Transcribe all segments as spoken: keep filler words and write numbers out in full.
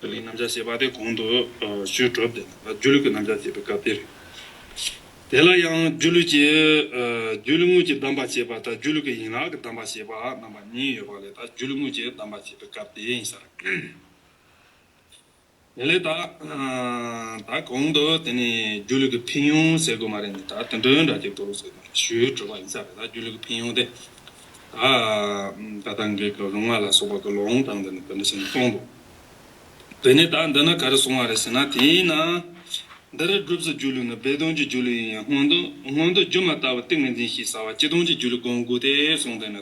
ལུས་རྣམ་གཞག་བྱེད་པ་དེ་གོང་དུ་ཞུས་གྲུབ་དེ་སྒྱུ་ལུས་ཀྱི་རྣམ་གཞག་བྱེད་པའི་སྐབས་དེ་རེད། དེ་ལ་ཡང་སྒྱུ་ལུས་ཀྱི་སྒྱུ་ལུས་དངོས་ཀྱི་གདམས་པ་བྱེད་པ་དང་སྒྱུ་ལུས་ཀྱི་ཡན་ལག་གི་གདམས་པ་བྱེད་པ་རྣམ་པ་གཉིས་ཡོད་པ་ལས། ད་སྒྱུ་ལུས་དངོས་ཀྱི་གདམས་པ་བྱེད་པའི་སྐབས་དེ་ཡིན་ས་རེད། དེ་ལས་ད་ད་གོང་དུ་དེ་ནས་སྒྱུ་ལུས་ཀྱི་ཕན་ཡོན་ཟེར་དགོས་མ་རེད། ནི་ད་དེ་འདྲའི་འདྲ་ཅིག་ཏུ་ཟེར་ཞུས་གྲུབ་པ་ཡིན་ས་རེད། ད་སྒྱུ་ལུས་ཀྱི་ཕན་ཡོན་དེ་ད་ད་ལྟ་འགའི་གི་རུང་བ་ལ་སོགས་པ་གི་ལུང་དང་དེ་ནི་དེ་འདྲ་ཞིག་གསུངས་འདུག་དེ་ནས་ད་འདི་ན་ག་རེ་གསུངས་པ་རེད་ཟེར་ན། དེས་ན་འདིར་སྒྲུབ་ཚུལ་སྒྱུ་ལུས་ནི། སྦས་དོན་གྱི་སྒྱུ་ལུས་ཡིན་ཡང་། སྔོན་དུ་སྔོན་དུ་སྒྱུ་མ་ལྟ་བུ་ཏིང་ངེ་འཛིན་ཞེས་བྱ་བ་སྤྱི་དོན་གྱི་སྒྱུ་ལུས་སྒོམ་དགོས་ཏེ་གསུངས་ཏེ་ནི་ད།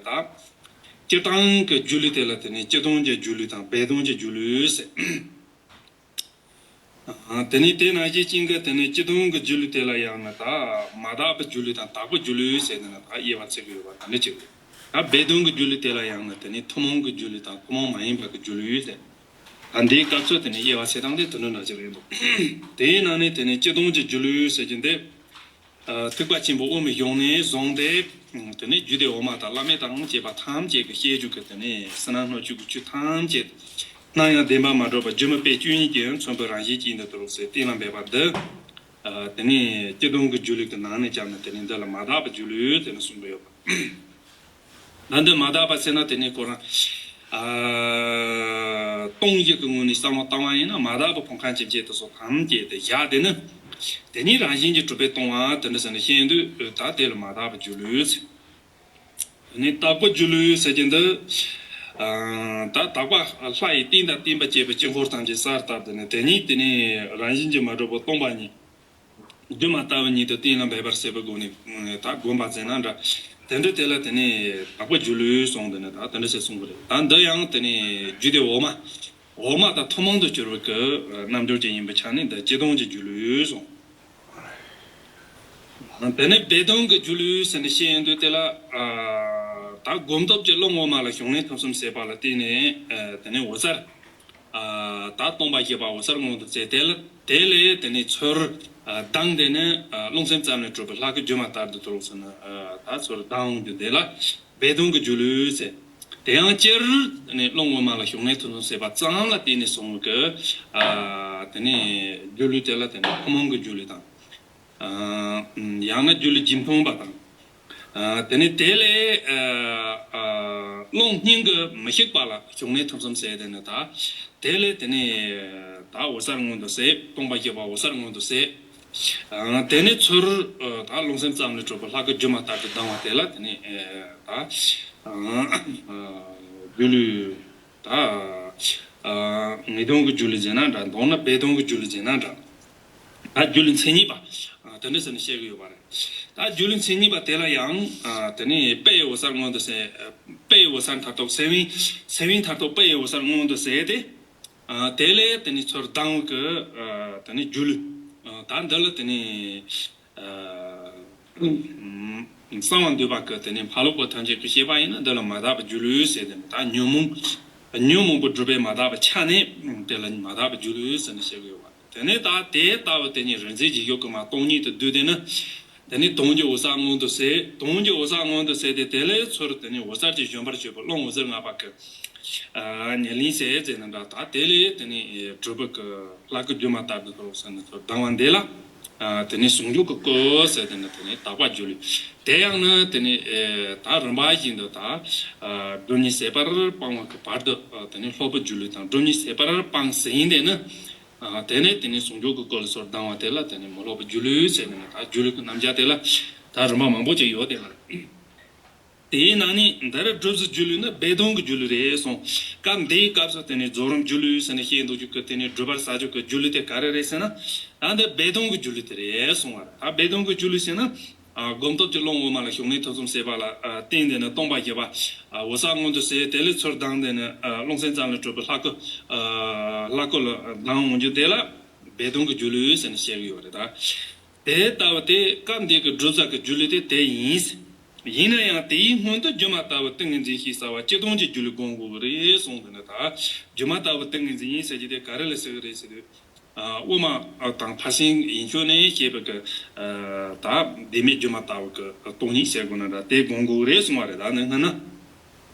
སྤྱིར་བཏང་གི་སྒྱུ་ལུས་དེ་ལ་དེ་ནི་སྤྱི་དོན་གྱི་སྒྱུ་ལུས་དང་སྦས་དོན་གྱི་སྒྱུ་ལུས་ཟེར། དེ་ནི་དེ་ནང་བཞིན་ཅན་གྱི་དེ་ནི་སྤྱི་དོན་གྱི་སྒྱུ་ལུས་དེ་ལ་ཡང་ནི་ད་མ་དག་པའི་སྒྱུ་ལུས་དང་དག་པའི་སྒྱུ་ལུས་ཟེར་ནས་ནི་ད་དབྱེ་བ་ཕྱེ་གི་ཡོད་པ་དེ་འདྲ་ཅིག་ད་སྦས་དོན་གྱི་སྒྱུ་ལུས་དེ་ལ་ཡང་ནི་དེ་ནི་ཐུན་མོང་གི་སྒྱུ་ལུས་དང་ཐུན་མོང་མ་ཡིན་པ་གི་སྒྱུ་ལུས་ཟེར། ད་འདིའི་སྐབས་སུ་དེ་ནི་དབྱེ་བ་ཕྱེ་སྟངས་དེ་དེ་འདྲ་འདྲ་ཅིག་རེད་འདུག་དེའི་ནང་ནས་དེ་ནི་སྤྱི་དོན་གྱི་སྒྱུ་ལུས་ཟེར་གྱི་འདི། ཐེག་པ་ཆེན་པོ་དབུ་མའི་གཞུང་ནས་བཟུང་སྟེ། དེ་ནས་རྒྱུད་སྡེ་འོག་མ་དང་བླ་མེད་དང་བཅས་པ་ཐམས་ཅད་ཀྱི་བཤད་རྒྱུད་ཀྱི་དེ་ནས་ཕྱི་ནང་སྣོད་བཅུད་ཀྱི་ཆོས་ཐམས་ཅད་སྣང་ཡང་བདེན་པར་མ་གྲུབ་པ་སྒྱུ་མ་དཔེ་བཅུ་གཉིས་ཀྱིས་མཚོན་པའི་རང་བཞིན་ཅན་དུ་གྲུབ་ཟེར་གཏན་ལ་འབེབས་པ་འདི། དེ་ནས་སྤྱི་དོན་གྱི་སྒྱུ་ལུས་ཀྱི་ནང་ནས་ཀྱང་ནི་དེ་ནས་འདི་ལ་མ་དག་པའི་སྒྱུ་ལུས་ཟེར་ནས་གསུངས་པ་ཡོད་པ། ད་འདི་མ་དག་པ་ཟེར་ན་དེ་ནི་ཁོ་རང་། ཨ། སྟོང་ཉིད་ཀྱི་ངོས་ནས་བསམ་བློ་བཏང་བ་ཡིན་ན། མ་དག་པའི་ཕུང་ཁམས་ཇི་སྙེད་དུ་སོགས་ཐམས་ཅད་དེ་བཞག་དེ་ནི། དེ་ཉིད་རང་བཞིན་གྱིས་གྲུབ་པས་སྟོང་པ་དེ་འདྲ་ཟེར་ནས་བཤད་དུས་ད་དེ་ལ་མ་དག་པའི་སྒྱུ་ལུས་ཟེར། དེ་ནི་དག་པའི་སྒྱུ་ལུས་ཟེར་གྱི་འདི། ཨ། ད་དག་པ་ལྷ་ཡི་རྟེན་དང་བརྟེན་པར་བཅས་པའི་དཀྱིལ་འཁོར་ཐམས་ཅད་གསལ་བཏབ་སྟེ་ནི་དེ་ཉིད་དེ་ནི་རང་བཞིན་གྱིས་མ་གྲུབ་པ་སྟོང་པ་ཉིད། སྒྱུ་མ་ལྟ་བུ་ཉིད་དུ་གཏན་ལ་འབེབས་པར་བྱེད་པའི་སྒོ་ནས་ད་བསྒོམ་པ་ཟེར་ན་འདྲ། དེ་འདྲ་དེ་ལ་དེ་ནས་དག་པའི་སྒྱུ་ལུས་གསུངས་ཏེ་ནི་ད་དེ་འདྲ་ཞིག་གསུངས་པ་རེད། ད་འདི་ཡང་དེ་ནས་རྒྱུད་སྡེ་འོག་མ། འོག་མ་དང་ཐུན་མོང་དུ་གྱུར་པའི་གི་རྣལ་འབྱོར་ཅན་ཡིན་པའི་ཆ་ནས་འདི་སྤྱི་དོན་གྱི་སྒྱུ་ལུས་གསུངས། དེ་ནས་སྦས་དོན་གྱི་སྒྱུ་ལུས་ཟེར་ནས་བཤད་ཡོང་དུས་དེ་ལ། ད་སྒོམ་སྟོབས་ཀྱིས་རླུང་དབུ་མ་ལ་གཞོགས་ནས་ཐུན་མཚམས་བྱས་པ་ལ་བརྟེན་ནས་དེ་ནས་འོད་གསལ། ད་སྟོང་པ་བཞི་པ་འོད་གསལ་མངོན་དུ་བྱས། དེ་ལ་དེ་ལས་དེ་ནས་ཚུར་ལྡང་སྟེ་ནི་རླུང་སེམས་ཙམ་ལས་གྲུབ་པའི་ལྷ་སྐུ་སྒྱུ་མ་ལྟར་དུ་གྲུབ་ཟེར་ནས་ད་ཚུར་ལྡང་འོང་རྒྱུ་དེ་ལ་སྦས་དོན་གྱི་སྒྱུ་ལུས་ཟེར། དེ་ཡང་སྤྱིར་དེ་ནས་རླུང་དབུ་མ་ལ་གཞོགས་ནས་ཐུན་མཚམས་བྱས་པ་ཙམ་ལ་བརྟེན་ནས་བྱུང་བའི་གི་དེ་ནས་སྒྱུ་ལུས་དེ་ལ་དེ་ནས་ཐུན་མོང་གི་སྒྱུ་ལུས་དང་། ཡང་ན་སྒྱུ་ལུས་རྗེས་མཐོང་པ་དང་། དེ་ནས་དེ་ལས་རླུང་སྙིང་གི་མི་ཤིགས་པ་ལ་གཞོགས་ནས་ཐུན་མཚམས་བྱས་ཏེ་ནི་ད། དེ་ལས་དེ་ནས་ད་འོད་གསལ་མངོན་དུ་བྱས། སྟོང་པ་བཞི་པ་འོད་གསལ་མངོན་དུ་བྱས། དེ་ནས་ཚུར་ད་རླུང་སེམས་ཙམ་ལས་གྲུབ་པའི་ལྷ་སྐུ་སྒྱུ་མ་ལྟར་དུ་ལྡང་བ་དེ་ལ་དེ་ནས་ད་སྒྱུ་ལུས། ད་ངེས་དོན་གྱི་སྒྱུ་ལུས་ཟེར་ན་འདྲ། མདོར་ན་སྦས་དོན་གྱི་སྒྱུ་ལུས་ཟེར་ན་འདྲ། ད་སྒྱུ་ལུས་མཚན་ཉིད་པ། དེ་འདྲ་ཟེར་ནས་བཤད་ཀྱི་ཡོད་པ་རེད། ད་སྒྱུ་ལུས་མཚན་ཉིད་པ་དེ་ལ་ཡང་། དེ་ནས་དཔེ་ཡི་འོད་གསལ་མངོན་དུ་བྱས། དཔེ་ཡི་འོད་གསལ་མཐར་ཐུག་སེམས་དཔའི། སེམས་དཔའི་མཐར་ཐུག་དཔེ་ཡི་འོད་གསལ་མངོན་དུ་བྱས་ཏེ། དེ་ལས་དེ་ནས་ཚུར་ལྡང་བའི་གི་དེ་ནས་སྒྱུ་ལུས། ད་འདི་ལ་དེ་ནས། གསང་བ་འདུས་པ་གི་དེ་ནས་འཕགས་ལུགས་པ་ཐམས་ཅད་ཀྱིས་བཤད་པ་ཡིན་ན་འདི་ལ་མ་དག་པའི་སྒྱུ་ལུས་ཟེར་ཏེ་ནི་ད་ཉོན་མོངས། ཉོན་མོངས་པ་སྒྲུབ་པས་མ་དག་པའི་ཆ་ནས་དེ་ལ་མ་དག་པའི་སྒྱུ་ལུས་ཟེར་ནས་བཤད་ཀྱི་ཡོད་པ། དེ་ནས་ད་དེ་ལྟ་བུ་དེ་ཉིད་རིག་འཛིན་རྗེས་འཇུག་གི་མ་སྟོང་ཉིད་དུ་བསྡུས་ཏེ་ནི། དེ་ནས་དོན་གྱི་འོད་གསལ་མངོན་དུ་བྱས། དོན་གྱི་འོད་གསལ་མངོན་དུ་བྱས་ཏེ་དེ་ལས་ཚུར་དེ་ནས་འོད་གསལ་གྱི་བཞོན་པར་བྱེད་པའི་རླུང་འོད་ཟེར་ལྔ་པ་གི་ཉེར་ལེན་བྱས་ཟེར་ནས་འདྲ། ད་དེ་ལས་དེ་ནས་གྲུབ་པའི་གི་ལྷ་སྐུ་སྒྱུ་མ་ལྟར་དུ་གྲུབ་ཟེར་ནས་ཚུར་ལྡང་བ་འདི་ལ། དེ་ནས་ཟུང་འཇུག་གི་སྐུ་ཟེར་དེ་ནས་དེ་ནས་དག་པ་སྒྱུ་ལུས། དེ་ཡང་ནི་དེ་ནས་ད་རིམ་པ་བཞིན་དུ་ད་སྒྲུབ་གཉིས་ཟད་པར་སྤང་བ་གི་བར་དུ་དེ་ནས་སློབ་པའི་སྒྱུ་ལུས་དང་སྒྲུབ་གཉིས་ཟད་པར་སྤངས་ཟིན་དེ་ནི། དེ་ནས་དེ་ནས་ཟུང་འཇུག་གི་སྐུ་ལ་ཚུར་ལྡང་བ་དེ་ལ་དེ་ནས་མི་སློབ་པའི་སྒྱུ་ལུས་ཟེར་དེ་ནས་ད་སྒྱུ་ལུས་ཀྱི་རྣམ་གཞག་དེ་ལ་ད་རིམ་པ་མང་པོ་ཅིག་ཡོད་དེ་ལ། དེའི་ནང་ནས་འདིར་སྒྲུབ་ཚུལ་སྒྱུ་ལུས་ནི་སྦས་དོན་གྱི་སྒྱུ་ལུས་རེད་གསུངས། སྐབས་འདིའི་སྐབས་སུ་དེ་ནས་རྫོགས་རིམ་སྒྱུ་ལུས་ཟེར་ནས་བཤད་འདུག་རྒྱུ་གི་དེ་ནས་སྒྲུབ་པར་བྱ་རྒྱུ་གི་སྒྱུ་ལུས་དེ་ག་རེ་རེད་ཟེར་ན། ད་འདི་སྦས་དོན་གྱི་སྒྱུ་ལུས་དེ་རེད་གསུངས་པ་རེད། ད་སྦས་དོན་གྱི་སྒྱུ་ལུས་ཟེར་ན། སྒོམ་སྟོབས་ཀྱིས་རླུང་དབུ་མ་ལ་གཞོགས་ནས་ཐུན་མཚམས་བྱས་པ་ལ་བརྟེན་ཏེ་ནི་སྟོང་པ་བཞི་པ་འོད་གསལ་མངོན་དུ་བྱས། དེ་ལས་ཚུར་ལྡང་སྟེ་ནི་རླུང་སེམས་ཙམ་ལས་གྲུབ་པའི་ལྷ་སྐུ། ལྷ་སྐུ་ལ་ལྡང་འོང་རྒྱུ་དེ་ལ་སྦས་དོན་གྱི་སྒྱུ་ལུས་ཟེར་ནས་བཤད་ཀྱི་ཡོད་རེད་ད། དེ་ལྟ་བུ་དེ་སྐབས་འདི་གི་སྒྲུབ་བྱ་གི་སྒྱུ་ལུས་དེ་དེ་ཡིན། ཡིན་ན་ཡང་དེའི་སྔོན་དུ་སྒྱུ་མ་ལྟ་བུ་ཏིང་ངེ་འཛིན་ཞེས་བྱ་བ་སྤྱི་དོན་གྱི་སྒྱུ་ལུས་སྒོམ་དགོས་ཀྱི་རེད་གསུངས་པ་ནི་ད། སྒྱུ་མ་ལྟ་བུ་ཏིང་ངེ་འཛིན་ཟེར་གྱི་དེ་ག་རེ་ལ་ཟེར་གྱི་རེད་ཟེར་དུས། དབུ་མ་དང་མཐར་ཕྱིན་ཡན་ཆོད་ནས་བཤད་པའི་གི་ད་བདེན་མེད་སྒྱུ་མ་ལྟ་བུ་གི་སྟོང་ཉིད་ཟེར་དགོས་ན་འདྲ། དེ་སྒོམ་དགོས་ཀྱི་རེད་གསུངས་པ་རེད། ད་ནི་སྔ་ན།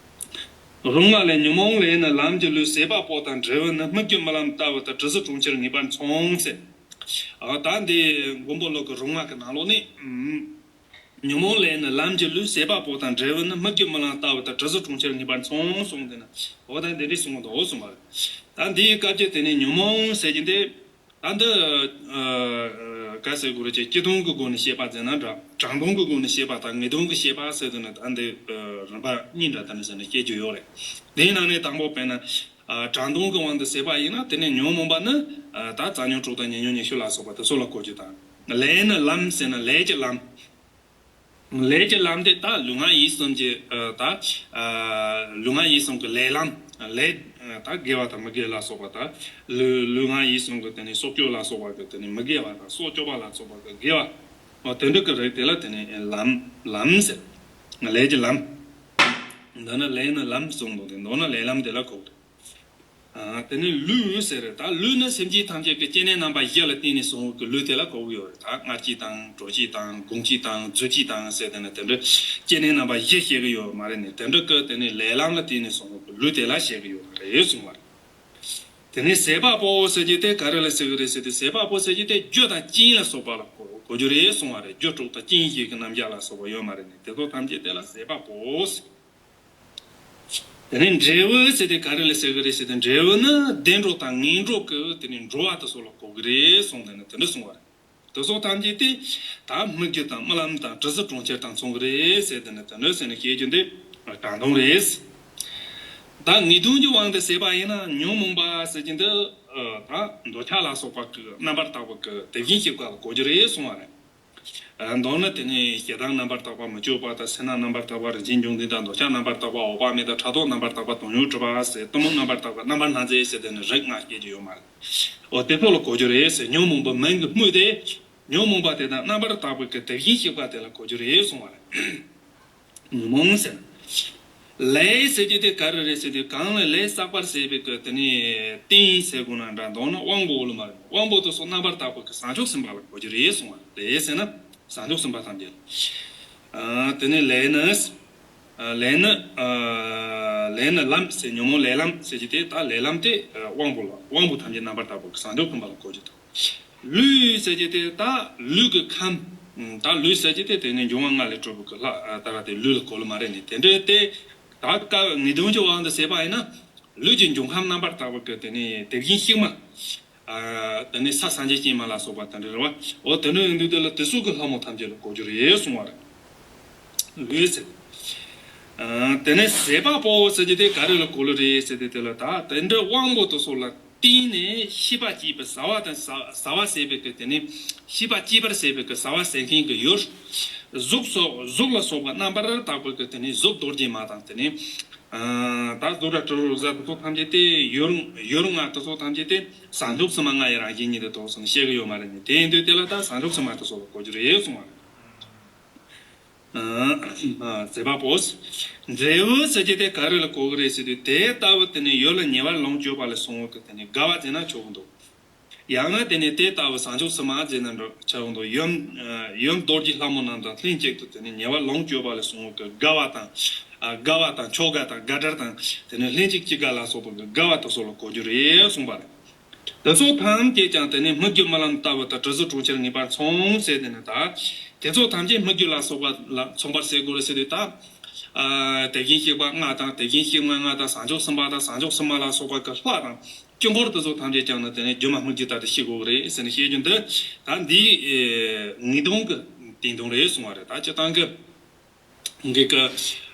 རུང་བ་ལས། ཉོན་མོངས་ལས་ནི་ལམ་གྱི་ལུས། ཟད་པ་པོ་དང་འབྲས་བུ་ནི། སྨིག་རྒྱུ་རྨི་ལམ་ལྟ་བུ་དང་། དྲི་ཟ་གྲོང་ཁྱེར་ངེས་པར་མཚུངས་ཟེར། ཨ་ད་འདི་མགོན་པོ་ཀླུ་གི་རུང་བ་གི་ནང་ལོགས་ནས། ཉོན་མོངས་ལས་ནི་ལམ་གྱི་ལུས། ཟད་པ་པོ་དང་འབྲས་བུ་ནི། སྨིག་རྒྱུ་རྨི་ལམ་ལྟ་བུ་དང་། དྲི་ཟ་གྲོང་ཁྱེར་ངེས་པར་མཚུངས་གསུངས་ཏེ་ན། འོ་ད་འདི་འདྲའི་གསུངས་འདུག་གསུངས་པ་རེད། ད་འདིའི་སྐབས་ཀྱི་དེ་ནས་ཉོན་མོངས་ཟེར་གྱི་འདི། ད་འདི་ག་ཟེར་དགོས་རེད། ཅེས་སྤྱི་ལྡོག་གི་སྒོ་ནས་བཤད་པ་ཟེར་ན་འདྲ། དྲང་ལྡོག་གི་སྒོ་ནས་བཤད་པ་དང་ངེས་ལྡོག་གི་བཤད་པ་ཟེར་དུས་ན། ད་འདི་རིམ་པ་གཉིས་འདྲ་ད་ནི་ཟེར་ནས་བཤད་རྒྱུ་ཡོད་རེད། དེའི་ནང་ནས་དང་པོ་དཔེར་ན། དྲང་ལྡོག་གི་དབང་དུ་བྱས་པ་ཡིན་ན། དེ་ནས་ཉོན་མོངས་པ་ནི་ད་རྩ་ཉོན་དྲུག་དང་ཉེ་ཉོན་ཉི་ཤུ་ལ་སོགས་པ་དེ་ཚོ་ལ་གོ་རྒྱུ་དང་། ལས་ནི་ལམ་ཟེར་ན་ལས་ཀྱི་ལམ། ལས་ཀྱི་ལམ་དེ་ད་ལུས་ངག་ཡིད་གསུམ་གྱི་ད་ལུས་ངག་ཡིད་གསུམ་གྱི་ལས་ལམ། ལས་ད་དགེ་བ་དང་མི་དགེ་ལ་སོགས་པ། ད་ལུས་ལུས་ངག་ཡིད་གསུམ་གྱི་དེ་ནས་སྲོག་གཅོད་ལ་སོགས་པ་གི་དེ་ནས་མི་དགེ་བ་དང་། སྲོག་གཅོད་པ་ལ་སོགས་པ་གི་དགེ་བ། འོ་དེ་འདྲ་གི་རིགས་དེ་ལ་དེ་ནས་ལམ་ལམ་ཟེར། ལས་ཀྱི་ལམ། འདི་ནི་ལས་ནི་ལམ་གསུངས་འདུག་སྟེ། མདོར་ན་ལས་ལམ་དེ་ལ་གོ་དགོས། ཨ་དེ་ནས་ལུས་ཟེར་རེད། ད་ལུས་ནི་སེམས་ཅན་ཐམས་ཅད་ཀྱི་སྐྱེ་གནས་རྣམ་པ་བཞི་ལ་བརྟེན་ནས་བྱུང་བའི་གི་ལུས་དེ་ལ་གོ་གི་ཡོད་རེད། ད་མངལ་སྐྱེས་དང་། གྲོ་སྐྱེས་དང་། སྒོང་སྐྱེས་དང་། རྫུས་སྐྱེས་དང་ཟེར། དེ་ནས་དེ་འདྲ་སྐྱེ་གནས་རྣམ་པ་བཞི་བཤད་གི་ཡོད་མ་རེད་ནི། དེ་འདྲ་གི་དེ་ནས་ལས་ལམ་ལ་བརྟེན་ནས་བྱུང་བའི་གི་ལུས་དེ་ལ་བཤད་གི་ཡོད་རེད་གསུངས་པ་རེད། དེ་ནས་ཟད་པ་པོ་ཟེར་རྒྱུ་དེ་ག་རེ་ལ་ཟེར་གི་རེད་ཟེར་དུས། ཟད་པ་པོ་ཟེར་རྒྱུ་དེ་རྒྱུ་དང་རྐྱེན་ལ་སོགས་པ་ལ་གོ་གོ་རྒྱུ་རེད་གསུངས་པ་རེད། རྒྱུ་དྲུག་དང་རྐྱེན་བཞི་གི་རྣམ་གཞག་ལ་སོགས་པ་ཡོད་མ་རེད་ནི། དེ་ཚོ་ཐམས་ཅད་དེ་ལ་ཟད་པ་པོ་ཟེར། དེ་ནས་འབྲས་བུ་ཟེར་དེ་ག་རེ་ལ་ཟེར་གི་རེད་ཟེར་དུས། འབྲས་བུ་ནི་བདེ་འགྲོ་དང་ངན་འགྲོ་གི་དེ་ནས་འགྲོ་བ་དེ་ཚོ་ལ་གོ་གི་རེད་གསུངས་ཏེ་ནི་དེ་འདྲ་གསུངས་པ་རེད། དེ་ཚོ་ཐམས་ཅད་དེ་ད་སྨིག་རྒྱུ་དང་རྨི་ལམ་དང་དྲི་ཟ་གྲོང་ཁྱེར་དང་མཚུངས་གི་རེད་ཟེར་དེ་ནི་དེ་འདྲ་ཟེར་ནས་བཤད་རྒྱུ་འདི་དྲང་ལྡོག་རེད། ད་ངེས་ལྡོག་གི་དབང་དུ་བྱས་པ་ཡིན་ན། ཉོན་མོངས་པ་ཟེར་རྒྱུ་འདི་ད་འདོད་ཆགས་ལ་སོགས་པ་གི་རྣམ་པར་དག་པ་གི་དེ་བཞིན་གཤེགས་པ་ལ་གོ་རྒྱུ་རེད་གསུངས་པ་རེད། མདོར་ན་དེ་ནས་ཞེ་སྡང་རྣམ་པར་དག་པ། མི་སྐྱོ་བ་དང་། སེར་སྣ་རྣམ་པར་དག་པ། རིན་ཆེན་འབྱུང་ལྡན་དང་། འདོད་ཆགས་རྣམ་པར་དག་པ། འོད་དཔག་མེད་དང་། ཕྲག་དོག་རྣམ་པར་དག་པ། དོན་ཡོད་གྲུབ་པ་ཟེར། གཏི་མུག་རྣམ་པར་དག་པ། རྣམ་པར་སྣང་མཛད་ཟེར། དེ་ནི་རིགས་ལྔ་བཤད་རྒྱུ་ཡོད་མ་རེད། འོ་དེ་ཚོ་ལ་གོ་རྒྱུ་རེད་ཟེར། ཉོན་མོངས་པ་མིང་གི་སྨོས་ཏེ། ཉོན་མོངས་པ་དེ་དང་རྣམ་པར་དག་པའི་གི་དེ་བཞིན་གཤེགས་པ་དེ་ལ་གོ་རྒྱུ་རེད་གསུངས་པ་རེད། ཉོན་མོངས་ཟེར། ལས་ཟེར་རྒྱུ་དེ་ག་རེ་རེད་ཟེར་དུས། གང་ལ་ལས་བསགས་པར་བྱེད་པའི་གི་དེ་ནས་རྟེན་ཟེར་དགོས་ན་འདྲ། མདོར་ན་དབང་པོ་ལ་མ་རེད། དབང་པོ་དེ་ཚོ་རྣམ་པར་དག་པའི་གི་བྱང་ཆུབ་སེམས་དཔའ་ལ་གོ་རྒྱུ་རེད་གསུངས་པ། ལས་ཟེར་ན་བྱང་ཆུབ་སེམས་དཔའ་ཐམས་ཅད་ལ། ཨ་དེ་ནས་ལས་ནི། ཨ་ལས་ནི། ཨ་ལས་ནི་ལམ་ཟེར། ཉོན་མོངས་ལས་ལམ་ཟེར་རྒྱུ་དེ། ད་ལས་ལམ་དེ་ཨ་དབང་པོ་ལ། དབང་པོ་ཐམས་ཅད་རྣམ་པར་དག་པའི་གི་བྱང་ཆུབ་སེམས་དཔའ་ལ་གོ་རྒྱུ་དང་། ལུས་ཟེར་རྒྱུ་དེ་ད་ལུས་ཀྱི་ཁམས། ད་ལུས་ཟེར་རྒྱུ་དེ་དེ་ནས་འབྱུང་བ་ལྔ་ལས་གྲུབ་པའི་གི་ལྷ་ད་ར་དེ་ལུས་ལ་གོ་ལ་མ་རེད་ནི། དེ་འདྲའི་དེ་ད་སྐབས་ངེས་ལྡོག་གི་དབང་དུ་བྱས་པ་ཡིན་ན། ལུས་ཀྱི་འབྱུང་ཁམས་རྣམ་པར་དག་པའི་གི་དེ་ནས་དེ་བཞིན་གཤེགས་མ། ཨ་དེ་ནས་ས་སངས་རྒྱས་བསྐྱེད་མ་ལ་སོགས་པ་དེ་འདྲ་རེད་བ། འོ་དེ་འདྲ་ཡིན་དུས་དེ་ལ་དེ་ཚོ་གི་ལྷ་མོ་ཐམས་ཅད་ལ་གོ་རྒྱུ་རེད་གསུང་བ་རེད། ལུས་ཟེར། ཨ་དེ་ནས་ཟད་པ་པོ་ཟེར་རྒྱུ་དེ་ག་རེ་ལ་གོ་ལ་རེད་ཟེར་དུས། དེ་ལ་ད་དེ་འདྲ་དབང་པོ་དེ་ཚོ་ལ་བརྟེན་ནས་ཤེས་པ་སྐྱེས་པའི་བྱ་བ་དང་། བྱ་བྱ་བ་བྱེད་པའི་གི་དེ་ནས་ཤེས་པ་སྐྱེས་པར་བྱེད་པའི་གི་བྱ་བ་བྱེད་མཁན་གི་ཡུལ། གཟུགས་སོགས་གཟུགས་ལ་སོགས་པ་རྣམ་པར་དག་པའི་གི་དེ་ནས་གཟུགས་རྡོ་རྗེ་མ་དང་། དེ་ནས་ཨ་ད་གཟུགས་སྒྲ་དྲི་རོ་རེག་བྱ་དེ་ཚོ་ཐམས་ཅད་དེ། ཡུལ་ཡུལ་ལྔ་དེ་ཚོ་ཐམས་ཅད་དེ་བྱང་ཆུབ་སེམས་དཔའ་ལྔ་ཡི་རང་བཞིན་ཉིད་དུ་གཏོགས་ཟེར་ནས་བཤད་གི་ཡོད་མ་རེད་ནི། དེ་ཡིན་དུས་དེ་ལ་ད་བྱང་ཆུབ་སེམས་དཔའ་དེ་ཚོ་ལ་གོ་རྒྱུ་རེད་གསུང་བ་རེད། ཨ་ཟད་པ་པོ། འབྲས་བུ་ཟེར་རྒྱུ་དེ་ག་རེ་ལ་གོ་གི་རེད་ཟེར་དུས། དེ་ལྟ་བུ་དེ་ནི་ཡུལ་ལ་ཉེ་བར་ལོངས་སྤྱོད་པ་ལ་སོགས་པའི་གི་དེ་ནི་དགའ་བ་ཟེར་ན་ཆོག་གི་འདུག། ཡང་ན་དེ་ནི་དེ་ལྟ་བུ་བྱང་ཆུབ་སེམས་དཔའ་ཟེར་ན་འདྲ་ཆོག་གི་འདུག། ཡུམ་ཡུམ་རྡོ་རྗེ་ལྷ་མོ་རྣམས་དང་ལྷན་ཅིག་ཏུ་དེ་ནི་ཉེ་བར་ལོངས་སྤྱོད་པ་ལ་སོགས་པའི་གི་དགའ་བ་དང་། ཨ་དགའ་བ་དང་ཆོ་ག་དང་དགའ་བྲལ་དང་། དེ་ནི་ལྷན་ཅིག་སྐྱེས་དགའ་ལ་སོགས་པའི་གི་དགའ་བ་དེ་ཚོ་ལ་གོ་རྒྱུ་རེད་གསུངས་པ་རེད། དེ་ཚོ་ཐམས་ཅད་ཀྱང་དེ་ནི་སྨིག་རྒྱུ་རྨི་ལམ་ལྟ་བུ་དང་། དྲི་ཟ་གྲོང་ཁྱེར་ངེས་པར་མཚུངས་ཟེར། དེ་ནི་ད་དེ་ཚོ་ཐམས་ཅད་སྨིག་རྒྱུ་ལ་སོགས་པ་ལ་མཚུངས་པར་ཟེར་དགོས་རེད་ཟེར་དུས། ད་ཨ་དེ་བཞིན་གཤེགས་པ་ལྔ་དང་། དེ་བཞིན་གཤེགས་མ་ལྔ་དང་། བྱང་ཆུབ་སེམས་དཔའ་དང་། བྱང་ཆུབ་སེམས་མ་ལ་སོགས་པ་གི་ལྷ་དང་དཀྱིལ་འཁོར་དེ་ཚོ་ཐམས་ཅད་ཀྱང་ནི་དེ་ནི་སྒྱུ་མ་སྨིག་རྒྱུ་ལྟར་དུ་ཤེས་དགོས་རེད་ཟེར་ནས་བཤད་རྒྱུ་འདི། ད་འདིའི་ཨེ་ངེས་ལྡོག་གི་དེ་དོན་རེད་གསུང་བ་རེད། ད་སྤྱིར་བཏང་གི་འགའ་ཀ་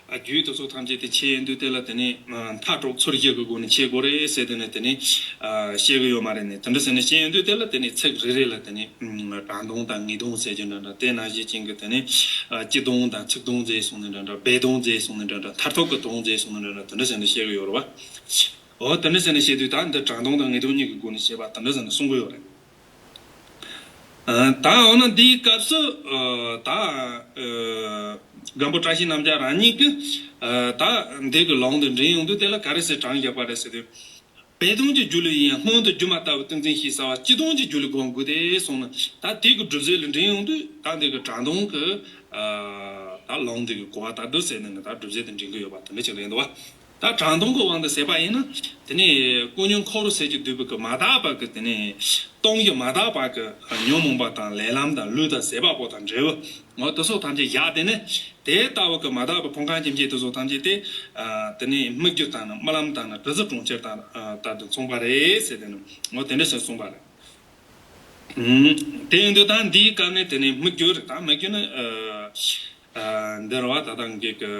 རྒྱུད་དེ་ཚོ་ཐམས་ཅད་དེ་འཆད་ཡོང་དུས། དེ་ལ་དེ་ནི་མཐའ་དྲུག་ཚུལ་བཞི་གི་སྒོ་ནས་འཆད་དགོས་རེད་ཟེར། དེ་ནི་དེ་ནི་བཤད་གི་ཡོད་མ་རེད་ནི། དེ་འདྲ་ཟེར་ནས་བཤད་ཡོང་དུས། དེ་ལ་དེ་ནི་ཚིག་རེ་རེ་ལ་དེ་ནི་དྲང་ལྡོག་དང་ངེས་ལྡོག་ཟེར་རྒྱུ་འདྲ་འདྲ། དེ་ནང་བཞིན་ཅན་གྱི་དེ་ནི་སྤྱི་ལྡོག་དང་ཚིག་ལྡོག་ཟེར་གསུངས་ནི་འདྲ་འདྲ། སྦས་ལྡོག་ཟེར་གསུངས་ནི་འདྲ་འདྲ། མཐར་ཐུག་གི་ལྡོག་ཟེར་གསུངས་ནི་འདྲ་འདྲ། དེ་འདྲ་ཟེར་ནས་བཤད་གི་ཡོད་རེད་བ། འོ་དེ་འདྲ་ཟེར་ནས་བཤད་དུས། ད་འདི་དྲང་ལྡོག་དང་ངེས་ལྡོག་གཉིས་ཀྱི་སྒོ་ནས་བཤད་པ་དེ་འདྲ་ཟེར་ནས་གསུང་གི་ཡོད་རེད། ཨ་ད་འོ་ན་འདིའི་སྐབས་སུ་ཨ་ད་ཨ་སྒམ་པོ་བཀྲ་ཤིས་རྣམ་རྒྱལ་རང་ཉིད་ཀྱིས་ཨ་ད་འདི་གི་ལུང་འདི་འདྲེན་ཡོང་དུས། དེ་ལ་ག་རེ་ཟེར་དྲངས་བཞག་པ་རེད་ཟེར་དུས། སྦས་དོན་གྱི་སྒྱུ་ལུས་ཡིན་ཡང་། སྔོན་དུ་སྒྱུ་མ་ལྟ་བུ་ཏིང་འཛིན་ཞེས་བྱ་བ། སྤྱི་ལྡོག་གི་སྒྱུ་ལུས་སྒོམ་དགོས་ཏེ་གསུངས་ནས། ད་དེ་གི་སྒྲུབ་བྱེད་ལ་འདྲེན་ཡོང་དུས། ད་འདི་གི་དྲང་ལྡོག་གི་ཨ་ད་ལུང་འདི་གི་གོ་བ་ད་འདི་ཟེར་ནས་ནི་ད་སྒྲུབ་བྱེད་དུ་འདྲེན་གི་ཡོད་པ་དེ་འདྲ་ཅིག་རེད་འདུག་བ། ད་དྲང་དོན་གྱི་དབང་དུ་ཟེར་བ་ཡིན་ན། དེ་ནས་ཀུན་ཉོན་འཁོར་ཟེར་གྱི་འདུས་པའི་གི་མ་དག་པ་གི་དེ་ནས་སྟོང་གཞི་མ་དག་པ་གི་ཉོན་མོངས་པ་དང་ལས་ལམ་དང་ལུས་དང་ཟད་པ་པོ་དང་འབྲས་བུ། འོ་དེ་སོགས་ཐམས་ཅད་བཞག་དེ་ནས་དེ་ལྟ་བུ་གི་མ་དག་པའི་ཕུང་ཁམས་ཀྱི་མཆེད་དེ་སོགས་ཐམས་ཅད་དེ། དེ་ནས་སྨིག་རྒྱུ་དང་ནི་རྨི་ལམ་དང་ནི་དྲི་ཟའི་གྲོང་ཁྱེར་དང་ལྟར་དུ་མཚུངས་པ་རེད་ཟེར་དེ་ནི་འོ་དེ་འདྲ་ཞིག་གསུངས་པ་རེད། དེ་ཡིན་དུས་ད་འདིའི་སྐབས་ནས་དེ་ནས་སྨིག་རྒྱུ་རེད། ད་སྨིག་རྒྱུ་ནི། འདིར་བ་ད་ལྟ་འགས་ཀྱི་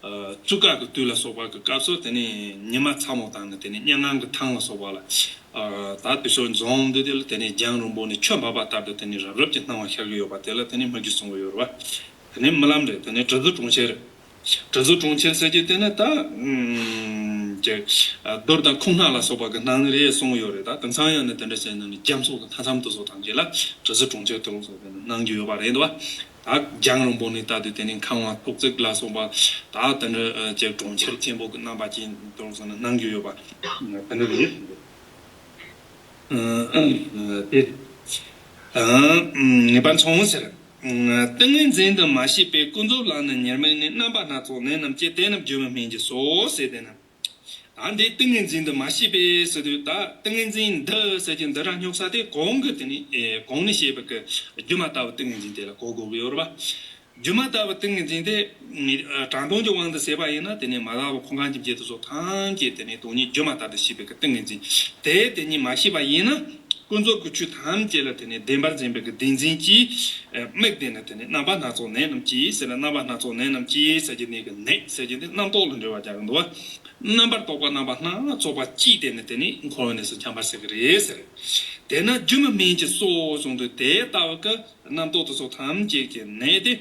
བཙུགས་སྐབས་ཀྱི་དུས་ལ་སོགས་པ་གི་སྐབས་སུ་དེ་ནས་ཉི་མ་ཚ་མོ་དང་ནི་དེ་ནས་མྱ་ངམ་གྱི་ཐང་ལ་སོགས་པ་ལ། ད་དེ་ཚོ་འཛོམས་དུས་དེ་ལ་དེ་ནས་རྒྱང་རིང་པོ་ནས་ཆུ་འབབ་པ་ལྟར་དུ་དེ་ནས་རབ་རིབ་ཀྱི་སྣང་བ་ཤར་གྱི་ཡོད་པ་དེ་ལ་དེ་ནས་སྨིག་རྒྱུ་གསུང་གི་ཡོད་རེད་བ། དེ་ནས་རྨི་ལམ་རེད། དེ་ནས་དྲི་ཟའི་གྲོང་ཁྱེར། དྲི་ཟའི་གྲོང་ཁྱེར་ཟེར་གྱི་དེ་ནི་ད་ཅིག་རྡུལ་དང་ཁུག་རྣ་ལ་སོགས་པ་གི་སྣང་རེད་གསུང་གི་ཡོད་རེད། ད་དེང་སང་ཡང་ནི་དེ་འདྲ་བྱས་ན་ནི་རྒྱ་མཚོ་གི་མཐའ་མཚམས་དེ་ཚོ་ཐམས་ཅད་ལ་དྲི་ཟའི་གྲོང་ཁྱེར་དེ་ཚོ་དེ་ནི་སྣང་རྒྱུ་ཡོད་པ་རེད་འདུག་བ། ད་རྒྱང་རིང་པོ་ནས་ལྟ་དུས་དེ་ནི་ཁང་བ་ཏོག་ཙིག་ལ་སོགས་པ་ད་དེ་འདྲ་ཅིག་གྲོང་ཁྱེར་ཆེན་པོ་གི་རྣམ་པ་ཅན་དེ་ཚོ་ནི་སྣང་རྒྱུ་ཡོད་པ་དེ་འདྲ་རེད། དེ་ངེས་པར་མཚུངས་ཟེར། ཏིང་ངེ་འཛིན་དུ་མ་སྐྱེས་པས་ཀུན་རྫོབ་ལ་ནི་ཉེར་དམིགས་ནས། རྣམ་པ་སྣ་ཚོགས་ནད་རྣམས་སྐྱེ། དེ་རྣམས་སྒྱུ་མའི་སྨན་གྱིས་གསོ་ཟེར་དེ་ན། ད་འདི་ཏིང་ངེ་འཛིན་དུ་མ་སྐྱེས་པས་ཟེར་དུས་ད་ཏིང་ངེ་འཛིན་འདི་ཟེར་གྱི་འདི་རང་སྙོགས་ས་དེ་གོང་གི་དེ་ནི་གོང་ནས་བཤད་པའི་གི་སྒྱུ་མ་ལྟ་བུ་ཏིང་ངེ་འཛིན་དེ་ལ་གོ་དགོས་ཀྱི་ཡོད་རེད་པ། སྒྱུ་མ་ལྟ་བུ་ཏིང་ངེ་འཛིན་དེ་དྲང་དོན་གྱི་དབང་དུ་ཟེར་བ་ཡིན་ན་དེ་ནི་མ་དག་པའི་ཕུང་ཁམས་ཀྱི་མཆེད་དེ་ཚོ་ཐམས་ཅད་དེ་ནི་སྟོང་ཉིད་སྒྱུ་མ་ལྟར་དུ་ཤེས་པའི་གི་ཏིང་ངེ་འཛིན་དེ་དེ་ཉིད་མ་སྐྱེས་པ་ཡིན་ན། ཀུན་རྫོབ་ཀྱི་ཆོས་ཐམས་ཅད་ལ་དེ་ནི་བདེན་པར་འཛིན་པའི་གི་བདེན་འཛིན་གྱིས་དམིགས་ཏེ་ནི་དེ་ནི་རྣམ་པ་སྣ་ཚོགས་ནད་རྣམས་སྐྱེ་ཟེར་ན། རྣམ་པ་སྣ་ཚོགས་ནད་རྣམས་སྐྱེ་ཟེར་གྱི་ནད་ཀྱི་ནད་ཟེར་གྱི་ནི་རྣམ་རྟོག་ལ་འབྲེལ་བ་རྒྱག་གི་འདུག་བ། རྣམ་པར་རྟོག་པ་རྣམ་པ་སྣ་ཚོགས་པ་སྐྱེས་ཏེ་ནི་དེ་ནི་འཁོར་བའི་གནས་སུ་འཁྱམས་པར་བྱེད་ཀྱི་རེད་ཟེར། དེས་ན་སྒྱུ་མའི་སྨན་གྱིས་གསོ་གསུངས་དུས་དེ་ལྟ་བུ་གི་རྣམ་རྟོག་དེ་ཚོ་ཐམས་ཅད་ཀྱི་ནད་དེ།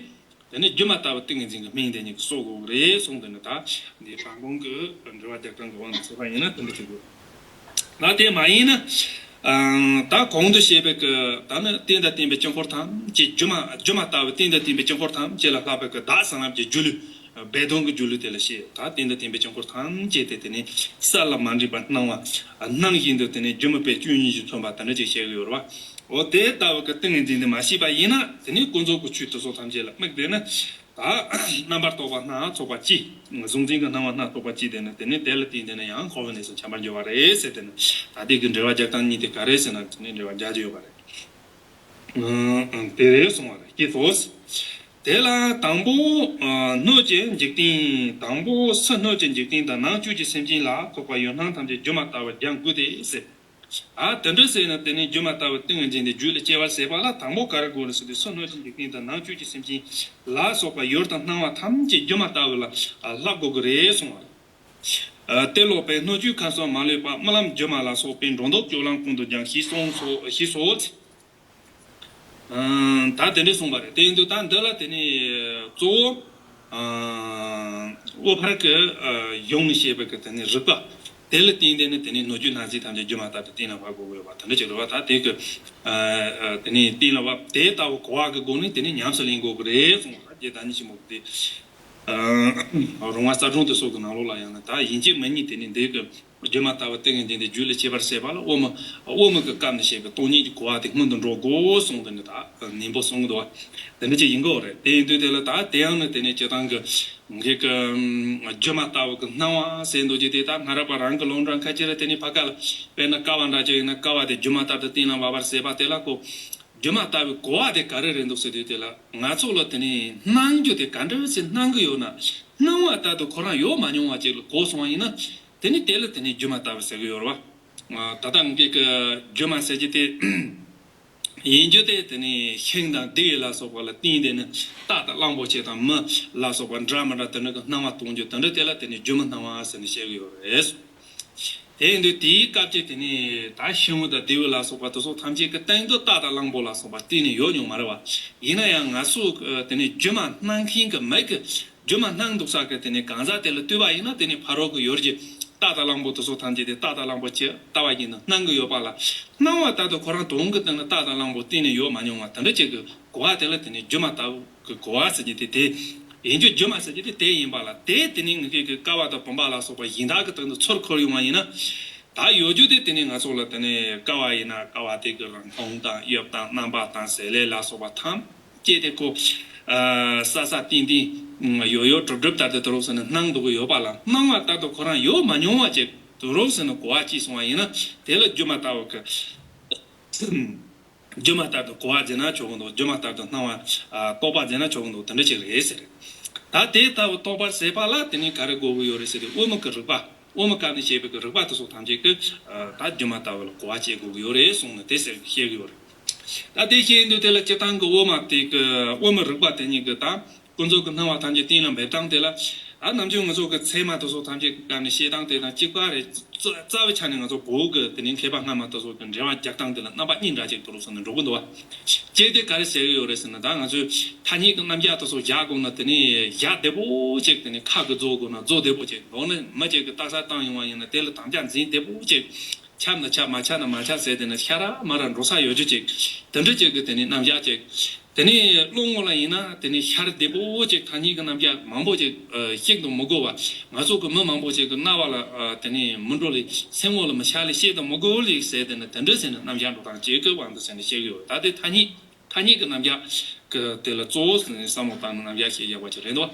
དེ་ནི་སྒྱུ་མ་ལྟ་བུ་ཏིང་ངེ་འཛིན་གྱི་སྨན་དེ་ཉིད་ཀྱིས་གསོ་དགོས་ཀྱི་རེད་གསུངས་དེ་ནི་ད་འདི་དྲང་དོན་གྱི་འགྲེལ་བ་རྒྱག་སྟངས་ཀྱི་དབང་དུ་བྱས་པ་ཡིན་ན་དེ་འདྲ་བྱེད་དགོས། ད་དེ་མ་ཡིན་ན། ཨང་། ད་གོང་དུ་བཤད་པའི་གི་ད་ནི་རྟེན་དང་བརྟེན་པའི་དཀྱིལ་འཁོར་ཐམས་ཅད་སྒྱུ་མ་སྒྱུ་མ་ལྟ་བུ་རྟེན་དང་བརྟེན་པའི་དཀྱིལ་འཁོར་ཐམས་ཅད་ལ་ལྷག་པའི་གི་བདག་བྱིན་རླབས་ཀྱི་སྒྱུ་ལུས། སྦས་དོན་གྱི་སྒྱུ་ལུས་དེ་ལ་བཤད། ད་རྟེན་དང་བརྟེན་པའི་དཀྱིལ་འཁོར་ཐམས་ཅད་དེ་དེ་ནི་ས་ལ་མ་འདྲེས་པ་སྣང་བ། སྣང་བཞིན་དུ་དེ་ནི་སྒྱུ་མའི་དཔེ་བཅུ་གཉིས་ཀྱིས་མཚོན་པ་དེ་འདྲ་ཅིག་བཤད་ཀྱི་ཡོད་རེད་བ། འོ་དེ་ལྟ་བུ་གི་ཏིང་ངེ་འཛིན་དེ་མ་སྐྱེས་པ་ཡིན་ན་དེ་ནི་ཀུན་རྫོབ་ཀྱི་ཆོས་དེ་ཚོ་ཐམས་ཅད་ལ་དམིགས་ཏེ་ནི། ད་རྣམ་པར་རྟོག་པ་སྣ་ཚོགས་པ་སྐྱེས། གཟུང་འཛིན་གྱི་སྣང་བ་སྣ་ཚོགས་པ་སྐྱེས་ཏེ་ནི་དེ་ནི་དེ་ལ་བརྟེན་ཏེ་ནི་ཡང་འཁོར་བའི་གནས་སུ་འཁྱམས་པར་འགྱུར་བ་རེད་ཟེར་ཏེ་ནི། ད་དེ་གི་འགྲེལ་བ་རྒྱག་སྟངས་གཉིས་དེ་ག་རེ་ཟེར་ན་དེ་ནི་འགྲེལ་བ་རྒྱག་རྒྱུ་ཡོད་པ་རེད། ཨང་། དེ་རེད་གསུངས་པ་རེད། ཀྱེ་ཧོ། དེ་ལ་དང་པོ་སྣོད་ཀྱི་འཇིག་རྟེན། དང་པོ་སི་སྣོད་ཀྱི་འཇིག་རྟེན་དང་ནང་བཅུད་ཀྱི་སེམས་ཅན་ལ་སོགས་པ་ཡོད་སྣང་ཐམས་ཅད་སྒྱུ་མ་ལྟ་བུར་སྦྱང་དགོས་ཏེ་ཟེར། ཨ་དེ་འདྲ་ཟེར་ན་དེ་ནི་སྒྱུ་མ་ལྟ་བུ་ཏིང་ངེ་འཛིན་དེ་རྒྱུད་ལ་སྐྱེ་བར་ཟད་པ་ལ་དང་པོ་ག་རེ་དགོས་རེད་ཟེར་དུས་སི་སྣོད་ཀྱི་འཇིག་རྟེན་དང་ནང་བཅུད་ཀྱི་སེམས་ཅན་ལ་སོགས་པ་ཡོད་དང་སྣང་བ་ཐམས་ཅད་སྒྱུ་མ་ལྟ་བུ་ལ་བསླབ་དགོས་ཀྱི་རེད་གསུངས་པ་རེད། ཨ་དེ་ལོག་པའི་སྣོད་བཅུད་ཁམས་གསུམ་མ་ལུས་པ། རྨི་ལམ་སྒྱུ་མ་ལ་སོགས་པའི་འགྲོ་འདུག་སྤྱོད་ལམ་ཀུན་ཏུ་སྦྱང་ཞེས་གསུངས་སོ། ཞེས་སོ། ཨང་། ད་དེ་འདྲས་གསུངས་པ་རེད། དེ་ཡིན་དུས་ད་འདི་ལ་དེ་ནི་གཙོ་བོ། ཨང་། དབུ་ཕར་གྱི་ཨ་གཞུང་ནས་བཤད་པའི་གི་དེ་ནི་རིགས་པ། དེ་ལ་བརྟེན་ཏེ་ནི་དེ་ནི་སྣོད་བཅུད་སྣང་སྲིད་ཐམས་ཅད་སྒྱུ་མ་ལྟར་དུ་གཏན་ལ་ཕབ་དགོས་ཀྱི་ཡོད་པ་དེ་འདྲ་ཅིག་རེད་བ། ད་དེ་གི་ཨ་ཨ་དེ་ནི་གཏན་ལ་ཕབ་དེ་ལྟ་བུ་གོ་བ་གི་སྒོ་ནས་དེ་ནི་ཉམས་སུ་ལེན་དགོས་ཀྱི་རེད་གསུངས་པ། ད་རྗེ་བདག་ཉིད་ཆེན་པོ་གི་དེ། ཨ་རོང་བ་གསལ་སྒྲོན་དེ་སོགས་ཀྱི་ནང་ལོགས་ལ་ཡང་ན་ད་ཡིན་གཅིག་མིན་གཉིས་དེ་ནི་འདི་གི་སྒྱུ་མ་ལྟ་བུ་ཏིང་ངེ་འཛིན་དེ་རྒྱུད་ལ་སྐྱེ་བར་བྱེད་པ་ལ་དབུ་མ། དབུ་མ་གི་སྐབས་ནས་བཤད་པའི་སྟོང་ཉིད་ཀྱི་གོ་བ་དེ་སྔོན་དུ་འགྲོ་དགོས་གསུངས་དེ་ནི་ད་ནན་པོ་གསུངས་འདུག་བ། དེ་འདྲ་ཅིག་ཡིན་དགོས་རེད། དེ་ཡིན་དུས་དེ་ལ་ད་དེ་ཡང་ནི་དེ་ནི་སྤྱིར་བཏང་གི་ངེད་ཀྱི་སྒྱུ་མ་ལྟ་བུ་གི་སྣང་བ་ཟེར་འདུག་ཅེས་དེ་ད་སྔ་རབས་པ་རང་གི་ལུང་དྲངས་ཁ་ཅིག་ལ་དེ་ནི་ཕ་ཀ་ལ་དཔེར་ན་ཀ་བ་འདྲ་ཅིག་ཡིན་ན་ཀ་བ་དེ་སྒྱུ་མ་ལྟར་དུ་གཏན་ལ་ཕབ་པར་བྱེད་པ་དེ་ལ་གོ་སྒྱུ་མ་ལྟ་བུའི་གོ་བ་དེ་ག་རེ་རེད་འདུག་ཟེར་དུས་དེ་ལ་ང་ཚོ་ལ་དེ་ནི་སྣང་རྒྱུ་དེ་ག་འདྲ་ཞིག་སྣང་གི་ཡོད་ན། སྣང་བ་ལྟར་དུ་ཁོ་རང་ཡོད་མ་མྱོང་བ་ཅིག་ལ་གོ་སོང་བ་ཡིན་ན། དེ་ནི་དེ་ལ་དེ་ནི་སྒྱུ་མ་ལྟ་བུ་ཟེར་གི་ཡོད་རེད་བ། ད་ལྟ་ངེད་ཀྱི་སྒྱུ་མ་ཟེར་གྱི་དེ་ཡིན་རྒྱུ་དེ་དེ་ནི་ཤིང་དང་རྡོ་ལ་སོགས་པ་ལ་བརྟེན་ཏེ་ནི་རྟ་དང་གླང་པོ་ཆེ་དང་མི་ལ་སོགས་པ་འདྲ་མི་འདྲ་དེ་འདྲ་གི་སྣང་བ་སྟོན་རྒྱུ་དེ་འདྲ་དེ་ལ་དེ་ནི་སྒྱུ་མའི་སྣང་བ་ཟེར་ནས་བཤད་གི་ཡོད་རེད། དེ་ཡིན་དུས་དེའི་སྐབས་ཀྱི་དེ་ནས་ད་ཤིང་བུ་དང་རྡེའུ་ལ་སོགས་པ་དེ་ཚོ་ཐམས་ཅད་ཀྱི་སྟེང་དུ་རྟ་དང་གླང་པོ་ལ་སོགས་པ་གཏན་ནས་ཡོད་མྱོང་མ་རེད་བ། ཡིན་ན་ཡང་ང་ཚོ་དེ་ནས་སྒྱུ་མ་སྣང་མཁན་གྱི་མིག་གིས་སྒྱུ་མ་སྣང་འདུག་ས་གི་དེ་ནས་གང་ཟག་དེ་ལ་ལྟོས་པ་ཡིན་ན་དེ་ནས་ཕ་རོལ་གྱི་ཡུལ་གྱི་རྟ་དང་གླང་པོ་དེ་ཚོ་ཐམས་ཅད་དེ་རྟ་དང་གླང་པོ་ཆེ་ལྟ་བ་ཡིན་ན་སྣང་གི་ཡོད་པ་ལ། སྣང་བ་ལྟར་དུ་ཁོ་རང་དོན་གྱི་སྟེང་ན་རྟ་དང་གླང་པོ་གཏན་ནས་ཡོད་མ་མྱོང་བ་དེ་འདྲ་ཅིག་གི་གོ་བ་དེ་ལ་དེ་ནས་སྒྱུ་མ་ལྟ་བུ། གི་གོ་བ་ཟེར་གྱི་དེ་དེ་ཡིན་རྒྱུ། སྒྱུ་མ་ཟེར་གྱི་དེ་དེ་ཡིན་པ་ལ། དེ་དེ་ནི་ངེད་ཀྱི་ཀ་བ་དང་བུམ་པ་ལ་སོགས་པ་གཞན་དག་གི་སྟེང་དུ་ཚུར་འཁོར་ཡོང་བ་ཡིན་ན། ད་ཡོད་རྒྱུ་དེ་དེ་ནི་ང་ཚོ་ལ་དེ་ནི་ཀ་བ་ཡིན་ན་ཀ་བ་དེ་གི་རང་མཐོང་དང་དབྱིབས་དང་རྣམ་པ་དང་བྱེད་ལས་ལ་སོགས་པ་ཐམས་ཅད་དེ་ཁོ་ཨ་གསལ་གསལ་ཏན་ཏན་ ཡོད་ཡོད་གྲུབ་གྲུབ་ལྟར་དུ་དུ་རུ་ཟེར་ན་སྣང་འདུག་གི་ཡོད་པ་ལ། སྣང་བ་ལྟར་དུ་ཁོ་རང་ཡོད་མ་མྱོང་བ་ཅིག་དུ་རུ་ཟེར་ན་གོ་བ་སྐྱེས་སོང་བ་ཡིན་ན། དེ་ལ་སྒྱུ་མ་ལྟ་བུ་གི་སྒྱུ་མ་ལྟར་དུ་གོ་བ་བྱས་ན་ཆོག་གི་འདུག་སྒྱུ་མ་ལྟར་དུ་སྣང་བ་ཨ་རྟོགས་པ་བྱས་ན་ཆོག་གི་འདུག་དེ་འདྲ་ཅིག་རེད་ཟེར། ད་དེ་ལྟ་བུ་རྟོགས་པར་བྱེད་པ་ལ་དེ་ནི་ག་རེ་དགོས་ཀྱི་ཡོད་རེད་ཟེར་དུས། དབུ་མ་གི་རིགས་པ། དབུ་མ་སྐབས་ནས་བཤད་པའི་གི་རིགས་པ་དེ་ཚོ་ཐམས་ཅད་ཀྱིས་ད་སྒྱུ་མ་ལྟ་བུ་ལ་གོ་བ་བྱེད་དགོས་ཀྱི་ཡོད་རེད་གསུངས་ནས་དེ་ཟེར་བཤད་ཀྱི་ཡོད་རེད། ད་དེ་བཤད་དུས་དེ་ལ་སྤྱིར་བཏང་གི་དབུ་མ་དེ་གི་དབུ་མའི་རིགས་པ་དེ་ཉིད་ཀྱིས་ད་ཀུན་རྫོབ་ཀྱི་སྣང་བ་ཐམས་ཅད་གཏན་ལ་འབེབས་སྟངས་དེ་ལ། ད་ནམ་རྒྱུན་ང་ཚོ་གི་ཚད་མ་དེ་ཚོ་ཐམས་ཅད་ཀྱི་སྐབས་ནས་བཤད་སྟངས་དེ་དང་གཅིག་པ་རེད། རྩ་རྩ་བའི་ཆ་ནས་ང་ཚོ་བོད་ཀྱི་དེ་ནས་མཁས་པ་སྔ་མ་དེ་ཚོ་གི་འགྲེལ་བ་རྒྱག་སྟངས་དེ་ལ་རྣམ་པ་གཉིས་འདྲ་ཅིག་དུ་རུ་སོང་ནས་འགྲོ་གི་འདུག་བ། གཅིག་དེ་ག་རེ་ཟེར་གི་ཡོད་རེད་ཟེར་ན། ད་ང་ཚོས་ཐ་སྙད་ཀྱི་རྣམ་གཞག་དེ་ཚོ་བཞག་དགོས་ན་དེ་ནས་བཞག་བདེ་པོ་ཅིག་དེ་ནས་ཁ་གི་རྫོགས་དགོས་ན་རྫོགས་བདེ་པོ་ཅིག་མདོར་ན་མི་གཅིག་གི་རྟགས་གསལ་བཏང་ཡོང་བ་ཡིན་ན་དེ་ལ་དམ་བཅའ་འཛིན་བདེ་པོ་ཅིག་ཁྱབ་ན་ཁྱབ་མ་ཁྱབ་ན་མ་ཁྱབ་ཟེར་དེ་ནས་ཤ་ར་མ་ར་འགྲོ་ས་ཡོད་རྒྱུ་ཅིག་དེ་འདྲ་ཅིག་གི་དེ་ནས་རྣམ་གཞག་ཅིག་དེ་ནས་བློ་ངོ་ལ་ཡིན་ན་དེ་ནས་ཤར་བདེ་པོ་ཅིག་ཐ་སྙད་ཀྱི་རྣམ་གཞག་མང་པོ་ཅིག་ཨ་བཤད་དུ་མི་དགོས་པ། ང་ཚོ་གི་མི་མང་པོ་ཅིག་གི་རྣ་བ་ལ་ཨ་དེ་ནས་མི་འགྲོ་ལེ། སེམས་ངོ་ལ་མི་ཤར་ལེ། བཤད་དུ་མི་དགོས་ལེ་ཟེར་དེ་ནས་དེ་འདྲ་ཟེར་ནས་རྣམ་གཞག་འགྲོ་སྟངས་ཅིག་གི་དབང་དུ་ཟེར་ནས་བཤད་ཀྱི་ཡོད། ད་དེ་ཐ་སྙད་ཐ་སྙད་ཀྱི་རྣམ་གཞག་གི་དེ་ལ་གཙོ་བོ་ཟེར་ནས་བསམ་བློ་བཏང་ནས་རྣམ་གཞག་བཤད་ཡག་པ་ཅིག་རེད་འདུག་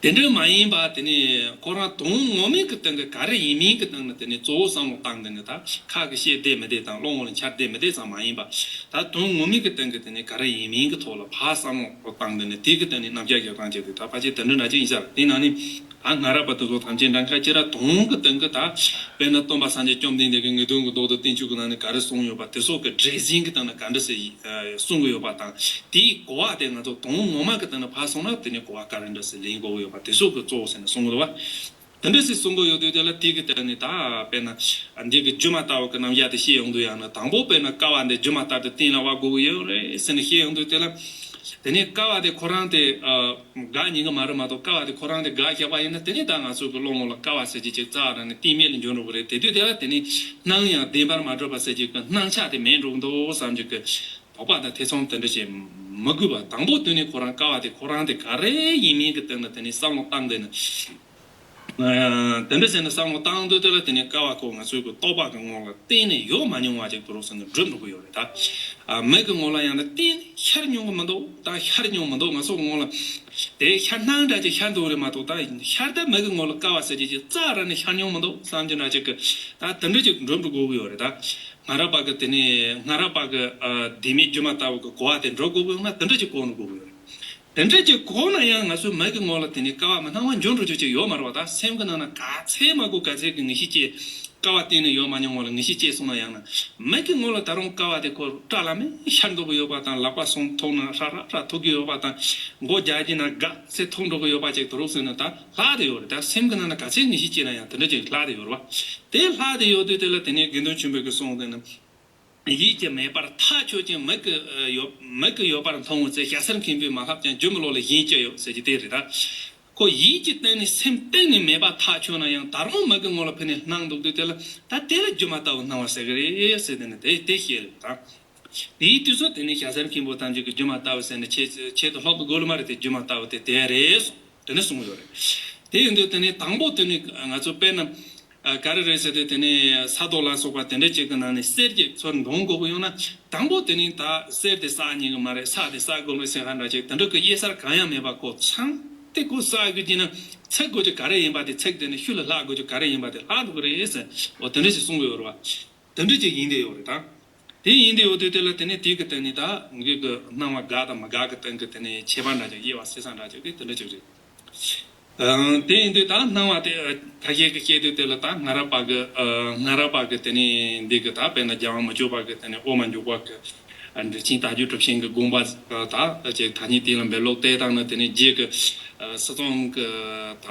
དེ་འདྲ་མ་ཡིན་པ་དེ་ནི་ཁོ་རང་དོན་ངོ་མའི་གི་སྟེང་གི་ག་རེ་ཡིན་མིན་གི་སྟེང་ནས་དེ་ནི་གཙོ་བོ་བསམ་བློ་བཏང་དེ་ནི་ད་ཁ་གི་བཤད་བདེ་མི་བདེ་དང་བློ་ངོ་ལ་འཆར་བདེ་མི་བདེ་ཙམ་མ་ཡིན་པ། ད་དོན་ངོ་མའི་གི་སྟེང་གི་དེ་ནི་ག་རེ་ཡིན་མིན་གི་ཐོག་ལ་ཕར་བསམ་བློ་བཏང་དེ་ནི་དེ་གི་སྟེང་ནས་རྣམ་གཞག་རྒྱག་སྟངས་བྱེད་དུས་ད་ཕལ་ཆེར་དེ་འདྲ་འདྲ་ཅིག་ཡིན་ས་རེད། དེ་ནང་ནས་ད་སྔ་རབས་པ་དེ་ཚོ་ཐམས་ཅད་འདྲ་ཁ་ཅི་ར་དོན་གི་སྟེང་གི་ད་དཔེར་ན་སྟོན་པ་སངས་རྒྱས་བཅོམ་ལྡན་འདས་ཀྱི་ངེས་དོན་གྱི་མདོ་དང་བསྟན་བཅོས་ཀྱི་ནང་ནས་ག་རེ་གསུངས་ཡོད་པ་དེ་ཚོ་གི་འགྲེལ་ཟིན་གི་སྟེང་ན་ག་འདྲ་ཟེར་གསུང་གི་ཡོད་པ་དང་། དེའི་གོ་བ་དེ་ང་ཚོ་དོན་ངོ་མ་གི་སྟེང་ན་ཕར་སོང་ན་དེ་ནི་གོ་བ་ག་རེ་འདྲ་ཟེར་ལེན་དགོས་ཀྱི་ཡོད་པ་དེ་ཚོ་གི་གཙོ་བོ་ཟེར་ནས་གསུང་གི་འདུག་བ། དེ་འདྲ་ཟེར་གསུང་གི་ཡོད་དུས་དེ་ལ་དེ་གི་སྟེང་ནས་ད་དཔེར་ན་འདི་གི་སྒྱུ་མ་ལྟ་བུ་གི་རྣམ་གཞག་དེ་བཤད་ཡོང་དུས་ཡང་ན་དང་པོ་དཔེར་ན་ཀ་བ་འདི་སྒྱུ་མ་ལྟར་དུ་གཏན་ལ་དབབ་དགོས་ཀྱི་ཡོད་རེད་ཟེར་ནས་བཤད་ཡོང་དུས་དེ་ལ། དེ་ནས་ཀ་བ་དེ་ཁོ་རང་དེ་དགག་ཉན་གི་མ་རེད་མ་གཏོགས། ཀ་བ་དེ་ཁོ་རང་དེ་དགག་བཞག་པ་ཡིན་ན་དེ་ནས་ད་ང་ཚོ་གི་བློ་ངོ་ལ་ཀ་བ་ཟེར་གྱི་ཅིག་རྩ་བ་རང་ནས་གཏན་མེད་ལ་འགྱུར་འགྲོ་གི་རེད། དེ་དུས་དེ་ལ་དེ་ནས་སྣང་ཡང་བདེན་པར་མ་གྲུབ་པ་ཟེར་གྱི་གི་སྣང་ཆ་དེ་མེད་འགྲོ་གི་འདུག་བསམ་གྱི་གི་དོགས་པ་དང་ཐེ་ཚོམ་དེ་འདྲ་བྱེད་མི་དགོས་པ། དང་པོ་དེ་ནས་ཁོ་རང་ཀ་བ་དེ་ཁོ་རང་དེ་ག་རེ་ཡིན་མིན་གྱི་སྟེང་ན་དེ་ནས་བསམ་བློ་བཏང་དེ་ནས། དེ་འདྲ་བྱས་ནས་བསམ་བློ་བཏང་དུས་དེ་ལ་དེ་ནས་ཀ་བ་ཁོ་ང་ཚོའི་གི་རྟོག་པ་གི་ངོ་ལ་གཏན་ནས་ཡོད་མ་མྱོང་བ་ཅིག་དུ་རུ་ཟེར་ནས་གྲུབ་འགྲོ་གི་ཡོད་རེད་ད། མིག་གི་ངོ་ལ་ཡང་ན་གཏན་ནས་ཤར་མྱོང་གི་མི་འདུག་ད་ཤར་མྱོང་མི་འདུག་ང་ཚོ་གི་ངོ་ལ་དེ་ཤར་སྣང་འདྲ་ཅིག་ཤར་འདུག་རེད་མ་གཏོགས། ད་ཤར་ད་མིག་གི་ངོ་ལ་ཀ་བ་ཟེར་གྱི་ཅིག་རྩ་ར་ནས་ཤར་མྱོང་མི་འདུག་བསམ་གྱི་འདྲ་ཅིག་གི་ད་དེ་འདྲ་ཅིག་གྲུབ་འགྲོ་དགོས་ཀྱི་ཡོད་རེད་ད། སྔ་རབས་པ་གི་དེ་ནས་སྔ་རབས་པ་གི་བདེན་མེད་སྒྱུ་མ་ལྟ་བུ་གི་གོ་བ་དེ་འགྲོ་དགོས་ཀྱི་ཡོད་ན་དེ་འདྲ་ཅིག་གོ་ནས་དགོས་ཀྱི་ཡོད་རེད། དེ་འདྲ་ཅིག་གོ་ན་ཡང་ང་ཚོའི་མིག་གི་ངོ་ལ་དེ་ནས་ཀ་བ་མི་སྣང་བ་འབྱུང་འགྲོ་རྒྱུ་ཅིག་ཡོད་མ་རེད་བ། ད་སེམས་ཀྱི་ནང་ན་ག་ཚད་མ་གོ་ག་ཚད་ཀྱི་ངེས་ཤེས་སྐྱེ། ཀ་བ་གཏན་ནས་ཡོད་མ་མྱོང་བ་ལ་ངེས་ཤེས་སྐྱེས་སོང་ན་ཡང་ན། མིག་གི་ངོ་ལ་ད་རུང་ཀ་བ་དེ་ཁོ་སྐྲ་ལ་མེ་ཤར་འདུག་གི་ཡོད་པ་དང་། ལག་པ་གསུམ་ཐོག་ན་ཧྲ་ཧྲ་ཧྲ་ཐུག་གི་ཡོད་པ་དང་། མགོ་རྒྱག་གི་ན་ག་ཚད་ཐུག་འགྲོ་གི་ཡོད་པ་ཅིག་དུ་རུག་ཟེར་ན་ད་ལྷག་དེ་ཡོད་རེད། ད་སེམས་ཀྱི་ནང་ན་ག་ཚད་ངེས་ཤེས་སྐྱེས་ན་ཡང་དེ་འདྲ་ཅིག་ལྷག་དེ་ཡོད་རེད་བ། དེ་ལྷག་དེ་ཡོད་དུས་དེ་ལ་དེ་ནས་དགེ་འདུན་ཆོས་འཕེལ་གྱིས་གསུངས་དེ་ནི། ཡིད་ཀྱི་མེད་པར་ཐག་ཆོད་ཅིང་མིག་གི་ཡོད་མིག་གི་ཡོད་པར་མཐོང་བའི་ཚེ། ཞྭ་སེར་མཁན་པོས་མ་ལྷབ་ཀྱང་། སྒྱུ་མའི་བློ་ལ་གཞན་ཅི་ཡོད་ཟེར་གྱི་དེ་རེད་ད། ཁོ་ཡིད་ཀྱི་སྟེང་ནས་སེམས་གཏན་ནས་མེད་པ་ཐག་ཆོད་ན་ཡང་ད་རུང་མིག་གི་ངོ་ལ་ཕན་ནས་སྣང་འདུག་དུས་དེ་ལ་ད་དེ་ལ་སྒྱུ་མ་ལྟ་བུ་སྣང་བ་ཟེར་གི་རེད་ཟེར་དེ་ནི་དེ་དེ་བཤད་རེད་ད། དེའི་དུས་སུ་དེ་ནི་ཞྭ་སེར་མཁན་པོ་ཐམས་ཅད་ཀྱིས་སྒྱུ་མ་ལྟ་བུ་ཟེར་ནས་ཆེད་ཆེད་དུ་ལྷག་ཏུ་དགོས་ལ་མ་རེད་དེ། སྒྱུ་མ་ལྟ་བུ་དེ་དེ་རེད་གསུངས། དེ་ནས་གསུངས་ཡོད་རེད། དེ་ཡིན་དུས་དེ་ནས་དང་པོ་དེ་ནས་ང་ཚོ་དཔེར་ན་ཨ་ག་རེ་རེད་ཟེར་དུས། དེ་ནས་ས་རྡོ་ལ་སོགས་པ་དེ་འདྲ་ཅིག་གི་ནང་ནས་གསེར་གྱི་ཚུར་འདོན་དགོས་ཀྱི་ཡོང་ན། དང་པོ་དེ་ནས་ད་གསེར་དེ་བསག་ཉན་གི་མ་རེད། ས་དེ་བསག་དགོས་མེད་ཟེར་ཧ་འདྲ་ཅིག་དེ་འདྲ་གི་དབྱེ་གསར་གང་ཡང་མེད་པ། ཁོ་ཚང་དེ་ཁོ་བསག་དགོས་ཀྱི་ན་ཚིག་དགོས་ཀྱི་ག་རེ་ཡིན་པ་དེ། ཚིག་དེ་ནས་ཤུལ་ལ་ལྷག་དགོས་ཀྱི་ག་རེ་ཡིན་པ་དེ་ལྷག་འདུག་གི་རེད་ཟེར། འོ་དེ་འདྲ་ཞིག་གསུང་གི་ཡོད་རེད་བ། དེ་འདྲ་ཅིག་ཡིན་དེ་ཡོད་རེད་ད། དེ་ཡིན་དེ་ཡོད་དུས་དེ་ལ་དེ་ནས་དེ་གི་སྟེང་ནས་ད་ངེད་ཀྱི་སྣང་བ་དགའ་དང་མི་དགའ་གི་སྟེང་གི་དེ་ནས་ཁྱད་པར་འདྲ་ཅིག་དབྱེ་བ་ཕྱེ་ས་འདྲ་ཅིག་དེ་དེ་འདྲ་ཅིག་རེད། ཨ་དེ་ཡིན་དུས་ད་སྣང་བ་དེ་ཨ་ཁ་ཤས་ཀྱིས་བཤད་དུས་དེ་ལ་ད་སྔ་རབས་པ་གི་ཨ་སྔ་རབས་པ་གི་དེ་ནས་འདི་གི་ད་དཔེར་ན་རྒྱལ་དབང་མི་བསྐྱོད་པ་གི་དེ་ནས་དབུ་མ་འཇུག་པ་གི་ཨ་འགྲེལ་ཆེན་དལ་འབྱོར་གྲུབ་ཆེན་གྱི་དགོངས་པ་ད་ཅིག་ཐ་སྙད་དེ་ལ་འབད་ལོག་བལྟས་བཏང་ན། དེ་ནས་རྗེས་ཀྱི་ཨ་སྲིད་གཙང་གི་ད་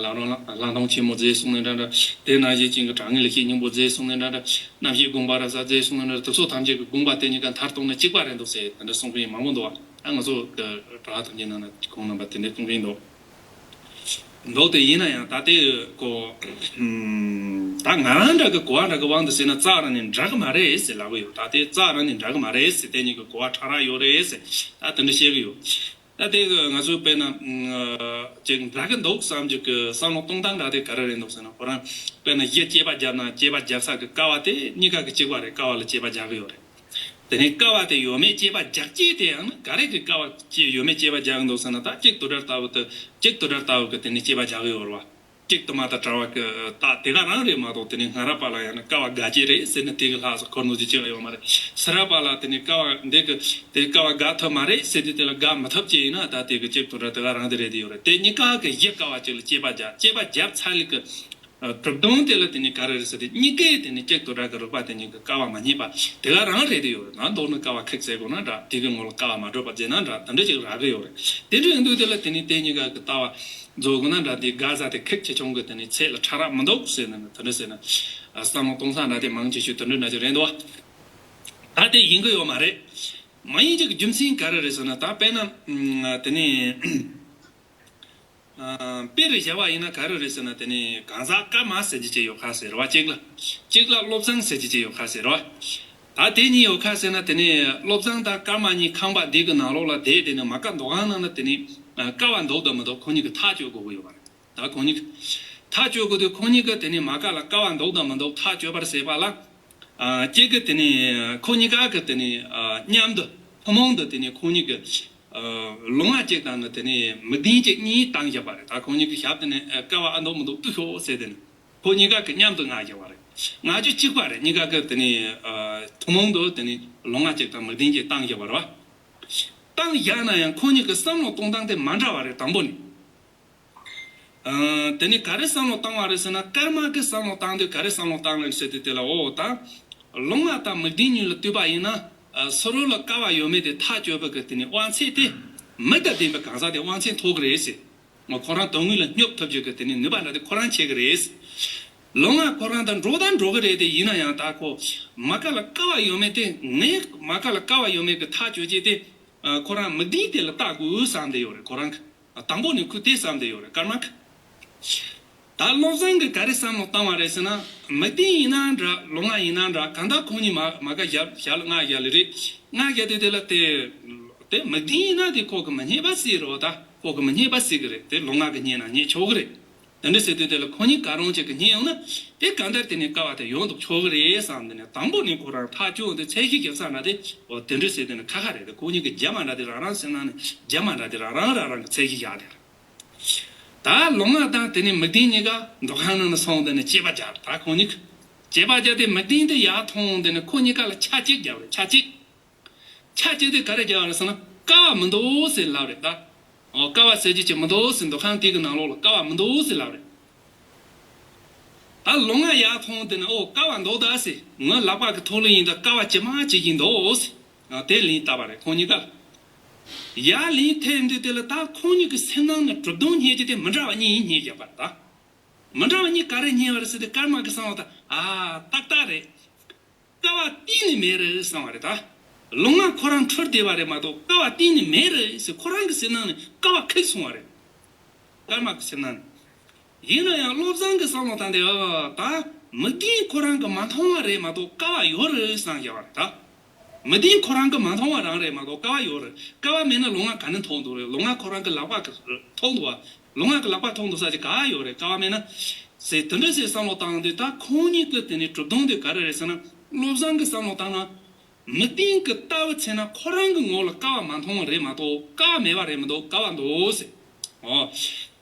ལམ་རིམ་ལམ་སྟོན་ཆེན་མོ་མཛད་གསུངས་ནས་འདྲ་འདྲ། དེ་ནང་བཞིན་ཅན་གྱི་དྲང་ངེས་ལེགས་བཤད་སྙིང་པོ་མཛད་གསུངས་ནས་འདྲ་འདྲ། རྣམ་བཤད་དགོངས་པ་རབ་གསལ་མཛད་གསུངས་ནས་འདྲ་འདྲ། དེ་ཚོ་ཐམས་ཅད་ཀྱི་དགོངས་པ་དེ་གཉིས་ཀ་མཐར་གཏུགས་ན་གཅིག་པ་རེད་འདུག་ཟེར་དེ་འདྲ་གསུང་མཁན་མང་པོ་འདུག་བ། ཨ་ང་ཚོ་གི་གྲྭ་བ་ཐམས་ཅད་ནང་ན་ཁོང་རྣམ་པ་དེ་འདྲ་གསུང་གིན་འདུག་འདུག་དེ་ཡིན་ན་ཡང་ད་དེ་ཁོ་ད་ང་རང་འདྲ་གི་གོ་བ་འདྲ་གི་དབང་དུ་བྱས་ན་རྩ་རང་ནས་འདྲ་གི་མ་རེད་ཟེར་ལབ་གི་ཡོད། ད་དེ་རྩ་རང་ནས་འདྲ་གི་མ་རེད་ཟེར། དེ་གཉིས་ཀྱི་གོ་བ་ཕྲ་རགས་ཡོད་རེད་ཟེར། ད་དེ་འདྲ་བཤད་གི་ཡོད། ད་དེ་གི་ང་ཚོས་དཔེར་ན་ཅིག་འདྲ་གི་འདུག་བསམ་རྒྱུ་གི་བསམ་བློ་གཏོང་སྟངས་འདྲ་དེ་ག་རེ་རེད་འདུག་ཟེར་ན། ཁོ་རང་དཔེར་ན་གཞི་དཔྱད་པ་བརྒྱབ་ན་དཔྱད་པ་བརྒྱབ་ས་གི་ཀ་བ་དེ་གཉིས་ཀ་གི་གཅིག་པ་རེད། ཀ་བ་ལ་དཔྱད་པ་རྒྱག་གི་ཡོད་རེད། དེ་ནས་ཀ་བ་དེ་ཡོད་མེད་དཔྱད་པ་རྒྱག་སྤྱད་དེ་ཡང་ན་ག་རེ་གི་ཀ་བ་ཡོད་མེད་དཔྱད་པ་རྒྱག་གི་འདུག་ཟེར་ན། ད་གཅིག་དོ་འདྲ་ལྟ་བུ་དེ་གཅིག་དོ་འདྲ་ལྟ་བུ་གི་དེ་ནས་དཔྱད་པ་རྒྱག་གི་ཡོད་རེད་བ། གཅིག་དུ་མ་དང་བྲལ་བ་གི་རྟགས་དེ་ག་རང་རེད་མ་གཏོགས། དེ་ནས་སྔ་རབས་པ་ལ་ཡང་ན་ཀ་བ་དགག་བྱ་རེད་ཟེར་ནས་དེ་གི་ལྷག་ཙམ་འཁོར་ནོ་ཅིག་ཅིག་ལ་ཡོད་མ་རེད། ཕྱི་རབས་པ་ལ་དེ་ནས་ཀ་བ་འདི་གི་དེ་ཀ་བ་དགག་ཐུབ་མ་རེད་ཟེར་དུས་དེ་ལ་དགག་མི་ཐུབ་ཅེས་ཡིན་ན། ད་དེ་གི་གཅིག་དོ་འདྲ་དེ་ག་རང་དེ་རེད་དེ་ཡོད་རེད། དེ་གཉིས་ཀ་གི་གཞི་ཀ་བ་གཅིག་ལ་དཔྱད་པ་རྒྱབ་དཔྱད་པ་རྒྱབ་ཚར་ལེ་གི་གྲུབ་དོན་དེ་ལ་དེ་ནས་ག་རེ་རེད་ཟེར་དུས་གཉིས་ཀའི་དེ་ནས་གཅིག་དོ་འདྲ་གི་རིགས་པ་དེ་གཉིས་ཀ་ཀ་བ་མ་རྙེད་པ་དེ་ག་རང་རེད་དེ་ཡོད་རེད། ན་མདོར་ན་ཀ་བ་ཁེགས་ཟེར་དགོས་ན་འདྲ། དེ་གི་ངོ་ལ་ཀ་བ་མ་གྲུབ་པ་བྱས་ན་འདྲ། དེ་འདྲ་ཅིག་རག་གི་ཡོད་རེད། དེ་འདྲ་ཡིན་དུས་དེ་ལ་དེ་ནས་དེ་གཉིས་ཀ་གི་ལྟ་བ་རྫོགས་དགོས་ན་འདྲ། དེ་དགག་ས་དེ་ཁེགས་ཆེ་ཆུང་གི་དེ་ནས་ཚད་ལ་ཕྲ་རགས་མི་འདུག་ཟེར་ནས་དེ་འདྲ་ཟེར་ན། བསམ་བློ་གཏོང་ས་འདྲ་དེ་མང་ཆེ་ཤོས་དེ་འདྲ་འདྲ་ཅིག་རེད་འདུག་བ། ད་དེ་ཡིན་གི་ཡོད་མ་རེད། མ་ཡིན་ཅིག་རྒྱུ་མཚན་ག་རེ་རེད་ཟེར་ན། ད་དཔེར་ན་དེ་ནས་དཔེ་རུ་བཞག་པ་ཡིན་ན་ག་རེ་རེད་ཟེར་ན། དེ་ནས་གང་ཟག་ཀརྨ་ཟེར་གྱི་ཅིག་ཡོད་ཁ་ཟེར་བ་གཅིག་ལ། གཅིག་ལ་བློ་བཟང་ཟེར་གྱི་ཅིག་ཡོད་ཁ་ཟེར་བ། ད་དེ་གཉིས་ཡོད་ཁ་ཟེར་ན། དེ་ནས་བློ་བཟང་དང་ཀརྨ་གཉིས་ཁང་པ་འདི་གི་ནང་ལོགས་ལ་བསྡད། དེ་ནས་མ་ཀ་འདུ་ཁང་ནང་ན་དེ་ནས་ཀ་བ་འདུག་དང་མི་འདུག་ཁོ་གཉིས་ཀྱིས་ཐག་གཅོད་དགོས་ཀྱི་ཡོད་པ་རེད། ད་ཁོ་གཉིས་ཀྱིས་ཐག་གཅོད་དགོས་དུས་ཁོ་གཉིས་ཀྱིས་དེ་ནས་མ་ཀ་ལ་ཀ་བ་འདུག་དང་མི་འདུག་ཐག་གཅོད་པར་ཟེར་བ་ལ། གཅིག་གིས་དེ་ནས་ཁོ་གཉིས་ཀ་གིས་དེ་ནས་མཉམ་དུ་ཐུན་མོང་དུ་དེ་ནས་ཁོ་གཉིས་ཀྱིས་ལུང་ང་གཅིག་དང་ནི་དེ་ནས་མིག་ལྡན་གཅིག་གཉིས་བཏང་བཞག་པ་རེད། ད་ཁོ་གཉིས་ཀྱི་ཞབས་དེ་ནས་ཀ་བ་ཨ་འདུག་མི་འདུག་ལྟོས་ཤོག་ཟེར། དེ་ནས་ཁོ་གཉིས་ཀ་གི་མཉམ་དུ་མངགས་བཞག་པ་རེད། མངགས་རྒྱུ་གཅིག་པ་རེད། གཉིས་ཀ་གི་དེ་ནས་ཐུན་མོང་དུ་དེ་ནས་ལུང་ང་གཅིག་དང་མིག་ལྡན་གཅིག་བཏང་བཞག་པ་རེད་བ། བཏང་བཞག་ན་ཡང་ཁོ་གཉིས་ཀྱི་བསམ་བློ་གཏོང་སྟངས་དེ་མ་འདྲ་བ་རེད། དང་པོ་ནས། དེ་ནས་ག་རེ་བསམ་བློ་བཏང་བ་རེད་ཟེར་ན། ཀརྨ་གི་བསམ་བློ་བཏང་དུས་ག་རེ་བསམ་བློ་བཏང་ལེ་ཟེར་དུས་དེ་ལ། འོ་ད་ལུང་ང་དང་མིག་ལྡན་གཉིས་ལ་ལྟོས་པ་ཡིན་ན། སོ་རོ་ལ་ཀ་བ་ཡོད་མེད་དེ་ཐག་གཅོད་པ་གི་དེ་ནས་དབང་ཚད་དེ་མིག་དང་ལྡན་པའི་གང་ཟག་དེ་དབང་ཚད་མཐོ་གི་རེད་ཟེར། ཁོ་རང་དོན་དངོས་ལ་སྙོབ་ཐུབ་རྒྱུ་གི་དེ་ནས་ནུས་པ་འདྲ་དེ་ཁོ་རང་ཆེ་གི་རེད། ལུང་ང་ཁོ་རང་དང་འགྲོ་དང་འགྲོ་གི་རེད་དེ། ཡིན་ན་ཡང་ད་ཁོ་མ་ཀ་ལ་ཀ་བ་ཡོད་མེད་དེ། ངས་མ་ཀ་ལ་ཀ་བ་ཡོད་མེད་གི་ཐག་གཅོད་རྒྱུ་དེ་ཁོ་རང་མིག་ལྡན་དེ་ལ་བལྟ་དགོས་བསམ་བསྡད་ཡོད་རེད། ཁོ་རང་གི་དང་པོ་ནས་ཁོས་དེ་བསམ་བསྡད་ཡོད་རེད། ཀརྨ་གི། ད་བློ་བཟང་གིས་ག་རེ་བསམ་བློ་བཏང་བ་རེད་ཟེར་ན། མིག་ལྡན་ཡིན་ན་འདྲ་ལུང་ང་ཡིན་ན་འདྲ། གང་ལྟར་ཁོ་གཉིས་མ་མ་ཀ་ཞབས་ཞབས་ལ་མངགས་བཞག་ལེ་རེད། མངགས་བཞག་དུས་དེ་ལ་དེ་དེ་མིག་ལྡན་ཡིན་ན་དེ་ཁོ་གི་མི་སྙན་པ་ཟིག་རེད་བ། ད་ཁོ་གི་མི་སྙན་པ་ཟིག་གི་རེད། དེ་ལུང་ང་གི་སྙན་ན་སྙན་ཆོག་གི་རེད། དེ་འདྲ་ཟེར་དུས་དེ་ལ་ཁོ་གཉིས་ག་རང་ཅིག་གི་སྙན་ཡོང་ན། དེ་གང་ལྟར་དེ་ནས་ཀ་བ་དེ་ཡོང་འདུག་ཆོག་གི་རེད་བསམ། དེ་ནས་དང་པོ་ནས་ཁོ་རང་ཐག་གཅོད་དེ་ཚད་གཞི་བཞག་ས་ན་དེ། འོ་དེ་འདྲ་ཟེར་དེ་ནས་ཁ་ཁ་རེད། དེ་ཁོ་གཉིས་ཀྱི་རྒྱབ་མ་འདྲ་དེ་རང་རང་སེམས་ནང་ནས་རྒྱབ་མ་འདྲ་དེ་རང་རང་རང་རང་གི་ཚད་གཞི་བཞག་དེ་རེད། ད་ལུང་ང་དང་དེ་ནས་མིག་ལྡན་གཉིས་ཀ་འདུ་ཁང་ནང་ནས་སོང་། དེ་ནས་དཔྱད་པ་རྒྱག་ད་ཁོ་གཉིས་ཀྱིས་དཔྱད་པ་རྒྱག་དེ་མིག་ལྡན་དེ་ཡར་མཐོང་། དེ་ནས་ཁོ་གཉིས་ཀ་ལ་ཆ་གཅིག་བརྒྱབ་རེད། ཆ་གཅིག་ཆ་གཅིག་དེ་ག་རེ་བརྒྱབ་པ་རེད་ཟེར་ན། ཀ་བ་མི་འདུག་ཟེར་ལབ་རེད་ད། འོ་ཀ་བ་ཟེར་རྒྱུ་ཅིག་མི་འདུག་ཟེར། འདུ་ཁང་དེ་གི་ནང་ལོགས་ལ་ཀ་བ་མི་འདུག་ཟེར་ལབ་རེད། ད་ལུང་ང་ཡར་མཐོང་། དེ་ནས་འོ་ཀ་བ་འདུག་ད་ཟེར། ངའི་ལག་པ་གི་ཐོག་ལ་ཡིན་ད་ཀ་བ་ཇི་མ་ཇི་བཞིན་འདུག་ཟེར། དེ་ལན་བཏབ་པ་རེད་ཁོ་གཉིས་ཀ་ལ། ཡར་ལན་ཐེབས་དུས་དེ་ལ་ད་ཁོ་གཉིས་ཀྱི་སེམས་ནང་ནས་གྲུབ་དོན་རྙེད་རྒྱུ་དེ་མི་འདྲ་བ་གཉིས་རྙེད་བཞག་པ་རེད་ད། མི་འདྲ་བ་གཉིས་ག་རེ་རྙེད་པ་རེད་ཟེར་དུས། ཀརྨ་གི་བསམ་བློ་ད། ཨ་ཏག་ཏག་རེད། ཀ་བ་གཏན་ནས་མེད་རེད་བསམ་པ་རེད་ད། ལུང་ང་ཁོ་རང་འཁྲུལ་བསྡད་པ་རེད་མ་གཏོགས་ཀ་བ་གཏན་ནས་མེད་རེད་ཟེར། ཁོ་རང་གི་སེམས་ནང་ནས་ཀ་བ་ཁེགས་སོང་བ་རེད། ཀརྨ་གི་སེམས་ནང་ནས། ཡིན་ན་ཡང་བློ་བཟང་གི་བསམ་བློ་བཏང་སྟེ། ཨ་ད་མིག་ལྡན་ཁོ་རང་གིས་མ་མཐོང་བ་རེད་མ་གཏོགས་ཀ་བ་ཡོད་རེད་བསམ་བཞག་པ་རེད་ད། མིག་ལྡན་ཁོ་རང་གིས་མ་མཐོང་བ་རང་རེད་མ་གཏོགས་ཀ་བ་ཡོད་རེད། ཀ་བ་མེད་ན་ལུང་ང་ག་ནས་མཐོང་འདུག་རེད། ལུང་ང་ཁོ་རང་གི་ལག་པ་གིས་མཐོང་འདུག་བ། ལུང་ང་གི་ལག་པ་མཐོང་འདུག་ས་ཅིག་ག་ཡོད་རེད། ཀ་བ་མེད་ན། ཟེར་དེ་འདྲ་ཟེར་བསམ་བློ་བཏང་དུས་ད་ཁོང་གཉིས་ཀྱི་དེ་ནས་གྲུབ་དོན་དེ་ག་རེ་རེད་ཟེར་ན། བློ་བཟང་གི་བསམ་བློ་བཏང་ན། མིག་ལྡན་གྱི་ལྟ་བུ་བྱས་ན་ཁོ་རང་གི་ངོ་ལ་ཀ་བ་མ་མཐོང་བ་རེད་མ་གཏོགས་ཀ་བ་མེད་པ་རེད་མི་འདུག་ཀ་བ་འདུག་ཟེར། ཨོ།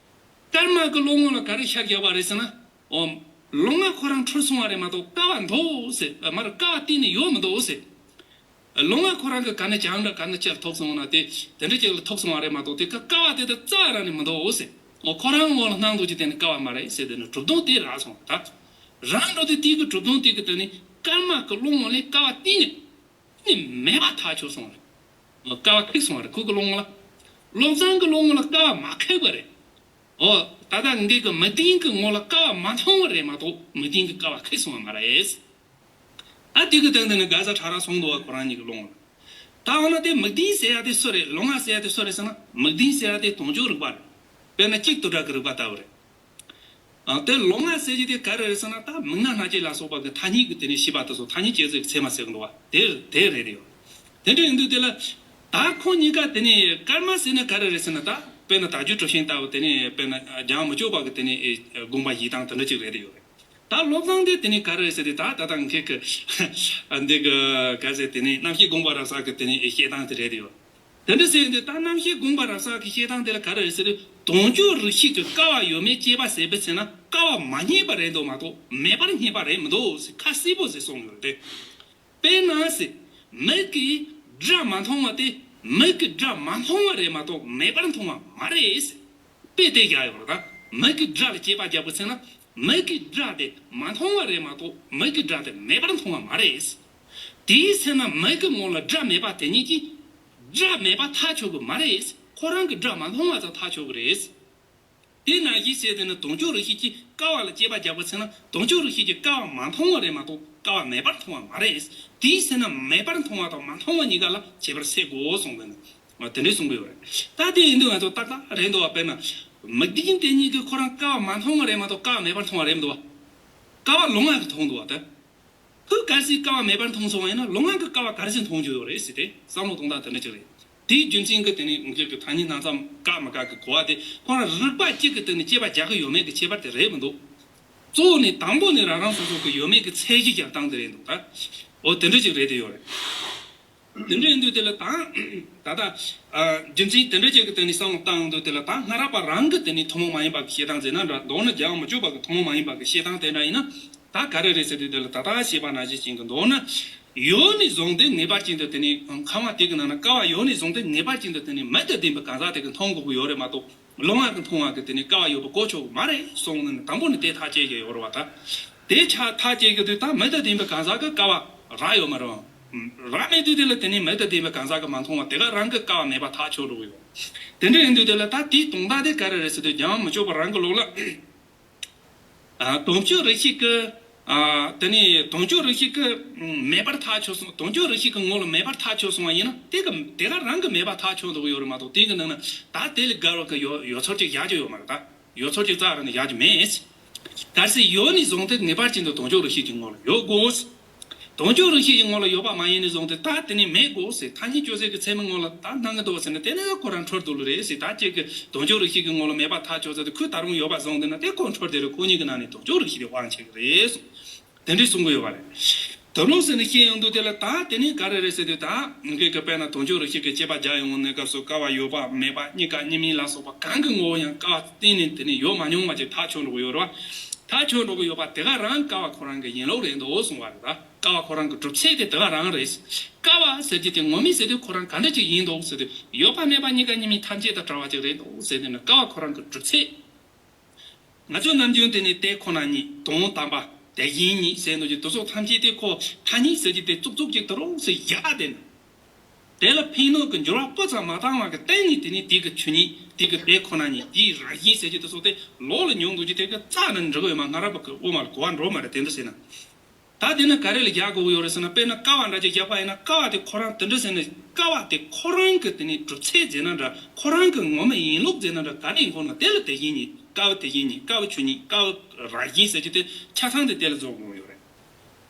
ཀརྨ་གི་བློ་ངོ་ལ་ག་རེ་ཤར་བཞག་པ་རེད་ཟེར་ན། ཨོ། ལུང་ང་ཁོ་རང་འཁྲུལ་སོང་བ་རེད་མ་གཏོགས་ཀ་བ་འདུག་ཟེར། ཨ་མ་རེད། ཀ་བ་གཏན་ནས་ཡོད་མི་འདུག་ཟེར། ལུང་ང་ཁོ་རང་གི་ག་ནས་བྱང་འདྲ་ག་ནས་ཅིག་ལ་ཐུག་སོང་ན་དེ་དེ་འདྲ་ཅིག་ལ་ཐུག་སོང་བ་རེད་མ་གཏོགས་དེ་ཀ་ཀ་བ་དེ་དག་རྩ་རང་ནས་མི་འདུག་ཟེར། ཨོ་ཁོ་རང་ངོ་ལ་སྣང་འདུག་ཅིག་དེ་ནི་ཀ་བ་མ་རེད་ཟེར། དེ་ནི་གྲུབ་དོན་དེ་རག་སོང་བ་རེད། ད་རང་འགྲོ་དེ་དེ་གི་གྲུབ་དོན་དེ་གི་དེ་ནི་ཀརྨ་གི་བློ་ངོ་ལས་ཀ་བ་གཏན་ནས་ནི་མེད་པ་ཐག་ཆོད་སོང་བ་རེད། ཀ་བ་ཁེགས་སོང་བ་རེད་ཁོ་གི་བློ་ངོ་ལ། བློ་བཟང་གི་བློ་ངོ་ལ་ཀ་བ་མ་ཁེགས་པ་རེད། ཨོ། ད་ལྟ་འདི་གི་མིག་ལྡན་གི་ངོ་ལ་ཀ་བ་མ་མཐོང་བ་རེད་མ་གཏོགས་མིག་ལྡན་གི་ཀ་བ་ཁེགས་སོང་བ་མ་རེད། ཨ་དེ་གི་སྟེང་དེ་ནི་དགག་ས་ཕྲ་རགས་སོང་འདུག་བ། ཁོ་རང་གཉིས་ཀྱི་བློ་ངོ་ལ། ད་འོ་ན་དེ་མིག་ལྡན་ཟེར་ཡ་དེ་སུ་རེད། ལུང་ང་ཟེར་ཡ་དེ་སུ་རེད་ཟེར་ན། མིག་ལྡན་ཟེར་ཡ་དེ་དོན་འཇོག་རིག་པ་རེད། དཔེར་ན་གཅིག་ཏུ་སྒྲ་གི་རིག་པ་ལྟ་བུ་རེད། ཨ་དེ་ལུང་ང་ཟེར་གྱི་དེ་ག་རེ་རེད་ཟེར་ན། ད་མིག་རྣ་སྣ་ལྕེ་ལ་སོགས་པ་གི་ཐ་སྙད་ཀྱི་དེ་ནས་ཤེས་པ་དེ་ཚོ་ཐ་སྙད་སྐྱེད་ཚལ་གྱི་ཚད་མ་ཟེར་གི་འདུག་བ། དེ་དེ་རེད་དེ་ཡོད། དེ་འདྲ་ཡིན་དུས་དེ་ལ་ད་ཁོ་གཉིས་ཀ་དེ་ནས་ཀརྨ་ཟེར་ན་ག་རེ་རེད་ཟེར་ན། ད་དཔེར་ན་དལ་འབྱོར་གྲུབ་ཆེན་ལྟ་བུ་དེ་ནས་དཔེར་ན་སྦྱང་མི་སྐྱོ་བ་གི་དེ་ནས་དགོངས་པ་བཞེས་སྟངས་དེ་འདྲ་ཅིག་རེད་དེ་ཡོད་རེད། ད་བློ་བཟང་དེ་དེ་ནི་ག་རེ་ཟེར་ཏེ་ད་ད་ལྟ་ངེད་ཀྱི་འདི་གི་ག་ཟེར་དེ་ནི་རྣམ་ཤེས་སྒོམ་པ་རབ་གསལ་གྱི་དེ་ནི་བཤད་སྟངས་དེ་རེད་ཡོད། དེ་འདྲ་ཟེར་ཏེ་ད་རྣམ་ཤེས་སྒོམ་པ་རབ་གསལ་གྱི་བཤད་སྟངས་དེ་ལ་ག་རེ་རེད་ཟེར་ཏེ། དོན་སྤྱོད་རིགས་ཤེས་ཀྱི་སྐལ་བ་ཡོད་མེད་དཔྱད་པ་ཟེར་བའི་ཚེ་ན་སྐལ་བ་མ་རྙེད་པ་རེད་འདུག་མ་གཏོགས་མེད་པར་རྙེད་པ་རེད་མི་འདུག་ཟེར་ཁ་གསལ་པོ་ཟེར་གསུངས་ཡོད་རེད། དཔེར་ན་ཟེར། མིག་གིས་སྒྲ་མ་མཐོང་བ་དེ་མིག་གིས་སྒྲ་མ་མཐོང་བ་རེད་མ་གཏོགས་མེད་པར་མཐོང་བ་མ་རེད་ཟེར། དཔེ་དེ་བཞག་ཡོད་རེད་ད། མིག་གིས་སྒྲ་ལ་དཔྱད་པ་རྒྱག་པའི་ཚེ་ན། མིག་གིས་སྒྲ་དེ་མ་མཐོང་བ་རེད་མ་གཏོགས་མིག་གིས་སྒྲ་དེ་མེད་པར་མཐོང་བ་མ་རེད། དེའི་ཚེ་ན་མིག་གི་ངོ་ལ་སྒྲ་མེད་པ་དེ་ཉིད་ཀྱིས་སྒྲ་མེད་པ་ཐག་ཆོད་གི་མ་རེད། ཁོ་རང་གིས་སྒྲ་མ་མཐོང་བ་ཙམ་ཐག་ཆོད་གི་རེད། དེ་ནང་བཞིན་བྱས་ཏེ་ནི་དོན་སྤྱོད་རིགས་ཤེས་ཀྱི་སྐལ་བ་ལ་དཔྱད་པ་རྒྱག་པའི་ཚེ་ན་དོན་སྤྱོད་རིགས་ཤེས་ཀྱི་སྐལ་བ་མ་མཐོང་བ་རེད་མ་གཏོགས་སྐལ་བ་མེད་པར་མཐོང་བ་མ་རེད། དེའི་ཚེ་ན་མེད་པར་མཐོང་བ་དང་མ་མཐོང་བ་གཉིས་ཀ་ལ་ཁྱད་པར་ཕྱེ་དགོས་གསུངས་པས་ན། དེ་འདྲས་གསུང་གི་ཡོད་རེད། ད་དེ་ཡིན་དུས་ང་ཚོ་ཏག་ཏག་རེད་འདུག་བ། དཔེར་ན། མིག་ལྡན་དེ་ཉིད་ཀྱིས་ཁོ་རང་སྐལ་བ་མ་མཐོང་བ་རེད་མ་གཏོགས་སྐལ་བ་མེད་པར་མཐོང་བ་རེད་མི་འདུག་བ། སྐལ་བ་ལུས་ངག་གིས་མཐོང་འདུག་བ་ད། ཁོས་གལ་སྲིད་སྐལ་བ་མེད་པར་མཐོང་སོང་བ་ཡིན་ན་ལུས་ངག་གིས་སྐལ་བ་ག་རེ་བྱས་མཐོང་རྒྱུ་ཡོད་རེད་ཟེར་ཏེ་བསམ་བློ་གཏོང་སྟངས་དེ་འདྲ་ཅིག་རེད། དེའི་རྒྱུ་མཚན་གྱིས་དེ་ནི་ངེད་ཀྱི་ཐ་སྙད་སྣ་ཚོགས་བཀག་མི་བཀག་གི་གོ་བ་དེ་ཁོ་རང་རིག་པ་གཅིག་གིས་དེ་ནི་དཔྱད་པ་རྒྱག་གི་ཡོད་མེད་ཀྱི་ཁྱད་པར་དེ་རེད་མི་འདུག་གཙོ་བོ་ནི་དང་པོ་ནི་རང་རང་སོ་སོ་གི་ཡོད་མེད་ཀྱི་ཚད་གཞི་རྒྱག་སྟངས་དེ་རེད་འདུག་ད། འོ་དེ་འདྲ་ཅིག་རེད་དེ་ཡོད་རེད། དེ་འདྲ་ཡིན་དུས་དེ་ལ་ད། ད་ལྟ། རྒྱུ་མཚན་དེ་འདྲ་ཅིག་གི་དེ་ནི་བསམ་བློ་བཏང་ཡོང་དུས་དེ་ལ་ད་སྔ་རབས་པ་རང་གི་དེ་ནི་ཐུན་མོང་མ་ཡིན་པ་གི་བཤད་སྟངས་ཟེར་ན་འདྲ། མདོར་ན་རྒྱལ་བ་མི་བསྐྱོད་པ་གི་ཐུན་མོང་མ་ཡིན་པ་གི་བཤད་སྟངས་དེ་འདྲ་ཡིན་ན། ད་ག་རེ་རེད་ཟེར་དུས་དེ་ལ་ད་ལྟ་བཤད་པ་ནང་བཞིན་ཅན་གྱི་མདོར་ན། ཡོད་ནས་བཟུང་སྟེ་ངེས་པར་ཅན་དུ་དེ་ནི་ཁམས་དེ་གི་ནང་ན་སྐལ་བ་ཡོད་ནས་བཟུང་སྟེ་ངེས་པར་ཅན་དུ་དེ་ནི་མིག་དང་ལྡན་པའི་གང་ཟག་དེ་གི་མཐོང་དགོས་ཀྱི་ཡོད་རེད་མ་གཏོགས། ལུས་ངག་གིས་མཐོང་བ་གི་དེ་ནི་སྐལ་བ་ཡོད་པ་གོ་ཆོག་གི་མ་རེད་གསུངས་ནས་དང་པོ་ནས་དེ་ཐག་བཅད་ཀྱི་ཡོད་རེད་བ་ད། དེ་ཆ་ཐག་བཅད་ཀྱི་དུས་ད་མིག་དང་ལྡན་པའི་གང་ཟག་གི་སྐལ་བ་རག་ཡོད་མ་རེད་བ། རག་མེད་དུས་དེ་ལ་དེ་ནི་མིག་དང་ལྡན་པའི་གང་ཟག་གིས་མ་མཐོང་བ་དེ་ག་རང་གི་སྐལ་བ་མེད་པ་ཐག་ཆོད་འགྲོ་གི་ཡོད། དེ་འདྲ་ཡིན་དུས་དེ་ལ་ད་དེའི་དོན་དག་དེ་ག་རེ་རེད་ཟེར་དུས་རྒྱལ་བ་མི་བསྐྱོད་པ་རང་གི་ལུགས་ལ། ཨ། དོན་སྤྱོད་རིགས་ཤེས་ཀྱི། ཨ། དེ་ནི་དོན་སྤྱོད་རིགས་ཤེས་ཀྱི་མེད་པར་ཐག་ཆོད་སོང་། དོན་སྤྱོད་རིགས་ཤེས་ཀྱི་ངོ་ལ་མེད་པར་ཐག་ཆོད་སོང་བ་ཡིན་ན་དེ་གི་དེ་ག་རང་གི་མེད་པ་ཐག་ཆོད་འགྲོ་གི་ཡོད་རེད་མ་གཏོགས་དེ་གི་ནང་ན་ད་དེ་ལས་བརྒལ་བ་གི་ཡོད་ཡོད་ཚོད་ཅིག་བཞག་རྒྱུ་ཡོད་མ་རེད་ད། ཡོད་ཚོད་ཅིག་རྩ་ར་ནས་བཞག་རྒྱུ་མེད། གལ་སྲིད་ཡོད་ནས་བཟུང་སྟེ་ངེས་པར་ཅན་དུ་དོན་སྤྱོད་རིགས་ཤེས་ཀྱི་ངོ་ལ་ཡོད་དགོས། དོན་སྤྱོད་རིགས་ཤེས་ཀྱི་ངོ་ལ་ཡོད་པ་མ་ཡིན་ནས་བཟུང་སྟེ་ད་དེ་ནི་མེད་དགོས་ཟེར། ཐ་སྙད་སྤྱོད་ཚུལ་གྱི་ཚད་མའི་ངོ་ལ་ད་སྣང་གི་འདུག་ཟེར་ན་དེ་ནི་ཁོ་རང་འཁྲུལ་འདུག་ལ་རེད་ཟེར། ད་ཅིག་གི་དོན་སྤྱོད་རིགས་ཤེས་ཀྱི་ངོ་ལ་མེད་པ་ཐག་ཆོད་ཚར་དུས་ཁོས་ད་རུང་ཡོད་པ་བཟུང་བསྡད་ན་དེ་ཁོ་འཁྲུལ་དེ་རེད། ཁོ་གཉིས་ཀྱི་ནང་ནས་དོན་སྤྱོད་རིགས་ཤེས་དེ་དབང་ཆེ་གི་རེད། དེ་འདྲས་གསུང་གི་ཡོད་པ་རེད། དོན་ལུགས་ཟེར་ནས་བཤད་ཡོང་དུས་དེ་ལ་ད་དེ་ནི་ག་རེ་རེད་ཟེར་དུས་ད་ངེད་ཀྱི་དཔེར་ན་དོན་སྤྱོད་རིགས་ཤེས་ཀྱི་དཔྱད་པ་རྒྱག་ཡོང་ནས་སྐབས་སུ་སྐལ་བ་ཡོད་པ་མེད་པ་གཉིས་ཀ་གཉིས་མིན་ལ་སོགས་པ་གང་གི་ངོ་བོ་ཡང་སྐལ་བ་གཏན་ནས་དེ་ནི་ཡོད་མ་མྱོང་བ་ཅིག་ཐག་ཆོད་འགྲོ་གི་ཡོད་རེད་བ། ཐག་ཆོད་འགྲོ་གི་ཡོད་པ་དེ་ག་རང་སྐལ་བ་ཁོ་རང་གི་ཡིན་ལུགས་རེད་འདུག་གསུང་བ་རེད་ད། སྐལ་བ་ཁོ་རང་གི་གྲུབ་ཚུལ་དེ་དེ་ག་རང་རེད། སྐལ་བ་ཟེར་གྱི་དེ་ངོ་མས་ཟེར་དུས་ཁོ་རང་ག་འདྲ་ཅིག་ཡིན་འདུག་ཟེར་དུས་ཡོད་པ་མེད་པ་གཉིས་ཀ་གཉིས་མིན་ཐམས་ཅད་དང་བྲལ་བ་ཅིག་རེད་འདུག་ཟེར་དུས་ནི་སྐལ་བ་ཁོ་རང་གི་གྲུབ་ཚུལ། ང་ཚོ་ནམ་རྒྱུན་དེ་ནི་དེ་ཁོ་ན་ཉིད་དོན་དམ་པ་དེ་བཞིན་ཉིད་ཟེར་འདུག་ཅིག་དེ་ཚོ་ཐམས་ཅད་དེ་ཁོ་ཐ་སྙད་ཟེར་གྱི་དེ་ཙུག་ཙུག་ཅིག་ད་རུང་ཟེར་བཞག་དེ་ནི། དེ་ལ་ཕན་གནོད་ཀྱི་འགྱུར་བ་སྤུ་ཙམ་མ་བཏང་བ་གི་སྟེང་ནས་དེ་ནི་དེ་གི་ཆོས་ཉིད་དེ་གི་དེ་ཁོ་ན་ཉིད་དེའི་རང་བཞིན་ཟེར་གྱི་དེ་ཚོ་དེ་ལོག་ལ་མྱོང་འདུག་ཅིག་དེ་གི་རྩ་ནས་འགྲིག་གི་ཡོད་མ། སྔ་རབས་པ་གི་དབུ་མ་ལ་གོ་བ་འགྲོ་མ་རེད་དེ་འདྲ་ཟེར་ན། ད་དེ་ནི་ག་རེ་ལ་རྒྱག་དགོས་ཀྱི་ཡོད་རེད་ཟེར་ན། དཔེར་ན་ཀ་བ་འདྲ་ཅིག་བཞག་པ་ཡིན་ན་ཀ་བ་དེ་ཁོ་རང་དེ་འདྲ་ཟེར་ན་ཀ་བ་དེ་ཁོ་རང་གི་དེ་ནི་གྲུབ་ཚུལ་ཟེར་ན་འདྲ། ཁོ་རང་གི་ངོ་མ་ཡིན་ལུགས་ཟེར་ན་འདྲ། ག་རེ་ཡིན་ཁོ་ན་དེ་ལ་དེ་བཞིན་ཉིད། ཀ་བ་དེ་བཞིན་ཉིད། ཀ་བ་ཆོས་ཉིད། ཀ་བ་རང་བཞིན་ཟེར་གྱི་དེ་ཆ་ཚང་དེ་དེ་ལ་རྫོགས་དགོས་ཡོད་རེད།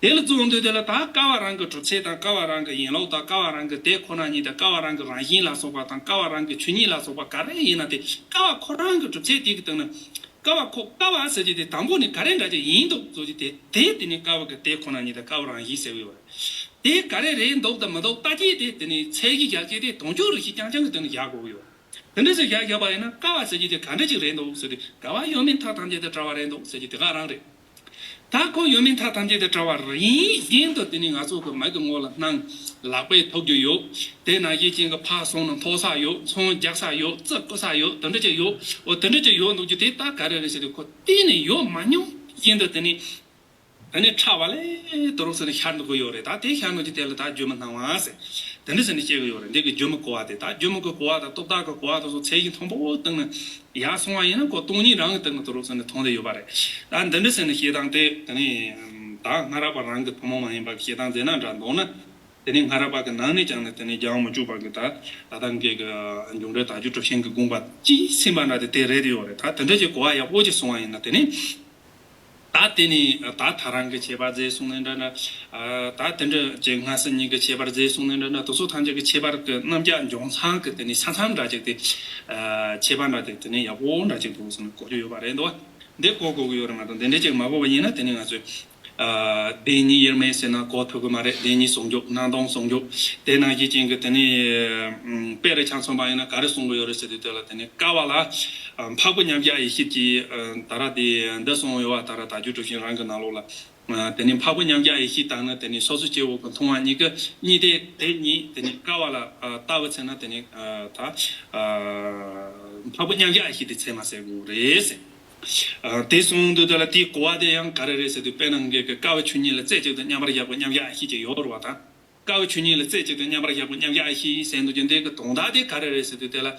དེ་ལ་རྫོགས་དུས་དེ་ལ་ད་ཀ་བ་རང་གི་གྲུབ་ཚུལ་དང་། ཀ་བ་རང་གི་ཡིན་ལུགས་དང་། ཀ་བ་རང་གི་དེ་ཁོ་ན་ཉིད་དང་། ཀ་བ་རང་གི་རང་བཞིན་ལ་སོགས་པ་དང་། ཀ་བ་རང་གི་ཆོས་ཉིད་ལ་སོགས་པ་ག་རེ་ཡིན་ན་དེ་ཀ་བ་ཁོ་རང་གི་གྲུབ་ཚུལ་དེ་གི་སྟེང་ན། ཀ་བ་ཁོ་ཀ་བ་ཟེར་གྱི་དེ་དང་པོ་ནས་ག་རེ་འདྲ་ཅིག་ཡིན་འདུག་བཟོ་གྱི་དེ་དེ་དེ་ནི་ཀ་བ་གི་དེ་ཁོ་ན་ཉིད་དང་ཀ་བ་རང་བཞིན་ཟེར་བའི་བར། དེ་ག་རེ་རེད་འདུག་དང་མི་འདུག་ལྟ་གྱི་དེ་དེ་ནི་ཚད་གཞི་རྒྱག་གྱི་དེ་དོན་སྤྱོད་རིགས་ཤེས་རྐྱང་རྐྱང་གི་སྟེང་ནས་རྒྱག་དགོས་ཀྱི་ཡོད། དེ་འདྲ་ཞིག་རྒྱག་རྒྱག་པ་ཡིན་ན་ཀ་བ་ཟེར་གྱི་དེ་ག་འདྲ་ཅིག་རེད་འདུག་ཟེར་དུས་ཀ་བ་ཡོད་མེད་མཐའ་ཐམས་ཅད་དང་བྲལ་བ་རེད་འདུག་ཟེར་གྱི་དེ་ག་རང་རེད། ད་ཁོ་ཡོད་མེད་མཐའ་ཐམས་ཅད་དང་བྲལ་བ་རིན་བཞིན་དུ་དེ་ནི་ང་ཚོ་གི་མིག་གི་ངོ་ལ་སྣང་ལག་པས་ཐོབ་རྒྱུ་ཡོད། དེ་ནང་བཞིན་ཅན་གྱི་ཕར་སོང་ན་མཐོང་ས་ཡོད། ཚོན་རྒྱག་ས་ཡོད། རྩི་བརྐོ་ས་ཡོད། དེ་འདྲ་ཅིག་ཡོད། འོ་དེ་འདྲ་ཅིག་ཡོད་འདུག་རྒྱུ་དེ་ད་ག་རེ་རེད་ཟེར་དུས་ཁོ་གཏན་ནས་ཡོད་མ་མྱོང་བཞིན་དུ་དེ་ནི། ད་ནི་ཕྲ་བ་ལས་དོ་རུང་ཟེར་ནས་ཤར་འདུག་གི་ཡོད་རེད། ད་དེ་ཤར་འདུག་ཀྱི་དེ་ལ་ད་སྒྱུ་མ་སྣང་བ་ཟེར། དེ་འདྲ་ཟེར་ནས་བཤད་གི་ཡོད་རེད། འདི་གི་སྒྱུ་མའི་གོ་བ་དེ། ད་སྒྱུ་མའི་གོ་བ་དང་རྟོག་བཏགས་ཀྱི་གོ་བ་དེ་ཚོ་ཚད་གཞི་མཐོན་པོ་སྟེང་ནས་ཡར་སོང་བ་ཡིན་ན་ཁོ་སྟོང་ཉིད་རང་གི་སྟེང་ནས་དོ་རུང་ཟེར་ནས་མཐོང་བསྡད་ཡོད་པ་རེད། ད་འདི་འདྲ་ཟེར་ནས་བཤད་སྟངས་དེ་དེ་ནི་ད་སྔ་རབས་པ་རང་གི་ཐུན་མོང་མ་ཡིན་པ་གི་བཤད་སྟངས་ཟེར་ན་འདྲ་འདུག་ན། དེ་ནས་སྔ་རབས་པ་གི་ནང་ནས་ཀྱང་ནི་དེ་ནས་རྒྱལ་བ་མི་བསྐྱོད་པ་གི་ད་ད་ལྟ་འགའི་གི་འབྱུང་འགྲེལ་དལ་འབྱོར་གྲུབ་ཆེན་གྱི་དགོངས་པ་ཅིག་ཟིན་པ་འདྲ་དེ་དེ་རེད་ཡོད་རེད། ད་དེ་འདྲ་ཅིག་གོ་བ་ཡག་པོ་ཅིག་སོང་བ་ཡིན་ན་དེ་ནས། ད་དེ་ནས་ད་ཐལ་རང་གི་ཁྱད་པར་རྫས་གསུངས་ནས་འདྲ་འདྲ། ད་དེ་འདྲ་ཅིག་སྔ་ཕྱི་གཉིས་ཀྱི་ཁྱད་པར་རྫས་གསུངས་ནས་འདྲ་འདྲ། དེ་ཚོ་ཐམས་ཅད་ཀྱི་ཁྱད་པར་གྱི་རྣམ་གཞག་འབྱུང་སྟངས་ཀྱི་དེ་ནས་ས་མཚམས་འདྲ་ཅིག་དེ། ཁྱད་པར་འདྲ་དེ་དེ་ནས་ཡག་པོ་འདྲ་ཅིག་འདུག་ཟེར་ནས་གོ་རྒྱུ་ཡོད་པ་རེད་འདུག་འདི་གོ་དགོས་ཀྱི་ཡོད་རེད་མ་གཏོགས། འདི་འདྲ་ཅིག་མ་གོ་བ་ཡིན་ན་དེ་ནི་ང་ཚོས་ཨ་བདེན་གཉིས་དབྱེར་མེད་ཟེར་ན་གོ་ཐུབ་ཀྱི་མ་རེད། བདེན་གཉིས་ཟུང་འཇུག་སྣང་སྟོང་ཟུང་འཇུག་དེ་ནང་བཞིན་ཅན་གྱི་དེ་ནི་ཨམ་དཔེ་རེ་ཆ་མཚོན་པ་ཡིན་ན་ག་རེ་གསུང་གི་ཡོད་རེད་ཟེར་དུས། དེ་ལ་དེ་ནི་ཀ་བ་ལ་ཨ་འཕགས་པའི་མཉམ་གཞག་ཡེ་ཤེས་ཀྱི་ཨ་ད་ར་དེ་འདི་གསུངས་ཡོད་པ། ད་ར་དག་རྒྱུ་གྲུབ་ཆེན་རང་གི་ནང་ལོགས་ལ། ཨ་དེ་ནི་འཕགས་པའི་མཉམ་གཞག་ཡེ་ཤེས་དང་ནི་དེ་ནི་སོ་སོ་སྐྱེ་བོ་གི་མཐོང་བ་གཉིས་ཀ་གཉིས་དེ་དེ་གཉིས་དེ་ནི་ཀ་བ་ལ་ཨ་ལྟ་བུ་ཚད་ན་དེ་ནི་ཨ་ད་ཨ་འཕགས་པའི་མཉམ་གཞག་ཡེ་ཤེས་དེ་ཚད་མ་ཟེར་དགོས་རེད་ཟེར། ཨ་དེ་གསུངས་དུས། དེ་ལ་དེའི་གོ་བ་དེ་ཡང་ག་རེ་རེད་ཟེར་དུས། དཔེར་ན་ངེད་ཀྱི་ཀ་བ་ཆོས་ཉིད་ལ་རྩེ་གཅིག་ཏུ་མཉམ་པར་བཞག་པའི་མཉམ་གཞག་ཡེ་ཤེས་ཅིག་ཡོད་རེད་བ་དང་། ཀ་བ་ཆོས་ཉིད་ལ་རྩེ་གཅིག་ཏུ་མཉམ་པར་བཞག་པའི་མཉམ་གཞག་ཡེ་ཤེས་ཟེར་འདུག་ཀྱང་། དེ་གི་དོན་དག་དེ་ག་རེ་རེད་ཟེར་དུས། དེ་ལ་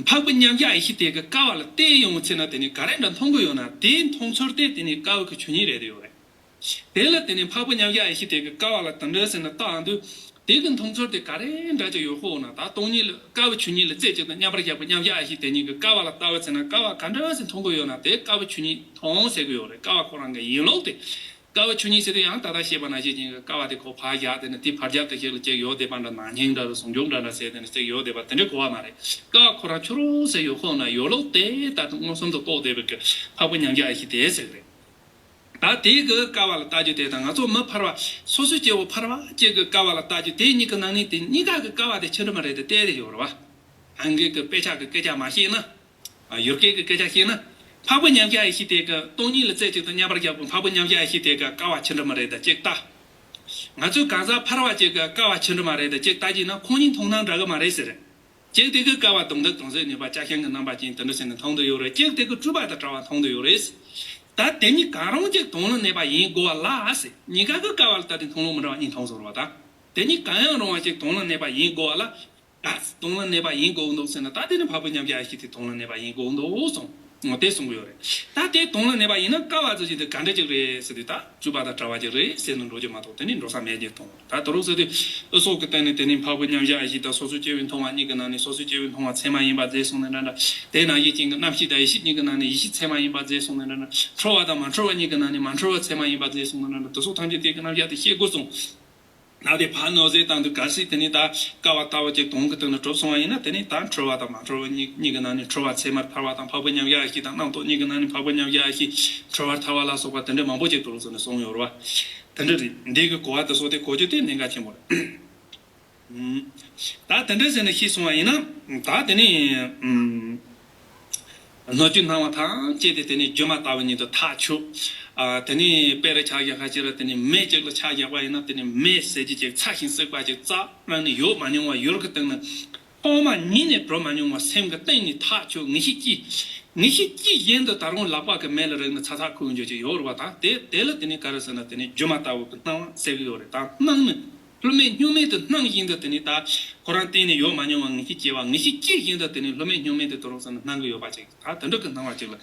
འཕགས་པའི་མཉམ་གཞག་ཡེ་ཤེས་དེ་གི་ཀ་བ་ལ་བལྟས་ཡོང་བའི་ཚེ་ན་དེ་ནི་ག་རེ་འདྲ་མཐོང་གི་ཡོད་ན། དེའི་མཐོང་ཚུལ་དེ་དེ་ནི་ཀ་བ་གི་ཆོས་ཉིད་རེད་དེ་ཡོད་རེད། དེ་ལ་དེ་ནི་འཕགས་པའི་མཉམ་གཞག་ཡེ་ཤེས་དེ་གི་ཀ་བ་ལ་དེ་འདྲ་ཟེར་ན་བལྟ་འདུག་དེ་གི་མཐོང་ཚུལ་དེ་ག་རེ་འདྲ་ཅིག་ཡོད་ཧོ་ན། ད་སྟོང་ཉིད་ལ་ཀ་བ་ཆོས་ཉིད་ལ་རྩེ་གཅིག་ཏུ་མཉམ་པར་བཞག་པའི་མཉམ་གཞག་ཡེ་ཤེས་དེ་གཉིས་ཀྱི་ཀ་བ་ལ་ལྟ་བའི་ཚེ་ན་ཀ་བ་ག་འདྲ་ཟེར་མཐོང་གི་ཡོད་ན། དེ་ཀ་བ་ཆོས་ཉིད་མཐོང་ཟེར་གི་ཡོད་རེད། ཀ་བ་ཁོ་རང་གི་ཡིན་ལུགས་དེ། ཀ་བ་ཆོས་ཉིད་ཟེར་དུས་ཡང་ད་ལྟ་བཤད་པ་ནང་བཞིན་ཅན་གྱི་ཀ་བ་དེ་ཁོ་ཕར་བཞག་དེ་ནི་དེ་ཕར་བཞག་དེ་ཞིག་ལ་ཅིག་ཡོད་བསྡད་པ་འདྲ། ནང་བཞིན་འདྲ་རེད། ཟུང་འཇུག་འདྲ་འདྲ་ཟེར་དེ་ནི་ཅིག་ཡོད་བསྡད་པ་དེ་འདྲའི་གོ་བ་མ་རེད། ཀ་བ་ཁོ་རང་ཆུ་རུ་ཟེར་ཡོད་ཁོ་ན་ཡོད་ལུགས་དེ་ད་དུང་མངོན་སུམ་དུ་རྟོགས་བསྡད་པའི་གི་འཕགས་པའི་མཉམ་གཞག་ཡེ་ཤེས་དེ་ཟེར་གི་རེད། ད་དེའི་གི་ཀ་བ་ལ་ལྟ་རྒྱུ་དེ་དང་ང་ཚོ་མི་ཕལ་བ་སོ་སོའི་སྐྱེ་བོ་ཕལ་བ་ཅིག་གི་ཀ་བ་ལ་ལྟ་རྒྱུ་དེ་གཉིས་ཀྱི་ནང་ནས་དེ་གཉིས་ཀ་གི་ཀ་བ་དེ་ཆི་འདྲ་མ་རེད་དེ་བལྟས་ཏེ་ཡོད་རེད་བ། ཨང་ཀི་གི་དཔེ་ཆ་གི་སྐད་ཆ་མ་བཤད་ན། ཨ་ཡུལ་སྐད་ཀྱི་སྐད་ཆ་བཤད་ན། འཕགས་པའི་མཉམ་གཞག་ཡེ་ཤེས་དེ་ག་སྟོང་ཉིད་ལ་རྩེ་གཅིག་ཏུ་མཉམ་པར་བཞག་པའི་འཕགས་པའི་མཉམ་གཞག་ཡེ་ཤེས་དེ་ག་ཀ་བ་ཆི་འདྲ་མ་རེད་ད་ཅིག་ལྟ། ང་ཚོའི་གང་ཟག་ཕལ་བ་ཅིག་ག་ཀ་བ་ཆི་འདྲ་མ་རེད་ད་ཅིག་ལྟ་གྱིས་ན་ཁོང་གཉིས་མཐོང་སྣང་འདྲ་གི་མ་རེད་ཟེར། གཅིག་དེ་གི་ཀ་བ་དོན་དག་དང་ཟེར་ནུས་པ་ཅ་ཤིང་གི་རྣམ་པ་ཅན་དེ་འདྲ་ཟེར་ནས་མཐོང་དུ་ཡོད་རེད། གཅིག་དེ་གི་སྤྲུལ་པ་དང་བྲལ་བ་མཐོང་དུ་ཡོད་རེད། ད་དེ་གཉིས་གང་རུང་གཅིག་དོན་ལ་གནས་པ་ཡིན་དགོས་པ་ལ་ཟེར། གཉིས་ཀ་གི་ཀ་བ་ལ་ལྟ་དུས་མཐོང་ལུགས་མི་འདྲ་བ་གཉིས་མཐོང་ཟེར་བ་དང་། དེ་གཉིས་གང་ཡང་རུང་བ་ཅིག་དོན་ལ་གནས་པ་ཡིན་དགོས་པ་ལ། ད་དོན་ལ་གནས་པ་ཡིན་དགོས་འདུག་ཟེར་ན། ད་དེ་ནི་འཕགས་པའི་མཉམ་གཞག་ཡེ་ཤེས་དེ་དོན་ལ་གནས་པ་ཡིན་དགོས་འདུག་གསུངས། འོ་དེ་གསུང་གི་ཡོད་རེད། ད་དེ་དོན་ལ་གནས་པ་ཡིན་ན་ཀ་བ་ཚོ་ཅིག་དེ་ག་འདྲ་ཅིག་རེད་ཟེར་དུས། ད་སྤྲུལ་པ་དང་བྲལ་བ་ཅིག་རེད་ཟེར་ནས་འགྲོ་རྒྱུ་མ་གཏོགས་དེ་ནི་འགྲོ་ས་མེད་ཅེས་མཐོང་། ད་དོ་རུང་ཟེར་དུས་ཨུ་སོགས་ཀྱི་སྟེང་ནས་དེ་ནི་འཕགས་པའི་མཉམ་གཞག་ཡེ་ཤེས་དང་སོ་སོའི་སྐྱེ་བོའི་མཐོང་བ་གཉིས་ཀྱི་ནང་ནས་སོ་སོའི་སྐྱེ་བོའི་མཐོང་བ་ཚད་མ་ཡིན་པ་རྫས་གསུངས་ནས་འདྲ་འདྲ། དེ་ནང་བཞིན་ཅན་གྱི་རྣམ་ཤེས་དང་ཡེ་ཤེས་གཉིས་ཀྱི་ནང་ནས་ཡེ་ཤེས་ཚད་མ་ཡིན་པ་རྫས་གསུངས་ནས་འདྲ་འདྲ། འཁྲུལ་བ་དང་མ་འཁྲུལ་བ་གཉིས་ཀྱི་ནང་ནས་མ་འཁྲུལ་བ་ཚད་མ་ཡིན་པ་རྫས་གསུངས་ནས་འདྲ་འདྲ། དེ་སོགས་ཐམས་ཅད་དེ་གི་རྣམ་གཞག་དེ་བཤད་དགོས་གསུངས། ད་དེ་ཕར་ནོར་ཟེར་བཏང་དུས། གལ་སྲིད་དེ་ནི་ད་ཀ་བ་ལྟ་བུ་ཅིག་དོན་གྱི་སྟེང་ན་གྲུབ་སོང་བ་ཡིན་ན། དེ་ནི་ད་འཁྲུལ་བ་དང་མ་འཁྲུལ་བ་གཉིས་གཉིས་ཀྱི་ནང་ནས་འཁྲུལ་བ་ཚད་མར་ཐལ་བ་དང་། འཕགས་པའི་མཉམ་གཞག་ཡེ་ཤེས་དང་རྣམ་རྟོག་གཉིས་ཀྱི་ནང་ནས་འཕགས་པའི་མཉམ་གཞག་ཡེ་ཤེས་འཁྲུལ་བར་ཐལ་བ་ལ་སོགས་པ་དེ་འདྲ་མང་པོ་ཅིག་དུ་རུང་ཟེར་ནས་གསུངས་ཡོད་རེད་བ། དེ་འདྲ་རེད། འདི་གི་གོ་བ་དེ་སོགས་དེ་གོ་རྒྱུ་དེ་གནད་འགག་ཆེན་པོ་རེད། ད་དེ་འདྲ་ཟེར་ནས་ཤེས་སོང་བ་ཡིན་ན། ད་དེ་ནི་ཨུམ། སྣོད་བཅུད་སྣང་བ་ཐམས་ཅད་དེ་དེ་ནི་སྒྱུ་མ་ལྟ་བུ་ཉིད་དུ་ཐག་ཆོད། ཨ་དེ་ནི་དཔེ་རེ་ཆ་བཞག་ཁ་ཅིག་ལ་དེ་ནི་མེ་གཅིག་ལ་ཆ་བཞག་པ་ཡིན་ན། དེ་ནི་མེ་ཟེར་གྱི་ཅིག་ཚ་ཞིང་བསྲེགས་པ་ཅིག་རྩ་བ་ནས་ཡོད་མ་མྱོང་བ། ཡུལ་གྱི་སྟེང་ན་ཐོག་མ་ཉིད་ནས་གྲུབ་མ་མྱོང་བ། སེམས་ཀྱི་གཏིང་ནས་ཐག་ཆོད། ངེས་ཤེས་སྐྱེས། ངེས་ཤེས་སྐྱེས་བཞིན་དུ་ད་རུང་ལག་པ་གི་མེ་ལ་རེག་ན་ཚ་ཚ་ཁུག་འགྱོ་ཅིག་ཡོད་རེད་བ། ད་དེ་དེ་ལ་དེ་ནི་ག་རེ་ཟེར་ན། དེ་ནི་སྒྱུ་མ་ལྟ་བུ་གི་སྣང་བ་ཟེར་གི་ཡོད་རེད། ད་སྣང་ནི། ལྷོད་མེད་སྨྱུག་མེད་དུ་སྣང་བཞིན་དུ་དེ་ནི་ད་ཁོ་རང་སྟེང་ནས་ཡོད་མ་མྱོང་བ་ངེས་ཤེས་སྐྱེ་བ། ངེས་ཤེས་སྐྱེས་བཞིན་དུ་དེ་ནི་ལྷོད་མེད་སྨྱུག་མེད་དུ་དོ་རུང་ཟེར་ན་སྣང་གི་ཡོད་པ་ཅིག་ད་དེ་འདྲ་གི་སྣང་བ་ཅིག་ལ་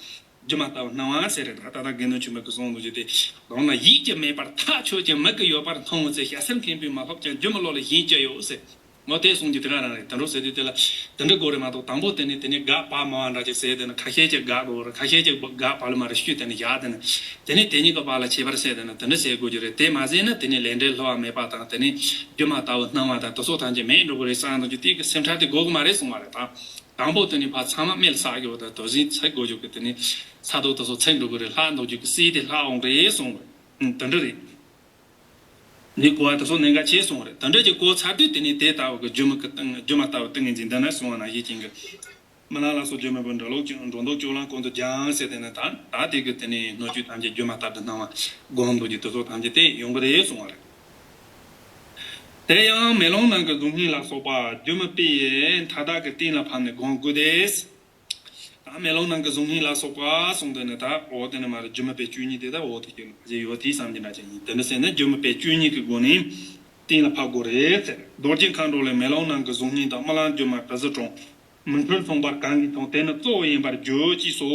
སྒྱུ་མ་ལྟ་བུ་སྣང་བ་ཟེར་རེད། ད་ད་ལྟ་དགེ་འདུན་ཆོས་འཕེལ་གྱིས་གསུངས་འདུག་ཅེས་ཏེ། གདོང་ལ་ཡིད་ཀྱིས་མེད་པར་ཐག་ཆོད་ཅིང་། མིག་གིས་ཡོད་པར་མཐོང་བའི་ཚེ། ཞལ་གསེར་མཁན་པོས་མ་ལྷོབ་ཀྱང་། སྒྱུ་མའི་བློ་ལ་ཞེན་སྐྱེ་ཡོད་ཟེར། འོ་དེ་གསུངས་རྒྱུ་དེ་ག་རང་རེད། དེ་འདྲ་ཟེར་དུས་དེ་ལ་དེ་འདྲ་དགོས་རེད་མ་གཏོགས། དང་པོ་དེ་ནི་དེ་ནི་དགག་པ་སྨྲ་བ་འདྲ་ཅིག་ཟེར། དེ་ནི་ཁ་ཤས་ཅིག་དགག་དགོས་རེད། ཁ་ཤས་ཅིག་དགག་པ་ལ་མ་རེད་ཞུས། དེ་ནི་བཞག་དེ་ནི་དེ་ནི་དེ་གཉིས་ཀྱི་བར་ལ་ཁྱད་པར་ཟེར། དེ་ནི་དེ་འདྲ་ཟེར་དགོས་རྒྱུ་རེད། དེ་མ་ཟེར་ན་དེ་ནི་ལས་འབྲས་སླུ་བ་མེད་པ་དང་། དེ་ནི་སྒྱུ་མ་ལྟ་བུ་སྣང་བ་དང་དེ་སོགས་ཐམས་ཅད་མེད་འགྲོ་གི་རེད་བསམ་འདུག་རྒྱུ་དེ་གི་སེམས་ཁྲལ་དེ་དགོས་གི་མ་རེད་གསུངས་པ་རེད། ད་དང་པོ་དེ་ནི་ཕར་ཚང་མ་མེ་ལ་བསྲེག་རྒྱུ་དང་དོ་ཟིན་ཚིག་དགོས་རྒྱུ་གི་དེ་ནི་ས་རྡོ་དེ་ཚོ་ཚིག་འགྲོ་གི་རེད། ལྷག་འདུག་རྒྱུ་གི་སྲིད་དེ་ལྷག་འོང་གི་རེད་གསུངས་པ་རེད། དེ་འདྲ་རེད། ནི་གོ་བ་དེ་ཚོ་གནད་འགག་ཆེ་གསུངས་རེད། དེ་འདྲ་ཅིག་གོ་ཚར་དུས་དེ་ནི་དེ་ལྟ་བུ་གི་སྒྱུ་མ་གི་སྟེང་སྒྱུ་མ་ལྟ་བུ་ཏིང་ངེ་འཛིན་འདི་ན་གསུངས་པ་ནང་བཞིན་ཅན་གྱི། རྨི་ལམ་ལ་སོགས་སྒྱུ་མའི་བུ། འགྲོ་ལུགས་འགྲོ་འདུག་སྤྱོད་ལམ་ཀུན་ཏུ་སྦྱངས་ཟེར། དེ་ནི་ད་ད་དེ་གི་དེ་ནི་སྣོད་བཅུད་ཐམས་ཅད་སྒྱུ་མ་ལྟར་དུ་སྣང་བ་སྒོམ་འདུག་རྒྱུ་དེ་ཚོ་ཐམས་ཅད་དེ་ཡོང་གི་རེད་གསུངས་པ་རེད། དེ་ཡང་མེ་ལོང་ནང་གི་གཟུགས་བརྙན་ལ་སོགས་པ་སྒྱུ་མའི་དཔེ་ཡིས་མཐའ་དག་གི་གཏན་ལ་ཕབ་ནས་སྒོམ་དགོས་ཏེ། ད་མེ་ལོང་ནང་གི་གཟུགས་བརྙན་ལ་སོགས་པ་གསུངས་དོན་ནི་ད་འོ་དེ་ནི་མ་རེད། སྒྱུ་མའི་དཔེ་བཅུ་གཉིས་དེ་ད་འོ་དེ་ཀྱི་ལ་ཡོད་དེ་བསམ་གྱི་འདྲ་ཅིག་ཡིན། དེ་འདྲ་ཟེར་ན་སྒྱུ་མའི་དཔེ་བཅུ་གཉིས་ཀྱི་སྒོ་ནས་གཏན་ལ་ཕབ་དགོས་རེད་ཟེར། རྡོ་རྗེ་མཁའ་འགྲོ་ལས། མེ་ལོང་ནང་གི་གཟུགས་བརྙན་དང་། རྨི་ལམ་སྒྱུ་མ་དྲི་ཟའི་སྒྲོམ། མིག་འཕྲུལ་མཚུངས་པར་གང་གིས་མཐོང་། དེ་ནི་གཙོ་བོ་ཡིན་པར་བརྗོད་ཅེས་སོ།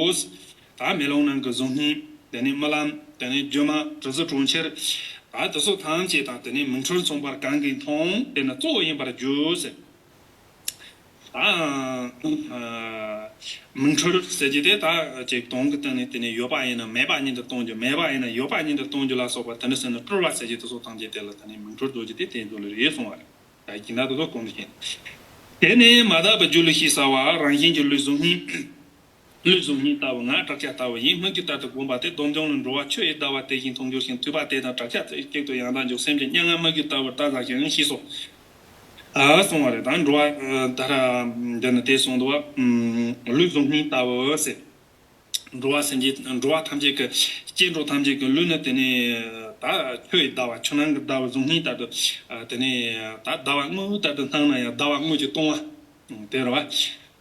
ད་མེ་ལོང་ནང་གི་གཟུགས་བརྙན། དེ་ནས་རྨི་ལམ། དེ་ནས་སྒྱུ་མ། དྲི་ཟའི་གྲོང་ཁྱེར། ད་དེ་ཚོ་ཐམས་ཅད་དང་། དེ་ནས་མིག་འཕྲུལ་མཚུངས་པར་གང་གིས་མཐོང་། དེ་ནི་གཙོ་བོ་ཡིན་པར་བརྗོད་ཟེར། ད་མིག་འཕྲུལ་ཟེར་རྒྱུ་དེ་ད་ཅིག་དོན་གྱི་སྟེང་ནས་དེ་ནས་ཡོད་པ་ཡིན་ན་མེད་པ་ཉིད་དུ་སྟོན་རྒྱུ། མེད་པ་ཡིན་ན་ཡོད་པ་ཉིད་དུ་སྟོན་རྒྱུ་ལ་སོགས་པ་དེ་འདྲ་ཟེར་ན་སྤྲུལ་པ་ཟེར་རྒྱུ་དེ་ཚོ་ཐམས་ཅད་དེ་ལ་དེ་ནས་མིག་འཕྲུལ་ཟེར་རྒྱུ་དེ་དེ་ཚོ་ལ་རེད་གསུངས་པ་རེད། ད་ཡིན་ན་དེ་ཚོ་གོང་དུ་བཤད། དེ་ནས་མ་དག་པའི་སྒྱུ་ལུས་ཞེས་བྱ་བ་རང་བཞིན་གྱི་ལུས་གཟུགས་བརྙན། ལུས་གཟུགས་བརྙན་ལྟ་བུ་ངའི་བྲག་ཅ་ལྟ་བུ་ཡིན། སྨིག་རྒྱུ་ལྟར་དུ་བསྒོམས་པ་དེ། སྡོམ་འཇོམས་ལ་འགྲོ་བ་ཆུ་ཡི་ཟླ་བ་དེ་བཞིན་མཐོང་འགྱུར་ཞིང་། ཐོས་པ་དེ་དག་བྲག་ཅ་གཅིག་ཏུ་ཡང་དག་འཇོག་སེམས་ཀྱི་མྱ་ངན་སྨིག་རྒྱུ་ལྟ་བུར་བལྟ་བཞག་ཞིང་ཞེས་སོ། ཨ་གསུངས་པ་རེད། ད་འགྲོ་བ་ད་ར་འདི་ནི་དེ་གསུངས་འདུག་བ། ལུས་གཟུགས་བརྙན་ལྟ་བུ་ཟེར། འགྲོ་བ་སེམས་ཅན་འགྲོ་བ་ཐམས་ཅད་ཀྱི་སྐྱེ་འགྲོ་ཐམས་ཅད་ཀྱི་ལུས་ནི་དེ་ནི་ད་ཆུ་ཡི་ཟླ་བ་ཆུ་ནང་གི་ཟླ་བ་གཟུགས་བརྙན་ལྟར་དུ་དེ་ནི་ད་ཟླ་བ་དངོས་ལྟར་དུ་སྣང་ན་ཡང་ཟླ་བ་དངོས་ཀྱིས་སྟོང་བ་དེ་རེད་བ།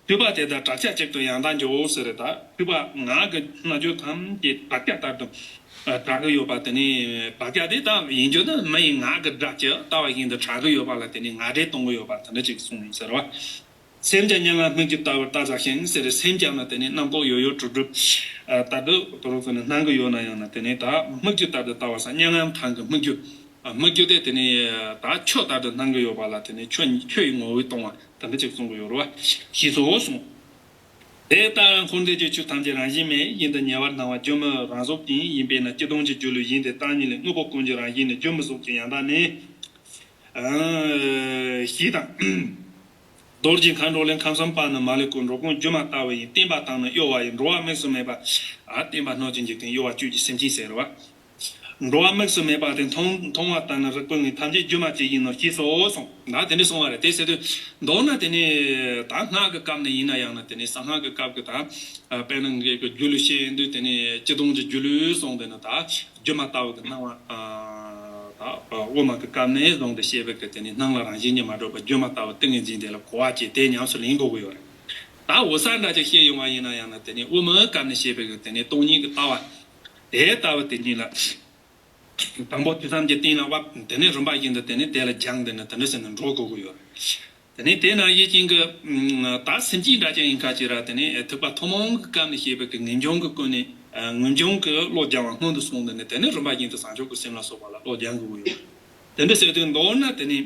ཐོས་པ་དེ་དག་བྲག་ཅ་གཅིག་ཏུ་ཡང་དག་འཇོག་ཟེར་རེད། ད་ཐོས་པ་ངག་གི་རྣལ་འབྱོར་ཐམས་ཅད་བྲག་ཅ་ལྟར་དུ་གྲགས་ཀྱི་ཡོད་པ། དེ་ནི་བྲག་ཅ་དེ་ད་ཡིན་རྒྱུ་ནི་མི་ཡི་ངག་གི་སྒྲ་ཇི་ལྟ་བ་བཞིན་དུ་གྲགས་ཀྱི་ཡོད་པ་ལ་དེ་ནི་ངག་སྒྲས་སྟོན་གྱི་ཡོད་པ་དེ་འདྲ་ཅིག་གསུངས་ཡིན་ཟེར་བ། སེམས་ཀྱང་མྱ་ངན་སྨིག་རྒྱུ་ལྟ་བུར་བལྟ་བཞག་ཞིང་ཟེར། སེམས་ཀྱང་ནི་དེ་ནི་རྣམ་རྟོག་ཡོད་ཡོད་གྲུབ་གྲུབ་ལྟར་དུ་དོ་རུང་ཟེར་ནས་སྣང་གི་ཡོད་ན་ཡང་ན་དེ་ནི་ད་སྨིག་རྒྱུ་ལྟར་དུ་ལྟ་བ་ས་མྱ་ངན་ཐང་གི་སྨིག་རྒྱུ། སྨིག་རྒྱུ་དེ་དེ་ནི་ད་ཆུ་ལྟར་དུ་སྣང་གི་ཡོད་པ་ལ་དེ་ནི་ཆུ་ཆུ་ཡི་ངོ་བོས་སྟོང་བ་དེ་འདྲ་ཅིག་གསུང་གི་ཡོད་རེད་བ། ཞེས་སོ་གསུངས། དེ་ལྟར་འཁོར་འདས་ཀྱི་ཆོས་ཐམས་ཅད་རང་བཞིན་མེད་བཞིན་དུ་ཉེ་བར་སྣང་བ་སྒྱུ་མའི་རང་གཟུགས་ཅན་ཡིན་པས་ན། སྤྱི་སྟོང་གི་སྒྱུ་ལུས་ཡིན་ཏེ། བརྟག་གཉིས་ལས་དངོས་པོ་ཀུན་གྱི་རང་བཞིན་ནི་སྒྱུ་མའི་གཟུགས་ཅན་ཡང་དག་ནི། ཞེས་དང་། རྡོ་རྗེ་མཁའ་འགྲོ་ལས། ཁམས་གསུམ་པ་རྣམས་མ་ལུས་ཀུན། འགྲོ་ཀུན་སྒྱུ་མ་ལྟ་བུ་ཡིན། བསྟན་པ་དང་ནི་གཡོ་བ་ཡི། འགྲོ་བ་དམིགས་སུ་མེད་པ། ཨ་བསྟན་པ་སྣོད་ཀྱི་འཇིག་རྟེན་གཡོ་བ་བཅུད་ཀྱི་སེམས་ཅན་ཟེར་བ། འགྲོ་བ་དམིགས་སུ་མེད་པ་དེ་མཐོང་མཐོང་བ་ལྟར་ན་རིག་པའི་ངོས་ཐམས་ཅད་སྒྱུ་མ་ཅིག་ཡིན་ནོ་ཞེས་སོ་གསུངས། ད་དེ་འདྲ་གསུངས་པ་རེད། དེ་ཟེར་དུས་མདོར་ན་དེ་ནི་ད་སྔགས་ཀྱི་སྐབས་ནས་ཡིན་ན་ཡང་ན་དེ་ནི་གསང་སྔགས་ཀྱི་སྐབས་ཀྱི་ད་དཔེར་ན་ངེད་ཀྱི་སྒྱུ་ལུས་བཤད་དུས་དེ་ནི་སྤྱི་སྟོང་གི་སྒྱུ་ལུས་གསུངས་དེ་ནི་ད་སྒྱུ་མ་ལྟ་བུ་གི་སྣང་བ། ད་དབུ་མ་གི་སྐབས་ནས་བཟུང་སྟེ་བཤད་པའི་གི་དེ་ནི་སྣང་ལ་རང་བཞིན་གྱིས་མ་གྲུབ་པ་སྒྱུ་མ་ལྟ་བུ་ཏིང་ངེ་འཛིན་དེ་ལ་གོ་བ་བྱས་དེ་ཉམས་སུ་ལེན་དགོས་ཀྱི་ཡོད་རེད། ད་འོད་གསལ་འདྲ་ཅིག་བཤད་ཡོང་བ་ཡིན་ན་ཡང་ན་དེ་ནི་དབུ་མའི་སྐབས་ནས་བཤད་པའི་གི་དེ་ནི་སྟོང་ཉིད་ཀྱི་ལྟ་བ་དེ་ལྟ་བུ་དེ་ཉིད་ལ། དང་པོ་དུས་ཐམས་ཅད་གཏན་ལ་དབབ། དེ་ནས་རིམ་པ་བཞིན་དུ་དེ་ནས་དེ་ལ་སྦྱངས་ཏེ་ནི་དེ་འདྲ་ཟེར་ནས་འགྲོ་དགོས་ཀྱི་ཡོད་རེད། དེ་ནས་དེ་ན་ཡིད་ཅན་གྱི་ད་སེམས་ཅན་འདྲ་ཅན་ཡིན་ཁ་ཅིག་ར་དེ་ནས་ཐེག་པ་ཐུན་མོང་གི་སྐབས་ནས་བཤད་པའི་གི་ངེས་འབྱུང་གི་ཀུན་ནས་ངེས་འབྱུང་གི་བློ་སྦྱང་བ་སྔོན་དུ་སོང་སྟེ་ནས་དེ་ནས་རིམ་པ་བཞིན་དུ་བྱང་ཆུབ་ཀྱི་སེམས་ལ་སོགས་པ་ལ་བློ་སྦྱང་དགོས་ཀྱི་ཡོད་རེད། དེ་འདྲ་ཟེར་དུས་མདོར་ན་དེ་ནི་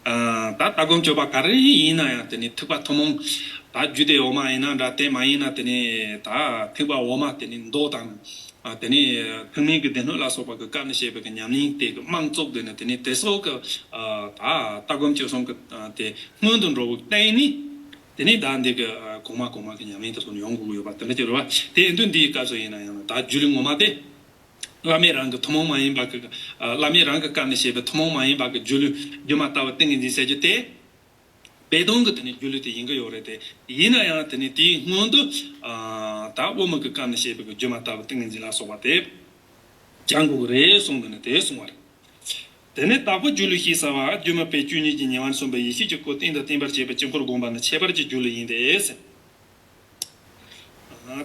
ད་ལྟ་སྒོམ་སྤྱོད་པ་ག་རེ་ཡིན་ན་ཡང་དེ་ནི་ཐེག་པ་ཐུན་མོང་ད་རྒྱུད་སྡེ་འོག་མ་ཡིན་ན་འདྲ། དེ་མ་ཡིན་ན་དེ་ནི་ད་ཐེག་པ་འོག་མ་དེ་ནི་མདོ་དང་། ཨ་དེ་ནས་ཐུན་མིན་གྱི་སྡེ་སྣོད་ལ་སོགས་པ་གི་སྐབས་ནས་བཤད་པའི་གི་ཉམས་ལེན་དེ་གི་རྨང་བཙུགས་དེ་ནས་དེ་ནས་དེ་སོགས་ཀྱི་ཨ་ད་ལྟ་སྒོམ་སྤྱོད་གསུམ་གྱི་ཨ་དེ་སྔོན་དུ་འགྲོ་བའི་སྟེང་ནས་དེ་ནས་ད་འདི་གི་ཨ་གོང་མ་གོང་མ་གི་ཉམས་ལེན་དེ་ཚོ་ཡོང་དགོས་ཀྱི་ཡོད་པ་དེ་འདྲ་ཅིག་རེད་བ། དེ་ཡིན་དུས་འདིའི་སྐབས་སུ་ཡིན་ན་ཡང་ད་སྒྱུ་ལུས་ངོ་མ་དེ་བླ་མེད་རང་གི་ཐུན་མོང་མ་ཡིན་པ་གི་ཨ་བླ་མེད་རང་གི་སྐབས་ནས་བཤད་པའི་ཐུན་མོང་མ་ཡིན་པ་གི་སྒྱུ་ལུས་སྒྱུ་མ་ལྟ་བུ་ཏིང་ངེ་འཛིན་ཟེར་རྒྱུ་དེ། སྦས་དོན་གྱི་དེ་ནི་སྒྱུ་ལུས་དེ་ཡིན་གྱི་ཡོད་རེད་དེ། ཡིན་ན་ཡང་དེ་ནི་དེའི་སྔོན་དུ་ཨ་ད་དབུ་མ་གི་སྐབས་ནས་བཤད་པའི་གི་སྒྱུ་མ་ལྟ་བུ་ཏིང་ངེ་འཛིན་ལ་སོགས་པ་དེ་སྦྱང་དགོས་ཀྱི་རེད་གསུངས་ཏེ་ནི་དེ་གསུང་བ་རེད། དེ་ནས་དྭགས་པོ་སྒྱུ་ལུས་ཞེས་བྱ་བ་སྒྱུ་མ་པས་བཅུ་གཉིས་ཀྱི་ཉེ་བར་སོན་པའི་ཡེ་ཤེས་ཀྱི་སྐུ་རྟེན་དང་བརྟེན་པར་བཅས་པའི་དཀྱིལ་འཁོར་བསྒོམས་པ་ནི་ཁྱད་པར་གྱི་སྒྱུ་ལུས་ཡིན་ཏེ། ད་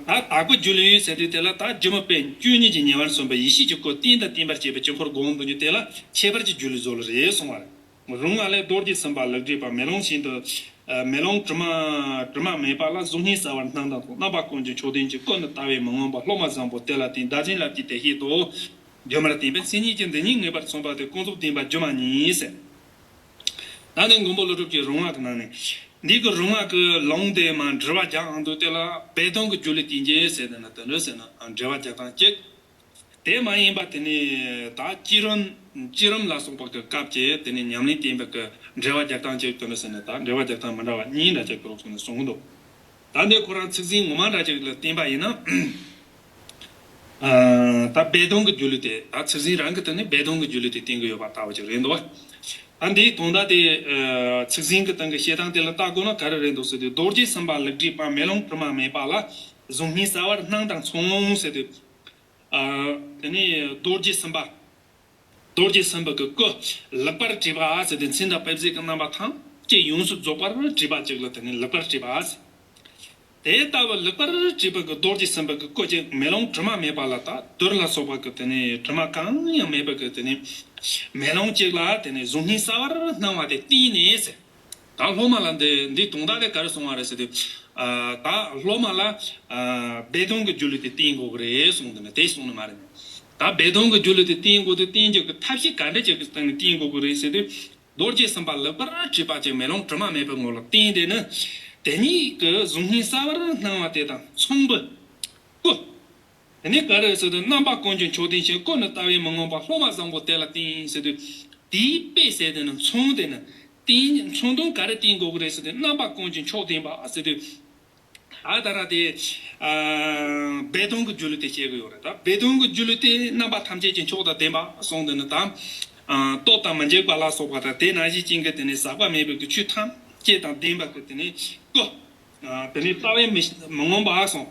དྭགས་པོ་སྒྱུ་ལུས་ཟེར་དུས་དེ་ལ་ད་སྒྱུ་མ་པས་བཅུ་གཉིས་ཀྱི་ཉེ་བར་སོན་པའི་ཡེ་ཤེས་ཀྱི་སྐུ་རྟེན་དང་བརྟེན་པར་བཅས་པའི་དཀྱིལ་འཁོར་བསྒོམ་དུ་འཇུག་དེ་ལ་ཁྱད་པར་གྱི་སྒྱུ་ལུས་བཟོ་ལ་རེད་གསུང་བ་རེད། རུང་བ་ལས་རྡོ་རྗེ་སེམས་དཔའ་ལག་བྲིས་པ་མེ་ལོང་བཞིན་དུ། མེ་ལོང་དྲི་མ་དྲི་མ་མེད་པ་ལ་གཟུགས་བརྙན་གསལ་བར་སྣང་དང་མཚུངས། རྣམ་པ་ཀུན་གྱི་མཆོག་ལྡན་གྱི་སྐུ་ནི་ལྟ་བས་མི་ངོམས་པ་སློབ་མ་བཟང་པོ་དེ་ལ་བརྟེན་བདག་བྱིན་རླབས་ཀྱིས་དེ་བཞིན་དུ། སྒྱུ་མར་བསྟན་པས་མཚན་ཉིད་ཀྱི་འདི་ཉིད་ངེས་པར་མཚོན་པ་སྟེ་ཀུན་རྫོབ་བདེན་པ་སྒྱུ་མ་ཉིད་ཟེར། ད་ནི་མགོན་པོ་ཀླུ་སྒྲུབ་ཀྱི་རུང་བ་གི་ནང་ནས། འདི་གི་རུང་བ་གི་ལུང་དེ་མ་འགྲེལ་བ་རྒྱག་ཨང་དུ་དེ་ལ་སྦས་དོན་གྱི་སྒྱུ་ལུས་བསྟན་རྒྱུ་ཟེར་ནས་ན་དེ་འདྲ་ཟེར་ན་འགྲེལ་བ་རྒྱག་སྟངས་གཅིག་དེ་མ་ཡིན་པ་དེ་ནི་ད་བསྐྱེད་རིམ་བསྐྱེད་རིམ་ལ་སོགས་པ་གི་སྐབས་ཀྱི་དེ་ནི་ཉམས་ལེན་བསྟན་པའི་གི་འགྲེལ་བ་རྒྱག་སྟངས་གཅིག་དེ་འདྲ་ཟེར་ནས་ད་འགྲེལ་བ་རྒྱག་སྟངས་མི་འདྲ་བ་གཉིས་འདྲ་ཅིག་གི་རོགས་སོང་ནས་གསུངས་འདུག་ད་འདི་ཁོ་རང་ཚིག་ཟིན་ངོ་མ་འདྲ་ཅིག་ལ་བསྟན་པ་ཡིན་ན། ཨ་ད་སྦས་དོན་གྱི་སྒྱུ་ལུས་དེ་ད་ཚིག་ཟིན་རང་གི་སྟེང་ནས་སྦས་དོན་གྱི་སྒྱུ་ལུས་དེ་བསྟན་གྱི་ཡོད་པ་ལྟ་བུ་ཅིག་རེད་འདུག་ད་འདིའི་དོན་དག་དེ་ཚིག་ཟིན་གྱི་སྟེང་གི་བཤད་སྟངས་དེ་ལ་ལྟ་དགོས་ན་ག་རེ་རེད་འདུག་ཟེར་དུས་རྡོ་རྗེ་སེམས་དཔའ་ལག་བྲིས་པ་མེ་ལོང་དྲི་མ་མེད་པ་ལ་གཟུགས་བརྙན་གསལ་བར་སྣང་དང་མཚུངས་ཟེར་དུས། ཨ་དེ་ནས་རྡོ་རྗེ་སེམས་དཔའ། རྡོ་རྗེ་སེམས་དཔའ་གི་སྐུ་ལེགས་པར་བྲིས་པ་ཟེར་དུས་མཚན་དང་དཔེ་བྱད་ཀྱི་རྣམ་པ་ཐམས་ཅད་ཡོངས་སུ་རྫོགས་པར་བྲིས་པ་ཅིག་ལ་དེ་ནས་ལེགས་པར་བྲིས་པ་ཟེར། དེ་ལྟ་བུ་ལེགས་པར་བྲིས་པ་གི་རྡོ་རྗེ་སེམས་དཔའ་གི་སྐུ་ཅིག་མེ་ལོང་དྲི་མ་མེད་པ་ལ་ད་རྡུལ་ལ་སོགས་པ་གི་དེ་ནས་དྲི་མ་གང་ཡང་མེད་པ་གི་དེ་ནས་མེ་ལོང་ཅིག་ལ་དེ་ནས་གཟུགས་བརྙན་གསལ་བར་སྣང་བ་དེ་བསྟན་ནས་ཟེར། ད་སློབ་མ་ལ་འདི་འདི་དོན་དག་དེ་ག་རེ་གསུང་བ་རེད་ཟེར་དུས། ཨ་ད་སློབ་མ་ལ་ཨ་སྦས་དོན་གྱི་སྒྱུ་ལུས་དེ་བསྟན་དགོས་ཀྱི་རེད་གསུངས་འདི་ནས་དེ་གསུངས་ནི་མ་རེད། ད་སྦས་དོན་གྱི་སྒྱུ་ལུས་དེ་བསྟན་དགོས་དེ་བསྟན་རྒྱུ་གི་ཐབས་ཤེས་ག་འདྲ་ཅིག་གི་སྟེང་ནས་བསྟན་དགོས་ཀྱི་རེད་ཟེར་དུས། རྡོ་རྗེ་སེམས་དཔའ་ལེགས་པར་བྲིས་པ་ཅིག་མེ་ལོང་དྲི་མ་མེད་པའི་ངོ་ལ་བསྟན་དེ་ནི། དེ་ཉིད་ཀྱི་གཟུགས་བརྙན་གསལ་བར་སྣང་བ་དེ་དང་མཚུངས་པའི་སྐུ། དེ་ནས་ག་རེ་ཟེར་དུས་རྣམ་པ་ཀུན་གྱི་མཆོག་ལྡན་ཞིང་སྐུ་ནི་ལྟ་བས་མི་ངོམས་པ་སློབ་མ་བཟང་པོ་དེ་ལ་བརྟེན་ཟེར་དུས། དེའི་དཔེ་ཟེར་དེ་ནི་མཚུངས་དེ་ནི་བརྟེན་མཚུངས་དོན་ག་རེ་བསྟན་དགོས་ཀྱི་རེད་ཟེར་དུས་རྣམ་པ་ཀུན་གྱི་མཆོག་ལྡན་པ་ཟེར་དུས། ད་ད་ར་དེ་ཨ་སྦས་དོན་གྱི་སྒྱུ་ལུས་དེ་བཤད་གི་ཡོད་རེད། ད་སྦས་དོན་གྱི་སྒྱུ་ལུས་དེ་རྣམ་པ་ཐམས་ཅད་ཀྱི་མཆོག་དང་ལྡན་པ་གསུངས་དུས་ནི། ད་ཨ་སྟོབས་དང་མི་འཇིགས་པ་ལ་སོགས་པ་དང་དེ་ནང་བཞིན་ཅན་གྱི་དེ་ནི་ཟག་པ་མེད་པའི་གི་ཆོས་ཐམས་ཅད་དང་ལྡན་པ་གི་དེ་ནི་སྐུ། ཨ་དེ་ནི་ལྟ་བས་མི་མི་ངོམས་པ་གསུངས།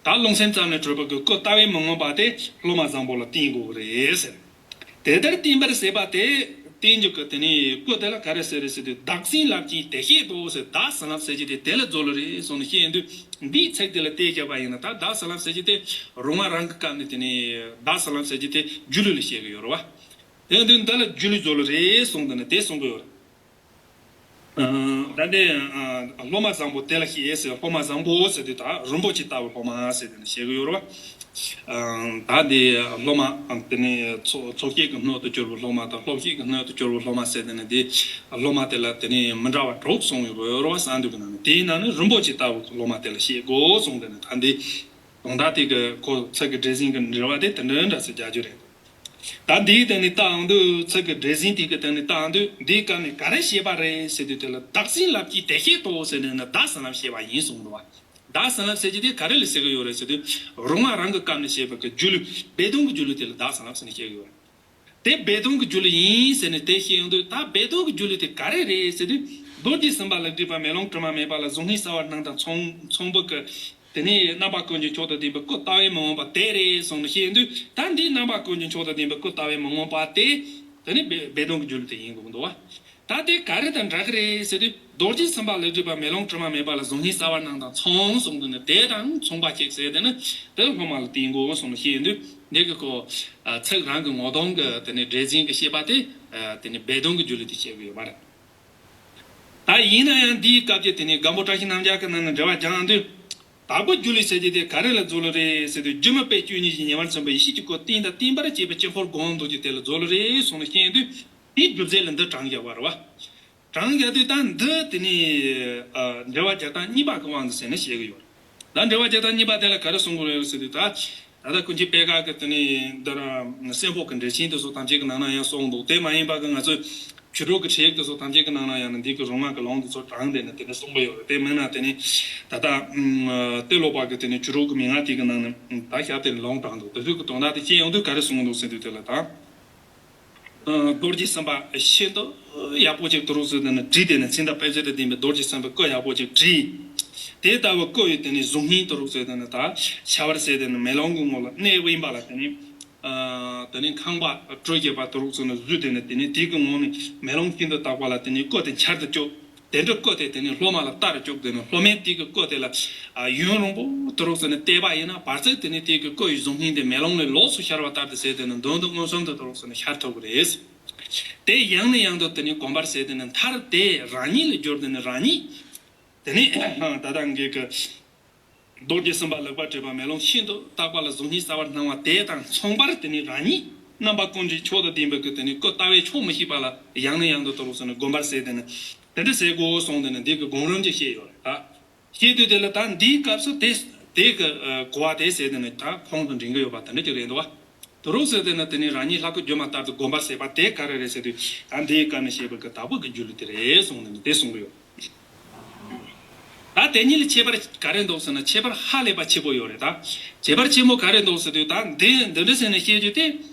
ད་རློམ་སེམས་ཙམ་ལས་གྲུབ་པ་གི་སྐུ་ལྟ་བས་མི་ངོམས་པ་དེ་སློབ་མ་བཟང་པོ་ལ་བསྟེན་དགོས་རེད་ཟེར། དེ་ལྟར་བསྟེན་པར་ཟད་པ་དེ་བསྟེན་རྒྱུ་གི་དེ་ནི་སྐུ་དེ་ལ་ག་རེ་ཟེར་རེད་ཟེར་དུས། བདག་བྱིན་རླབས་ཀྱི་དེ་བཞིན་དུ་ཟེར། བདག་བྱིན་རླབས་ཟེར་རྒྱུ་དེ་དེ་ལ་རྫོགས་ལ་རེད་གསུངས་ནས་བཤད་ཡོང་དུས། འདིའི་ཚིག་དེ་ལ་བལྟས་བཞག་པ་ཡིན་ན། ད་བདག་བྱིན་རླབས་ཟེར་རྒྱུ་དེ་རུང་བ་རང་གི་སྐབས་ནས་དེ་ནི་བདག་བྱིན་རླབས་ཟེར་རྒྱུ་དེ་སྒྱུ་ལུས་ལ་བཤད་གི་ཡོད་རེད་བ། དེ་ཡིན་དུས་འདི་ལ་སྒྱུ་ལུས་རྫོགས་ལ་རེད་གསུངས་དེ་ནི་དེ་གསུང་གི་ཡོད་རེད། ད་འདི་སློབ་མ་བཟང་པོ་དེ་ལ་བཤད་ཟེར། སློབ་མ་བཟང་པོ་ཟེར་དུས་ད་རིན་པོ་ཆེ་ལྟ་བུའི་སློབ་མ་ཟེར་དེ་ནི་བཤད་གི་ཡོད་རེད་བ། ད་འདི་སློབ་མ་དེ་ནི་ཚོགས་ཚོགས་བཤད་ཀྱི་སྣོད་དུ་གྱུར་པའི་སློབ་མ་དང་། སློབ་བཤད་ཀྱི་སྣོད་དུ་གྱུར་པའི་སློབ་མ་ཟེར་དེ་ནི་འདི་སློབ་མ་དེ་ལ་དེ་ནི་མི་འདྲ་བ་དྲུག་གསུངས་ཡོད་རེད་བ། གསང་འདུས་ཀྱི་ནང་ནས། དེའི་ནང་ནས་རིན་པོ་ཆེ་ལྟ་བུའི་སློབ་མ་དེ་ལ་བཤད་དགོས་གསུངས་དེ་ནི། ད་འདི་དོན་དག་དེ་གི་ཁོ་ཚིག་གི་འགྲེལ་ཟིན་གྱི་འགྲེལ་བ་དེ་དེ་འདྲ་འདྲ་ཟེར་རྒྱག་རྒྱུ་རེད། ད་འདིའི་སྟེང་ནས་བལྟ་ཡོང་དུས། ཚིག་གི་འགྲེལ་ཟིན་དེ་གི་སྟེང་ནས་བལྟ་ཡོང་དུས། འདིའི་སྐབས་ནས་ག་རེ་བཤད་པ་རེད་ཟེར་དུས། དེ་ལ་བདག་བྱིན་རླབས་ཀྱི་དེ་བཞིན་དུ་ཟེར་ནས་ནི་བདག་བྱིན་རླབས་བཤད་པ་ཡིན་གསུངས་འདུག་བ། བདག་བྱིན་རླབས་ཟེར་རྒྱུ་དེ་ག་རེ་ལ་ཟེར་གི་ཡོད་རེད་ཟེར་དུས། རུང་བ་རང་གི་སྐབས་ནས་བཤད་པ་གི་སྒྱུ་ལུས་སྦས་དོན་གྱི་སྒྱུ་ལུས་དེ་ལ་བདག་བྱིན་རླབས་ཟེར་ནས་བཤད་གི་ཡོད་རེད། དེ་སྦས་དོན་གྱི་སྒྱུ་ལུས་ཡིན་ཟེར་ནས་དེ་བཤད་ཡོང་དུས། ད་སྦས་དོན་གྱི་སྒྱུ་ལུས་དེ་ག་རེ་རེད་ཟེར་དུས། རྡོ་རྗེ་སེམས་དཔའ་ལག་བྲིས་པ་མེ་ལོང་དྲི་མ་མེད་པ་ལ་གཟུགས་བརྙན་གསལ་བར་སྣང་དང་མཚུངས་མཚུངས་པ་གི། དེ་ནས་རྣམ་པ་ཀུན་གྱི་མཆོག་ཏུ་ལྡན་པའི་སྐུ་ལྟ་བས་མི་ངོམས་པ་དེ་རེད་གསུངས་ནས་བཤད་དུས། ད་འདི་རྣམ་པ་ཀུན་གྱི་མཆོག་ཏུ་ལྡན་པའི་སྐུ་ལྟ་བས་མི་ངོམས་པ་དེ་དེ་ནི་སྦས་སྦས་དོན་གྱི་སྒྱུ་ལུས་དེ་ཡིན་དགོས་འདུག་བ། ད་དེ་ག་རེ་དང་འདྲ་གི་རེད་ཟེར་དུས། རྡོ་རྗེ་སེམས་དཔའ་ལག་བྲིས་པ་མེ་ལོང་དྲི་མ་མེད་པ་ལ་གཟུགས་བརྙན་གསལ་བར་སྣང་དང་མཚུངས་གསུངས་དུས་ནི། དེ་དང་མཚུངས་པ་གཅིག་ཟེར་དེ་ནི་དེ་སློབ་མ་ལ་བསྟེན་དགོས་གསུངས་ནས་བཤད་དུས། འདི་གི་ཁོ་ཚིག་རང་གི་ངོ་གདོང་གི་དེ་ནི་འགྲེལ་ཟིན་གྱི་བཤད་པ་དེ་དེ་ནི་སྦས་དོན་གྱི་སྒྱུ་ལུས་དེ་བཤད་གི་ཡོད་མ་རེད། ད་ཡིན་ན་ཡང་འདིའི་སྐབས་ཀྱི་དེ་ནི་སྒམ་པོ་བཀྲ་ཤིས་རྣམ་རྒྱལ་གྱི་ནང་ནས་འགྲེལ་བ་སྦྱང་དུས། བདག་པོའི་སྒྱུ་ལུས་ཟེར་རྒྱུ་དེ་ག་རེ་ལ་རྫོགས་ལ་རེད་ཟེར་དུས། སྒྱུ་མ་པས་བཅུ་གཉིས་ཀྱི་ཉེ་བར་མཚོན་པའི་ཡེ་ཤེས་ཀྱི་སྐུ་རྟེན་དང་བརྟེན་པར་བཅས་པའི་དཀྱིལ་འཁོར་བསྒོམ་འདུག་ཀྱི་དེ་ལ་རྫོགས་ལ་རེད་གསུངས་ནས་བཤད་དུས། དེའི་སྒྱུ་རྩལ་ལ་འདི་དྲངས་བཞག་པ་རེད་བ། དྲངས་བཞག་དུས་ད་འདི་དེ་ནི་ཨ་འགྲེལ་བ་རྒྱག་སྟངས་གཉིས་པ་གི་དབང་དུ་བྱས་ནས་བཤད་གི་ཡོད་རེད། ད་འགྲེལ་བ་རྒྱག་སྟངས་གཉིས་པ་དེ་ལ་ག་རེ་གསུང་གི་ཡོད་ཟེར་དུས། ད་ད་ལྟ་ཀུན་མཁྱེན་པད་དཀར་གྱིས་དེ་ནི་འདི་ར་སེམས་ཕོ་གི་འགྲེལ་ཆེན་དེ་ཚོ་ཐམས་ཅད་ཀྱི་ནང་ན་ཡང་གསུངས་འདུག་དེ་མ་ཡིན་པ་གི་ང་ཚོས་ཆོས་དྲུག་གི་ཁྲིད་ཡིག་དེ་ཚོ་ཐམས་ཅད་ཀྱི་ནང་ན་ཡང་ནི་འདི་གི་རུང་བ་གི་ལུང་དེ་ཚོ་དྲངས་ཏེ་ནི་དེ་འདྲ་གསུངས་པ་ཡོད་རེད། དེ་མིན་ན་དེ་ནི་ད་ལྟ་ཨ་ཏེ་ལོ་པ་གི་དེ་ནི་ཆོས་དྲུག་གི་མན་ངག་དེ་གི་ནང་ནས་ད་ཞབས་དེ་ནི་ལུང་དྲངས་འདུག་དེ་ཚོ་གི་དོན་དག་དེ་བཤད་ཡོང་དུས་ག་རེ་གསུངས་འདུག་ཟེར་དུས། དེ་ལ་ད། རྡོ་རྗེ་སེམས་དཔའ་ཤིན་ཏུ་ཡག་པོ་ཅིག་དུ་རུག་ཟེར་དེ་ནི་བྲིས། དེ་ནི་མཚན་དང་དཔེ་བྱད་དང་ལྡན་པའི་རྡོ་རྗེ་སེམས་དཔའི་སྐུ་ཡག་པོ་ཅིག་བྲིས། དེ་ལྟ་བུ་སྐུ་ཡི་དེ་ནི་གཟུགས་བརྙན་དུ་རུག་ཟེར་དེ་ནི་ད་ཤ་བར་ཟེར་དེ་ནི་མེ་ལོང་གི་ངོ་ལ་གནས་དབེན་པ་ལ་དེ་ནི་ཨ་དེ་ནི་ཁང་པ་གྲུ་བཞི་པ་དུ་རུག་ཟེར་ནི་བཟོས། དེ་ནི་དེ་ནི་དེ་གི་ངོ་ནས་མེ་ལོང་ཤིན་ཏུ་དག་པ་ལ་དེ་ནི་སྐུ་དེ་འཆར་དུ་བཅུག་དེ་འདྲ་སྐུ་དེ་དེ་ནི་སློབ་མ་ལ་ལྟ་རུ་བཅུག་དེ་ནི་སློབ་མས་དེ་གི་སྐུ་དེ་ལ་ཨ་ཡུན་རིང་པོ་དུ་རུག་ཟེར་ནས་བལྟས་པ་ཡིན་ན། བར་ཚིག་དེ་ནི་དེ་གི་སྐུ་ཡི་གཟུགས་བརྙན་དེ་མེ་ལོང་ལས་ལོགས་སུ་ཤར་བ་ལྟར་དུ་ཟེར་དེ་ནི་མདུན་དུ་མངོན་སུམ་དུ་དུ་རུག་ཟེར་ནས་ཤར་ཐུབ་ཀྱི་རེད། དེ་ཡང་ནས་ཡང་དུ་དེ་ནི་བསྒོམ་པར་ཟེར་དེ་ནི་མཐར་དེ་རང་ཉིད་ལ་གྱུར་དེ་ནི་རང་ཉིད་དེ་ནི་ད་ལྟ་ངེད་ཀྱི་རྡོ་རྗེ་སེམས་དཔའ་ལེགས་པར་བྲིས་པ་མེ་ལོང་ཤིན་ཏུ་དག་པ་ལ་གཟུགས་བརྙན་གསལ་བར་སྣང་བ་དེ་དང་མཚུངས་པར་དེ་ནི་རང་ཉིད་རྣམ་པ་ཀུན་གྱི་མཆོག་ཏུ་ལྡན་པའི་གི་དེ་ནི་སྐུ་ལྟ་བས་ཆོག་མི་ཤེས་པ་ལ་ཡང་ནས་ཡང་དུ་དུ་རུག་ཟེར་ནས་བསྒོམ་པར་ཟེར་དེ་ནི་དེ་འདྲ་ཟེར་དགོས་གསུངས་དེ་ནི་འདི་གི་སྒོམ་རིམ་གྱི་བཤད་ཡོད་རེད་ད། ཤེས་དུས་དེ་ལ་ད་འདིའི་སྐབས་སུ་དེ་དེ་གི་གོ་བ་དེ་ཟེར་དེ་ནི་ད་ཁོང་དུ་འདྲེན་གི་ཡོད་པ་དེ་འདྲ་ཅིག་རེད་འདུག་བ། དུ་རུག་ཟེར་དེ་ནི་དེ་ནི་རང་ཉིད་ལྷ་སྐུ་སྒྱུ་མ་ལྟར་དུ་བསྒོམ་པར་ཟེར་བ་དེ་ག་རེ་རེད་ཟེར་དུས། ད་འདིའི་སྐབས་ནས་བཤད་པའི་གི་བདག་པོ་གི་སྒྱུ་ལུས་དེ་རེད་གསུངས་ནས་དེ་གསུང་གི་ཡོད། ད་དེ་གཉིས་ལ་ཁྱད་པར་ག་རེ་འདུག་ཟེར་ན། ཁྱད་པར་ཧ་ལས་པ་ཆེན་པོ་ཡོད་རེད་ད། ཁྱད་པར་ཆེན་པོ་ག་རེ་འདུག་ཟེར་དུས། ད་འདི་འདི་འདྲ་ཟེར་ནས་བཤད་རྒྱུ་དེ།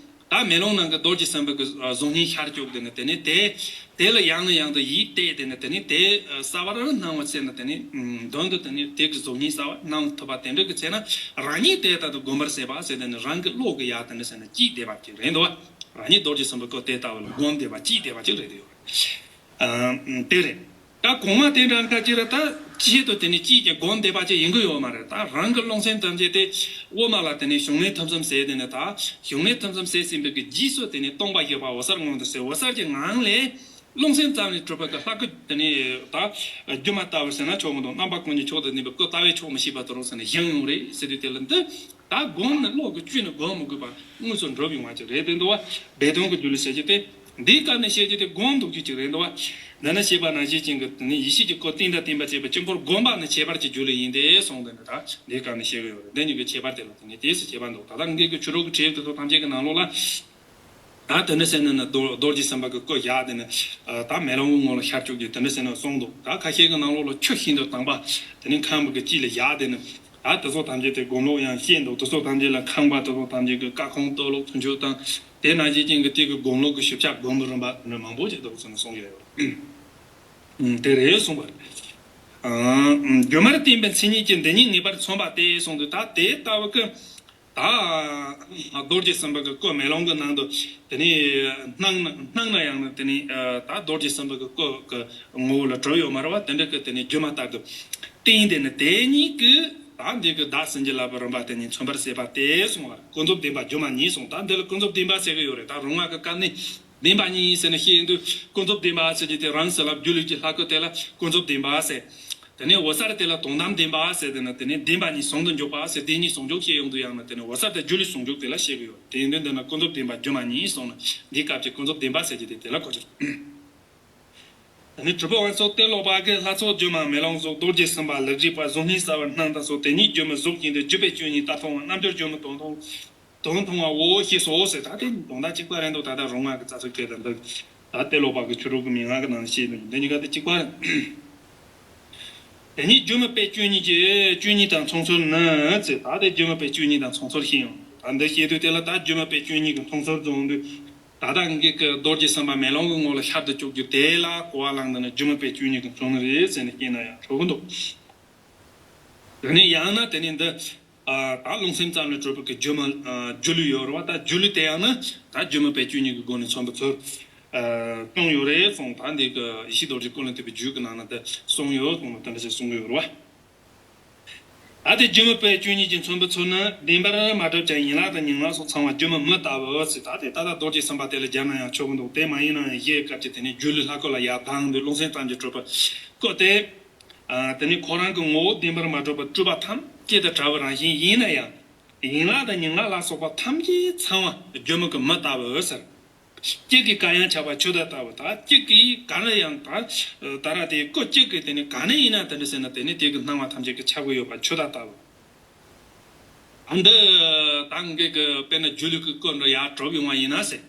ད་མེ་ལོང་ནང་གི་རྡོ་རྗེ་སེམས་དཔའི་གི་གཟུགས་བརྙན་ཤར་བཅུག་དེ་ནི་དེ་ནི་དེ་དེ་ལ་ཡང་ནས་ཡང་དུ་ཡིད་གཏད་དེ་ནི་དེ་ནི་དེ་གསལ་བར་སྣང་བ་ཟེར་ན། དེ་ནི་མདུན་དུ་དེ་ནི་དེ་གི་གཟུགས་བརྙན་གསལ་བར་སྣང་ཐུབ་པ་དེ་འདྲ་གི་ཚེ་ན། རང་ཉིད་དེ་ལྟར་དུ་བསྒོམ་པར་ཟེར་བ་ཟེར་དེ་ནི་རང་གི་བློ་གི་ཡ་དེ་འདྲ་ཟེར་ན་གཅིག་བསྡད་པ་ཅིག་རེད་འདུག་བ། རང་ཉིད་རྡོ་རྗེ་སེམས་དཔའི་སྐུ་དེ་ལྟ་བུ་ལ་བསྒོམ་བསྡད་པ་གཅིག་བསྡད་པ་ཅིག་རེད་འདུག་ཡོད་རེད། ཨ་དེ་རེད། ད་གོང་མ་དེ་འདྲ་ཁ་ཅིག་ར་ད་ཆེད་དུ་དེ་ནི་ཅིས་ཀྱང་སྒོམ་བསྡད་པ་ཅིག་ཡིན་གི་ཡོད་མ་རེད། ད་རང་གི་རླུང་སེམས་ཐམས་ཅད་དེ་དབུ་མ་ལ་དེ་ནི་གཞུང་ལས་ཐུན་མཚམས་ཟེར་དེ་ནི། ད་གཞུང་ལས་ཐུན་མཚམས་ཟེར་ཟིན་པའི་གི་རྗེས་སུ་དེ་ནི་སྟོང་པ་བཞི་པ་འོད་གསལ་མངོན་དུ་གསལ། འོད་གསལ་གྱི་ངང་ལས་རླུང་སེམས་ཙམ་ལས་གྲུབ་པ་གི་ལྷ་སྐུ་དེ་ནི་ད་སྒྱུ་མ་ལྟ་བུར་ཟེར་ན་ཆོག་མི་འདུག་རྣམ་པ་ཀུན་གྱི་མཆོག་ཏུ་ལྡན་པའི་སྐུ་ལྟ་བས་ཆོག་མི་ཤེས་པ་དུ་རུ་ཟེར་ནས་བཞེངས་ཡོང་རེད་ཟེར་དུས། དེ་ལ་འདི། ད་སྒོམ་ནི་བློ་གི་བཅུད་ནི་སྒོམ་མི་དགོས་པ་དངོས་སུ་འགྲུབ་ཡོང་བ་ཅིག་རེད་དེ་འདུག་བ། སྦས་དོན་གྱི་སྒྱུ་ལུས་ཟེར་རྒྱུ་དེ། འདིའི་སྐབས་ནས་བཤད་རྒྱུ་དེ་སྒོམ་འདུག་རྒྱུ་ཅིག་རེད་འདུག་བ། འདི་ནི་བཤད་པ་ནང་བཞིན་ཅན་གྱི་དེ་ནི་ཡེ་ཤེས་ཀྱི་སྐུ་རྟེན་དང་བརྟེན་པར་བཅས་པའི་དཀྱིལ་འཁོར་བསྒོམ་པ་ནི་ཁྱད་པར་གྱི་སྒྱུ་ལུས་ཡིན་ཏེ་གསུངས་དེ་ནི། ད་འདིའི་སྐབས་ནས་བཤད་གི་ཡོད་རེད། འདི་གཉིས་ཀྱི་ཁྱད་པར་དེ་ལ་དེ་ནི་དེས་སུ་ཁྱད་པར་འདུག་ད་ལྟ་ངེད་ཀྱི་ཆོས་དྲུག་གི་ཁྲིད་ཡིག་དེ་ཚོ་ཐམས་ཅད་ཀྱི་ནང་ལོགས་ལ། ད་དེ་འདྲ་ཟེར་ནས་ནི་རྡོ་རྡོ་རྗེ་སེམས་དཔའ་གི་སྐུ་བཞག་དེ་ནི་ད་མེ་ལོང་གི་ངོ་ལ་ཤར་བཅུག་གི་དེ་འདྲ་ཟེར་ནས་གསུངས་འདུག་ད་ཁ་ཤས་ཀྱི་ནང་ལོགས་ལ་ཆུ་ཤིན་ཏུ་དྭངས་པ་དེ་ནི་ཁང་བུ་གི་དཀྱིལ་ལ་བཞག་དེ་ནི་ད་དེ་ཚོ་ཐམས་ཅད་དེ་སྒོམ་ལུགས་ཡང་ཤེས་འདུག་དེ་ཚོ་ཐམས་ཅད་ལ་ཁང་པ་དེ་ཚོ་ཐམས་ཅད་ཀྱི་ཀ་ཁོང་སྟོད་ལོགས་ཐུན་ཆུ་དང་དེ་ནང་བཞིན་ཅན་གྱི་དེ་གི་སྒོམ་ལུགས་ཀྱི་ཞིབ་ཆ་སྒོམ་གྱི་རིམ་པ་དེ་འདྲ་མང་པོ་ཅིག་འདུག་ཟེར་ནས་གསུངས་ཡོད། ཨུམ། དེ་རེད་གསུངས་པ་རེད། ཨ། སྒྱུ་མར་བསྟན་པའི་མཚན་ཉིད་ཀྱི་འདི་ཉིད་ངེས་པར་མཚོན་པ་སྟེ་གསུངས་འདུག་ད་དེ་ལྟ་བུ་གི་ད་རྡོ་རྗེ་སེམས་དཔའ་གི་སྐུ་མེ་ལོང་གི་ནང་དུ་དེ་ནས་སྣང་ན་སྣང་ན་ཡང་ན་དེ་ནས་ད་རྡོ་རྗེ་སེམས་དཔའ་གི་སྐུ་གི་ངོ་བོ་ལ་གྲུབ་ཡོད་མ་རེད་བ། དེ་འདྲ་གི་དེ་ནས་སྒྱུ་མ་ལྟ་བུ་བསྟན་དེ་ནི་དེ་ཉིད་ཀྱི་ད་འདི་གི་བདག་སེམས་ཀྱི་ལབ་པའི་རིམ་པ་དེ་ཉིད་མཚོན་པར་བྱེད་པ་སྟེ་གསུངས་པ་རེད། ཀུན་རྫོབ་བདེན་པ་སྒྱུ་མ་ཉིད་གསུངས། ད་འདི་ལ་ཀུན་རྫོབ་བདེན་པ་ཟེར་གི་ཡོད་རེད། ད་རོང་བ་གི་སྐབས་ནས། བདེན་པ་གཉིས་ཟེར་ནས་བཤད་ཡོང་དུས་ཀུན་རྫོབ་བདེན་པ་ཟེར་གྱི་དེ་རང་ཟེར་ལབ་སྒྱུ་ལུས་ཀྱི་ལྷ་སྐུ་དེ་ལ་ཀུན་རྫོབ་བདེན་པ་ཟེར། དེ་ནས་འོད་གསལ་དེ་ལ་དོན་དམ་བདེན་པ་ཟེར། དེ་ནས་དེ་ནས་བདེན་པ་གཉིས་ཟུང་དུ་འཇོག་པ་ཟེར། དེ་གཉིས་ཟུང་འཇོག་བཤད་ཡོང་དུས་ཡང་ན་དེ་ནས་འོད་གསལ་དེ་སྒྱུ་ལུས་ཟུང་འཇོག་དེ་ལ་བཤད་ཀྱི་ཡོད། དེ་ཡིན་དུས་འདི་ན་ཀུན་རྫོབ་བདེན་པ་སྒྱུ་མ་གཉིས་གསུངས་ནས་འདིའི་སྐབས་ཀྱི་ཀུན་རྫོབ་བདེན་པ་ཟེར་གྱི་དེ་དེ་ལ་གོ་རྒྱུ། དེ་ནས་གྲུབ་པ་དབང་ཕྱུག་ཏེ་ལོ་པ་གིས་ལྷ་ཚོགས་སྒྱུ་མ་མེ་ལོང་གཟུགས། རྡོ་རྗེ་སེམས་དཔའ་ལེགས་བྲིས་པ། གཟུགས་བརྙན་གསལ་བར་སྣང་དང་སོགས། དེ་ཉིད་སྒྱུ་མའི་གཟུགས་ཅན་ཏེ། བརྒྱུད་པའི་ཆོས་ཉིད་ལྟར་མཐོང་བ། རྣལ་འབྱོར་སྒྱུ་མའི་དོན་མཐོང་དོན་མཐོང་བའོ་ཞེས་སོ་ཟེར། ད་དེ་དོན་དག་གཅིག་པ་རེད་འདུག་ད་ལྟ་རོང་བ་གི་རྩ་ཚིག་དེ་དང་འདི་ད་ཏེ་ལོ་པ་གི་ཆོས་དྲུག་གི་མན་ངག་གི་ནང་བཤད་འདུག་འདི་གཉིས་ཀ་དེ་གཅིག་པ་རེད། དེ་ཉིད་སྒྱུ་མའི་དཔེ་བཅུ་གཉིས་ཀྱི་བཅུ་གཉིས་དང་མཚུངས་ཚུལ་ནི་ཟེར། ད་དེ་སྒྱུ་མའི་དཔེ་བཅུ་གཉིས་དང་མཚུངས་ཚུལ་ཤེས་ཡོང་། ད་འདི་བཤད་དུས་དེ་ལ་ད་སྒྱུ་མའི་དཔེ་བཅུ་གཉིས་ཀྱི་མཚུངས་ཚུལ་བཟུང་དུས་ད་ལྟ་ངེད་ཀྱི་རྡོ་རྗེ་སེམས་དཔའ་མེ་ལོང་གི་ངོ་ལ་ཤར་དུ་བཅུག་རྒྱུ་དེ་ལ་གོ་བ་བླངས་འདི་ནི་སྒྱུ་མའི་དཔེ་བཅུ་གཉིས་ཀྱི་མཚུངས་ནི་རེད་ཟེར་ནས་བཤད་ན་ཡང་ཆོག་གི་འདུག་དེ་ནས་ཡང་ན་དེ་ནས་འདི། ཨ། ད་རློམ་སེམས་ཙམ་ལས་གྲུབ་པའི་སྒྱུ་མ། ཨ། སྒྱུ་ལུས་ཡོད་རེད་བ། ད་སྒྱུ་ལུས་དེ་ཡང་ན་ད་སྒྱུ་མའི་དཔེ་བཅུ་གཉིས་ཀྱི་སྒོ་ནས་མཚོན་པའི་ཚུལ། ཨ། སྟོན་ཡོད་རེད་གསུངས། ད་འདི་གི་ཡེ་ཤེས་རྡོ་རྗེ་ཀུན་ལས་བཏུས་པའི་རྒྱུད་ཀྱི་ནང་ན་དེ་གསུངས་ཡོད་གསུངས་ནས་དེ་འདྲ་ཞིག་གསུང་གི་ཡོད་རེད་བ། ད་དེ་སྒྱུ་མའི་དཔེ་བཅུ་གཉིས་ཀྱི་མཚོན་པའི་ཚུལ་ནི། བདེན་པར་མ་གྲུབ་ཀྱང་ཡན་ལག་དང་ཉིང་ལག་སོགས་ཚང་བ་སྒྱུ་མའི་མི་ལྟ་བུ་ཟེར། ད་དེ་ད་ལྟ་རྡོ་རྗེ་སེམས་དཔའ་དེ་ལ་སྦྱར་ན་ཡང་ཆོག་གི་འདུག་དེ་མ་ཡིན་ན་ཡང་གཞིའི་སྐབས་ཀྱི་དེ་ནས་སྒྱུ་ལུས་ལྷ་སྐུ་ལ་ཡར་ལྡང་དུས་རློམ་སེམས་ཙམ་གྱིས་གྲུབ་པའི་སྐུ་དེ། ཨ། དེ་ནི་ཁོ་རང་གི་ངོ་བོ་བདེན་པར་མ་གྲུབ་པ་སྤྲུལ་པ་ཐམས་ཅད་དང་བྲལ་བའི་རང་བཞིན་ཡིན་ན་ཡང་། ཡན་ལག་དང་ཉིང་ལག་ལ་སོགས་པ་ཐམས་ཅད་ཚང་བ་སྒྱུ་མ་གི་མི་ལྟ་བུ་ཟེར། གཅིག་གིས་གང་ཡང་ཆགས་པ་ཆུ་ཟླ་ལྟ་བུ་དང་། གཅིག་གིས་གང་ལ་ཡང་ད་ད་ར་དེ་སྐུ་གཅིག་གིས་དེ་ནི་གང་ནས་ཡིན་ན་དེ་འདྲ་ཟེར་ན་དེ་ནི་དེ་གི་སྣང་བ་ཐམས་ཅད་ཀྱི་ཆགས་ཀྱི་ཡོད་པ་ཆུ་ཟླ་ལྟ་བུ། ཨ། འདི་ད་ངེད་ཀྱི་དཔེར་ན་སྒྱུ་ལུས་ཀྱི་སྐུ་འདྲ་ཡར་གྲུབ་ཡོང་བ་ཡིན་ན་ཟེར།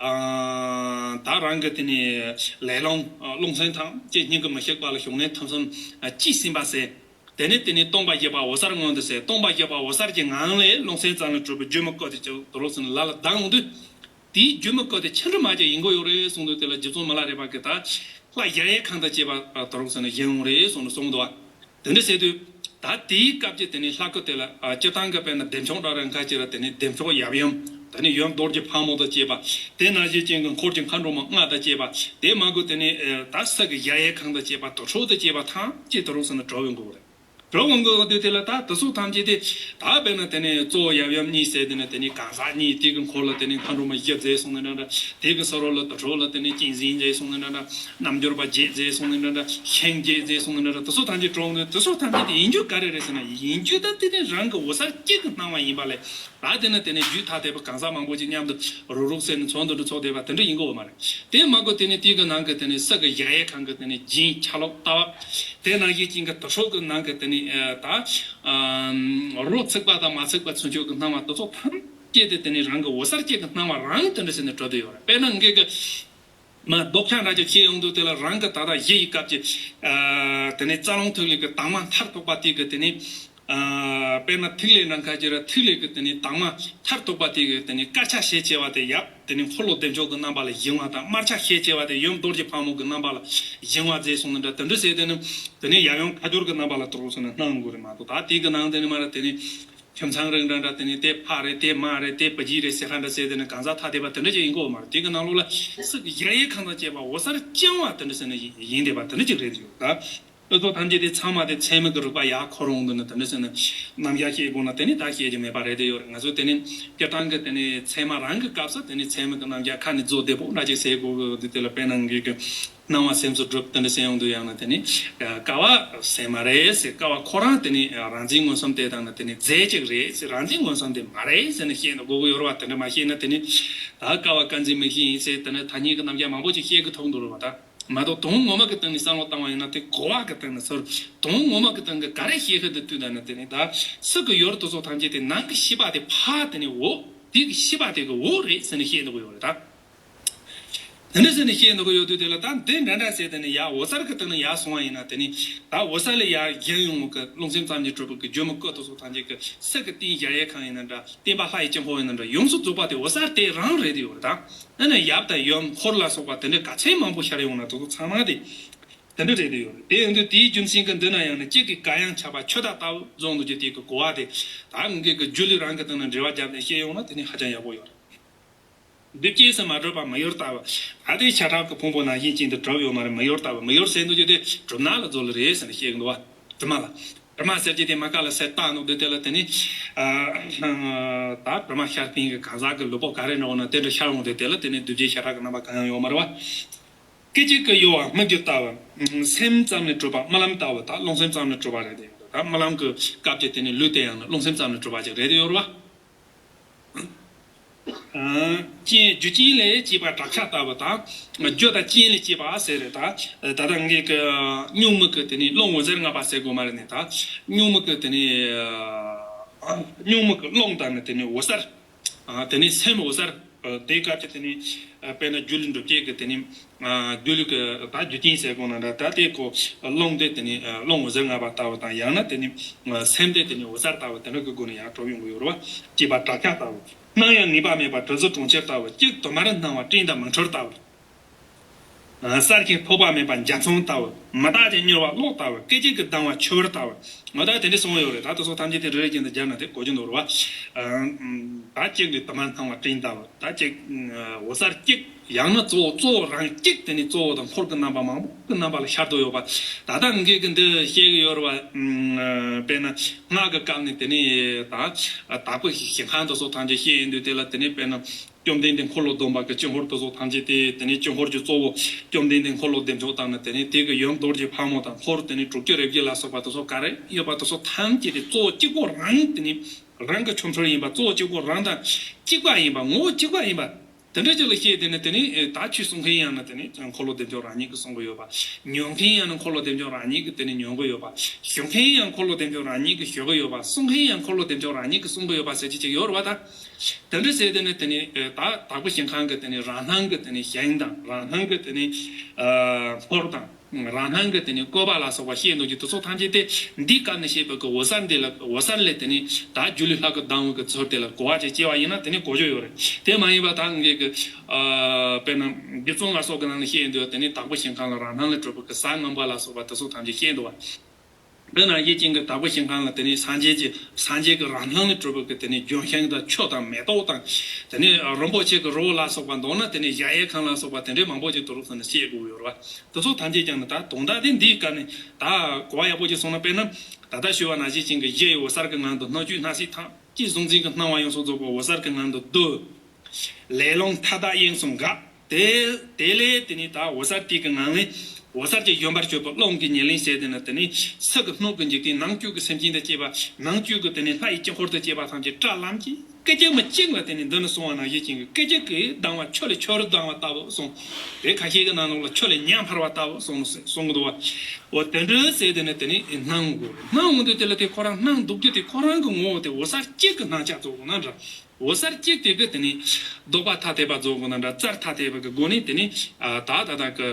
ཨ། ད་རང་གི་དེ་ནས་ལས་རླུང་རླུང་སེམས་ཐམས་ཅད་སྙིང་གི་མི་ཤིགས་པ་ལ་ཞུགས་ནས་ཐམས་ཅད་གཅིག་ཟིན་པ་ཟེར། དེ་ནས་དེ་ནས་སྟོང་པ་བཞི་པ་འོད་གསལ་མངོན་དུ་གསལ། སྟོང་པ་བཞི་པ་འོད་གསལ་གྱི་ངང་ལས་རླུང་སེམས་ཙམ་ལས་གྲུབ་པའི་སྒྱུ་མའི་སྐུ་དེ་ཅིག་དུ་རུ་སུན་ལ་ལ་ལྡང་ཡོང་དུས། དེའི་སྒྱུ་མའི་སྐུ་དེ་ཆི་འདྲ་མ་ཅིག་ཡིན་དགོས་ཡོད་རེད་གསུངས་དུས་དེ་ལ་རྗེ་བཙུན་མི་ལ་རས་པ་གིས་ད་ལྷ་གཞལ་ཡས་ཁང་དང་བཅས་པ་དུ་རུ་སུན་བཞེངས་ཡོང་རེད་གསུངས་ནས་གསུངས་འདུག་བ། དེ་འདྲ་ཟེར་དུས། ད་དེའི་སྐབས་ཀྱི་དེ་ནས་ལྷ་སྐུ་དེ་ལ་ཨ་སྤྱིར་བཏང་གི་དཔེར་ན་བདེ་མཆོག་འདྲ་རེད་ཁ་ཅིག་ལ་དེ་ནས་བདེ་མཆོག་ཡབ་ཡུམ། དེ་ནས་ཡུམ་རྡོ་རྗེ་ཕག་མོ་དང་བཅས་པ། དེ་ནང་བཞིན་ཅན་གྱི་འཁོར་གྱི་མཁའ་འགྲོ་མ་ལྔ་དང་བཅས་པ། དེ་མ་གོ་དེ་ནས་ཨ་ད་ས་གི་གཞལ་ཡས་ཁང་དང་བཅས་པ་དུར་ཁྲོད་དང་བཅས་པ་ཐམས་ཅད་དུ་རུ་སུན་ན་གྲུབ་ཡོང་གི་རེད། གྲུབ་ཡོང་གི་དུས་དེ་ལ་ད་དེ་ཚོ་ཐམས་ཅད་དེ་ད་དཔེར་ན་དེ་ནས་གཙོ་བོ་ཡབ་ཡུམ་གཉིས་ཟེར་དེ་ནས་དེ་ནས་གང་ཟག་གཉིས་དེ་གི་འཁོར་ལ་དེ་ནས་མཁའ་འགྲོ་མ་བཞི་མཛད་སོང་ནས་འདྲ་འདྲ། དེ་གི་ས་རོ་ལ་དུར་ཁྲོད་ལ་དེ་ནས་གཅན་གཟན་མཛད་སོང་ནས་འདྲ་འདྲ། རྣལ་འབྱོར་པ་བརྒྱད་མཛད་སོང་ནས་འདྲ་འདྲ། ཤིང་བརྒྱད་མཛད་སོང་ནས་འདྲ་འདྲ། དེ་ཚོ་ཐམས་ཅད་གྲུབ་ཡོང་དུས་དེ་ཚོ་ཐམས་ཅད་དེ་ཡིན་རྒྱུ་ག་རེ་རེད་ཟེར་ན་ཡིན་རྒྱུ་ད་དེ་ནས་རང་གི་འོད་གསལ་གཅིག་གི་སྣང་བ་ཡིན་པ་ལས། ད་དེ་ནི་དེ་ནས་རྒྱུད་ཐ་དད་པ་གང་ཟག་མང་པོ་ཅིག་མཉམ་དུ་རུག་རུག་ཟེར་ནས་ཚོགས་འདུ་འདྲ་ཚོགས་བསྡད་པ་དེ་འདྲ་ཡིན་དགོས་པ་མ་རེད། དེ་མ་གོ་དེ་ནས་དེ་གི་ནང་གི་དེ་ནས་ས་གི་གཞལ་ཡས་ཁང་གི་དེ་ནས་སྦྱིན་ཆ་ལོག་ལྟ་བ། དེ་ནང་བཞིན་ཅན་གྱི་དུར་ཁྲོད་གི་ནང་གི་དེ་ནས་ཨ་ད་ཨ་རོ་ཚིག་པ་དང་མ་ཚིག་པ་ཚུན་ཆོད་ཀྱི་སྣང་བ་དེ་ཚོ་ཐམས་ཅད་དེ་དེ་ནས་རང་གི་འོད་གསལ་གཅིག་གི་སྣང་བ་རང་དེ་འདྲ་ཟེར་ནས་གྲུབ་བསྡད་ཡོད་རེད། དཔེར་ན་ངེད་ཀྱི་མ་ལྡོག་ཕྱག་འདྲ་ཅིག་བྱེད་ཡོང་དུས་དེ་ལ་རང་གི་ད་ལྟ་གཞི་ཡི་སྐབས་ཀྱི་ཨ་དེ་ནས་རྩ་རླུང་ཐིག་ལེ་གི་དྭངས་མ་མཐར་ཐུག་པ་དེ་གི་དེ་ནས། ཨ་དཔེར་ན་ཐིག་ལེ་ནང་ཁ་ཅིག་ར་ཐིག་ལེ་གི་དེ་ནས་དྭངས་མ་མཐར་ཐུག་པ་དེ་གི་དེ་ནས་དཀར་ཆ་ཞེས་བྱ་བ་དེ་ཡབ་དེ་ནས་འཁོར་ལོ་བདེ་མཆོག་གི་རྣམ་པ་ལ་བཞེངས་པ་དང་། དམར་ཆ་ཞེས་བྱ་བ་དེ་ཡུམ་རྡོ་རྗེ་ཕག་མོ་གི་རྣམ་པ་ལ་བཞེངས་པ་མཛད་སོང་ནི་འདྲ། དེ་འདྲ་ཟེར་དེ་ནི་དེ་ནས་ཡབ་ཡུམ་ཁ་སྦྱོར་གི་རྣམ་པ་ལ་དུ་རུ་སོང་ནས་སྣང་དགོས་རེད་མ་གཏོགས། ད་དེ་གི་ནང་དེ་ནི་མ་ར་དེ་ནི་ཁྱིམ་ཚང་རེ་འདྲ་འདྲ། དེ་ནི་དེ་ཕ་རེད་དེ་མ་རེད་དེ་བུ་གཞི་རེད་ཟེར་ཁ་འདྲ་ཟེར་དེ་ནི་གང་ཟག་ཐ་དད་པ་དེ་འདྲ་ཅིག་ཡིན་དགོས་མ་རེད། དེ་གི་ནང་ལོགས་ལ་སུ་གི་གཞལ་ཡས་ཁང་དང་བཅས་པ་འོད་གསལ་རྐྱང་བ་དེ་འདྲ་ཟེར་ནས་ཡིན་བསྡད་པ་དེ་འདྲ་ཅིག་རེད་ཡོད་ད། དེ་ཚོ་ཐམས་ཅད་དེ་ཚང་མ་དེ་ཚད་མའི་གི་རིགས་པ་ཡར་འཁོར་འོང་དུས་ནི་དེ་འདྲ་ཟེར་ནས་རྣམ་གཞག་བཤད་དགོས་ན་དེ་ནི་ད་བཤད་རྒྱུ་མེད་པ་རེད་དེ་ཡོད་རེད། ང་ཚོ་དེ་ནི་སྤྱིར་བཏང་གི་དེ་ནི་ཚད་མ་རང་གི་སྐབས་སུ་དེ་ནི་ཚད་མའི་གི་རྣམ་གཞག་ཁ་ནས་རྫོགས་བསྡད་པོ་འདྲ་ཅིག་ཟེར་དགོས་གི་འདུག་དེ་ལ་དཔེར་ན་ངེད་ཀྱི་སྣང་བ་སེམས་སུ་སྒྲུབ་དེ་འདྲ་ཟེར་ཡོང་དུས་ཡང་ན་དེ་ནི་ཀ་བ་ཟེར་མ་རེད་ཟེར། ཀ་བ་ཁོ་རང་དེ་ནི་རང་འཛིན་མངོན་སུམ་དེ་དང་ནི་དེ་ནི་རྫས་གཅིག་རེད་ཟེར། རང་འཛིན་མངོན་སུམ་དེ་མ་རེད་ཟེར་ནས་བཤད་ན་དགོས་གི་ཡོད་རེད་བ། དེ་འདྲ་མ་བཤད་ན་དེ་ནི་ད་ཀ་བ་ཀ་འཛིན་མིག་བཞིན་ཡིན་ཟེར་དེ་ནི་ཐ་སྙད་ཀྱི་རྣམ་གཞག་མང་པོ་ཅིག་བཤད་གི་ཐུབ་འདུག་རེད་བ་ད། མ་གཏོགས་དོན་ངོ་མ་གི་སྟེང་ནས་བསམ་བློ་བཏང་བ་ཡིན་ན་དེ་གོ་བ་གི་སྟེང་ནས་ཟེར། དོན་ངོ་མ་གི་སྟེང་གི་ག་རེ་བཤད་ཤེས་དེ་དུས་ད་ནི་དེ་ནི་ད་སུ་གི་ཡོར་དུ་སོགས་ཐམས་ཅད་དེ་ནང་གི་ཤེས་པ་དེ་ཕ་དེ་ནི་འོ་དེ་གི་ཤེས་པ་དེ་གི་འོ་རེད་ཟེར་ནས་བཤད་འདུག་ཡོད་རེད་ད། དེ་འདྲ་ཟེར་ནས་བཤད་འདུག་གི་ཡོད་དུས། དེ་ལ་ད་འདི་འདྲ་འདྲ་ཟེར་དེ་ནས་ཡར་འོད་གསལ་གི་སྟེང་ནས་ཡར་སོང་བ་ཡིན་ན། དེ་ནས་ད་འོད་གསལ་ལས་ཡར་བཞེངས་ཡོང་གི་རླུང་སེམས་ཙམ་གྱིས་གྲུབ་པའི་གི་སྒྱུ་མའི་སྐུ་དེ་ཚོ་ཐམས་ཅད་ཀྱི་སྲིད་ཀྱི་རྟེན་གཞལ་ཡས་ཁང་ཡིན་ན་འདྲ། བརྟེན་པ་ལྷ་ཡི་དཀྱིལ་འཁོར་ཡིན་ན་འདྲ། ཡོངས་སུ་རྫོགས་པ་དེ་འོད་གསལ་དེ་རང་རེད་དེ་ཡོད་རེད། ད་ཨ་ནི་ཡབ་དང་ཡུམ་འཁོར་ལ་སོགས་པ་དེ་འདྲ་ག་ཚད་མང་པོ་ཤར་ཡོང་ན་དེ་ཚོ་ཚང་མ་དེ་དེ་འདྲ་རེད་དེ་ཡོད་རེད། དེ་ཡིན་དུས་དེའི་རྒྱུ་མཚན་གྱིས་འདི་ན་ཡང་ནི་གཅིག་གི་ག་ཡང་ཁྱབ་པ་ཆུ་ཟླ་ལྟ་བུ་རྫོགས་འདུག་ཀྱི་དེ་གི་གོ་བ་དེ་ད་ངེད་ཀྱི་སྒྱུ་ལུས་རང་གི་སྟེང་ནས་འབྲེལ་བ་བརྒྱབ་ནས་བཤད་ཡོང་ན་དེ་ནི་ཧ་ཅང་ཡག་པོ་ཡོད་རེད། འདུ་བྱེད་སུ་མ་གྲུབ་པ་མི་གཡོ་ལྟ་བུ། ད་དེ་ཤ་ཁྲག་གི་ཕུང་པོ་ནང་བཞིན་ཅན་དུ་གྲུབ་ཡོད་མ་རེད། མི་གཡོ་ལྟ་བུ། མི་གཡོ་ཟེར་འདུག་ཀྱི་དེ་གྲུབ་ན་ལ་རྫོགས་ལ་རེད་ཟེར་ནས་བཤད་གི་འདུག་བ། དྲི་མ་ལ། དྲི་མ་ཟེར་གྱི་དེ་མ་ཀ་ལ་ཟེར་བཏགས་འདུག་དེ་དེ་ལ་དེ་ནི། ཨ། ད་དྲི་མ་ཤར་ཕིང་གི་གང་ཟག་གི་ལུས་པོ་ག་རེ་འདྲ་བོ་ན་དེ་འདྲ་ཤར་འོང་དུས། དེ་ལ་དེ་ནི་འདུ་བྱེད་ཤ་ཁྲག་གི་རྣམ་པ་གང་ཡང་ཡོད་མ་རེད་བ། སྐད་ཅིག་གིས་གཡོ་བ་སྨིག་རྒྱུ་ལྟ་བུ། སེམས་ཙམ་ལས་གྲུབ་པ་རྨི་ལམ་ལྟ་བུ། ད་རླུང་སེམས་ཙམ་ལས་གྲུབ་པ་རེད་དེ། ད་རྨི་ལམ་གྱི་སྐབས་ཀྱི་དེ་ནི་ལུས་དེ་ཡང་ནི་རླུང་སེམས་ཙམ་ལས་གྲུབ་པ་ཅིག་རེད་དེ་ཡོད་རེད་བ། རྐྱེན། རྒྱུ་རྐྱེན་ལས་སྐྱེས་པ་བྲག་ཆ་ལྟ་བུ་དང་། རྒྱུ་དང་རྐྱེན་ལས་སྐྱེས་པ་ཟེར་རེད། ད་ད་ལྟ་ངེད་ཀྱི་གཉུག་མའི་གི་དེ་ནི་རླུང་འོད་ཟེར་ལྔ་པ་ཟེར་དགོས་མ་རེད་ནི། ད་གཉུག་མའི་གི་དེ་ནི་གཉུག་མའི་གི་རླུང་དང་ནི་དེ་ནི་འོད་གསལ། དེ་ནི་སེམས་འོད་གསལ། དེའི་སྐབས་ཀྱི་དེ་ནི་དཔེར་ན་སྒྱུ་ལུས་འགྲུབ་བྱེད་ཀྱི་དེ་ནི། སྒྱུ་ལུས་ཀྱི་ད་རྒྱུ་རྐྱེན་ཟེར་དགོས་ན་འདྲ། ད་དེ་ཁོ་རླུང་དེ་དེ་ནི་རླུང་འོད་ཟེར་ལྔ་པ་ལྟ་བུ་དང་། ཡང་ན་དེ་ནི་སེམས་དེ་དེ་ནི་འོད་གསལ་ལྟ་བུ་དེ་འདྲ་གི་སྒོ་ནས་ཡར་གྲུབ་ཡོང་གི་ཡོད་རེད་བ། སྐྱེས་པ་བྲག་ཆ་ལྟ་བུ། སྣང་ཡང་ངེས་པ་མེད་པ་དྲི་ཟའི་གྲོང་ཁྱེར་ལྟ་བུ། གཅིག་དུ་མར་སྣང་བ་སྤྲིན་དང་མིག་འཕྲུལ་ལྟ་བུ། གསལ་ཁེངས་ཕོག་པ་མེད་པ་འཇའ་ཚོན་ལྟ་བུ། མི་རྟག་ཅིང་མྱུར་བ་གློག་ལྟ་བུ། སྐད་ཅིག་གིས་ལྡང་བ་ཆུ་བུར་ལྟ་བུ། ང་ད་དེ་འདྲ་གསུངས་ཡོད་རེད། ད་དེ་ཚོ་ཐམས་ཅད་དེ་རེ་རེ་བཞིན་དུ་སྦྱར་ན་དེ་གོ་རྒྱུ་འདུག་རེད་བ། ད་གཅིག་ལས་དུ་མར་སྣང་བ་སྤྲིན་ལྟ་བུ། ད་གཅིག་འོད་གསལ་གཅིག་ཡང་ན་གཙོ་བོ་གཙོ་བོ་རང་གཅིག་དེ་ནི་གཙོ་བོ་དང་འཁོར་གྱི་རྣམ་པ་མང་པོ་གི་རྣམ་པ་ལ་ཤར་དུ་ཡོད་པ། ད་ལྟ་ངེད་ཀྱི་འདི་བཤད་ཀྱི་ཡོད་རེད་བ། དཔེར་ན་སྔགས་ཀྱི་སྐབས་ནས་དེ་ནི་ད་དྭགས་པོའི་ཞིང་ཁམས་དེ་ཚོ་ཐམས་ཅད་བཤད་ཡོང་དུས། དེ་ལ་དེ་ནི་དཔེར་ན། བཅོམ་ལྡན་འདས་འཁོར་ལོ་སྡོམ་པ་གི་དཀྱིལ་འཁོར་དེ་ཚོ་ཐམས་ཅད་དེ། དེ་ནས་དཀྱིལ་འཁོར་གྱི་གཙོ་བོ་བཅོམ་ལྡན་འདས་འཁོར་ལོ་བདེ་མཆོག་དང་ནི། དེ་ནས་དེ་གི་ཡུམ་རྡོ་རྗེ་ཕག་མོ་དང་། འཁོར་དེ་ནས་དྲུག་ཅུ་རེ་བརྒྱད་ལ་སོགས་པ་དེ་ཚོ་ག་རེ་ཡོད་པ་དེ་ཚོ་ཐམས་ཅད་དེ་གཙོ་བོ་གཅིག་པོ་རང་། དེ་ནས་རང་གི་ཆོ་འཕྲུལ་ཡིན་པ། གཙོ་བོ་གཅིག་པོ་རང་དང་གཅིག་པ་ཡིན་པ། ངོ་བོ་གཅིག་པ་ཡིན་པ། དེ་འདྲ་ཅིག་ལ་བཤད། དེ་ནི་དེ་ནི་ད་ཆོས་གསུང་མཁན་ཡང་ན་དེ་ནི་འཁོར་ལོ་བདེ་མཆོག་རང་ཉིད་ཀྱིས་གསུང་གི་ཡོད་པ། ཉོན་མཁན་ཡང་ན་འཁོར་ལོ་བདེ་མཆོག་རང་ཉིད་ཀྱིས་དེ་ནི་ཉོན་གྱི་ཡོད་པ། ཞུ་མཁན་ཡང་འཁོར་ལོ་བདེ་མཆོག་རང་ཉིད་ཀྱིས་ཞུ་གི་ཡོད་པ། གསུང་མཁན་ཡང་འཁོར་ལོ་བདེ་མཆོག་རང་ཉིད་ཀྱིས་གསུང་གི་ཡོད་པ་ཟེར་གྱི་ཅིག་ཡོད་རེད་བ། ད་དེ་འདྲ་ཟེར། དེ་ནི་དེ་ནི་ད་དྭགས་པོ་ཞིང་ཁམས་ཀྱི་དེ་ནི་རང་སྣང་གི་དེ་ནི་ཞིང་དང་། རང་སྣང་གི་དེ་ནི་འཁོར་དང་། རང་སྣང་གི་དེ་ནི་བཀོད་པ་ལ་སོགས་པ་བཤད་འདུག་ཀྱི་དེ་ཚོ་ཐམས་ཅད་དེ་འདིའི་སྐབས་ནས་བཤད་པའི་གི་འོད་གསལ་འདི་ལ། འོད་གསལ་ལས་དེ་ནི་ད་སྒྱུ་ལུས་ལྷ་སྐུ་ལྡང་བའི་གི་ཚུལ་དེ་ལ་གོ་བ་ཅིག་སྐྱེ་བ་ཡིན་ན་དེ་ནི་གོ་རྒྱུ་ཡོད་རེད། དེ་མ་ཡིན་པ་ད་ངེད་ཀྱི་དཔེར་ན་རྗེ་བཙུན་ལ་སོགས་ཀྱི་ནང་ནས་བཤད་འདུག་དེ་ནི་དྭགས་པོ་ཞིང་ཁམས་ལ་རང་སྣང་ལས་གྲུབ་པའི་གི་གཟའ་ངན་པ་ལ་སོགས་པ་དེ་ཚོ་ཐམས་ཅད་བཤད་འདུག་བ། འདི་ནང་བཞིན་ཅན་གྱི་དྭགས་པོ་ཞིང་ཁམས་ལ་དེ་ནི་སངས་རྒྱས་ཀྱི། སངས་རྒྱས་ཀྱི་རང་སྣང་ལས་གྲུབ་པའི་གི་དེ་ནི་ལྗོན་ཤིང་དང་ཆུ་དང་མེ་ཏོག་དང་། དེ་ནི་རིན་པོ་ཆེ་གི་རི་བོ་ལ་སོགས་པ། མདོར་ན་དེ་ནི་གཞལ་ཡས་ཁང་ལ་སོགས་པ་དེ་འདྲའི་མང་པོ་ཅིག་དུ་རུབ་ཟིན་ནས་བཤད་དགོས་ཡོད་རེད་བ། དེ་ཚོ་ཐམས་ཅད་ཀྱང་ནི་ད་དོན་དག་དེ་འདིའི་སྐབས་ནས་ད་གོ་བ་ཡག་པོ་ཅིག་སོང་ན། དཔེར་ན་ད་ལྟ་ཞུས་པ་ནང་བཞིན་ཅན་གྱི་གཞི་ཡི་འོད་གསལ་གྱི་ངང་དུ་སྣང་བཅུད་སྣང་སྲིད་ཐམས་ཅད་གཟུང་འཛིན་གྱི་སྣང་བ་ཡོངས་སུ་རྫོགས་པ་འོད་གསལ་གྱི་ངང་དུ་བསྡུ། ལེ་ལོ་མཐའ་དག་དབྱིངས་སུ་འགག་དེ་དེ་ལས་དེ་ནི་ད་འོད་གསལ་དེ་གི་ངང་ལས། འོད་གསལ་གྱི་ཡོན་པར་གྱུར་པའི་རླུང་གི་ཉེར་ལེན་ཟེར་དེ་ནི་དེ་ནི་ཚིག་གི་སྣོད་ཀྱི་འཇིག་རྟེན། ནང་བཅུད་ཀྱི་སེམས་ཅན་དང་བཅས་པ། ནང་བཅུད་ཀྱི་དེ་ནི་ལྷ་ཡི་དཀྱིལ་འཁོར་དང་བཅས་པ་ཐམས་ཅད་བཀྲ་ལམ་གྱིས་སྐད་ཅིག་མ་གཅིག་ལ། དེ་ནི་འདི་ནི་གསུངས་པ་ནང་བཞིན་ཅན་གྱི་སྐད་ཅིག་གིས་ལྡང་བ་ཆུ་ལས་ཆུ་བུར་ལྡང་བ་ལྟ་བུ་གསུངས། དེ་ཁ་ཤས་ཀྱི་ནང་ལོགས་ལ་ཆུ་ལས་ཉ་འཕར་བ་ལྟ་བུ་གསུངས་གསུང་གི་འདུག་བ། འོ་དེ་འདྲ་ཟེར་དེ་ནི་དེ་ནི་སྣང་དགོས་རེད། སྣང་འོང་དུས་དེ་ལ་དེ་ཁོ་རང་སྣང་འདུག་རྒྱུ་དེ་ཁོ་རང་གི་ངོ་བོ་དེ་འོད་གསལ་གཅིག་གི་སྣང་ཆ་རྫོགས་དགོས་ན་འདྲ། འོད་གསལ་གཅིག་དེ་གི་དེ་ནི་ལྡོག་པ་ཐ་དད་པ་རྫོགས་དགོས་ན་འདྲ། རྩལ་ཐ་དད་པ་གི་སྒོ་ནས་དེ་ནི་ད་ད་ད་གི་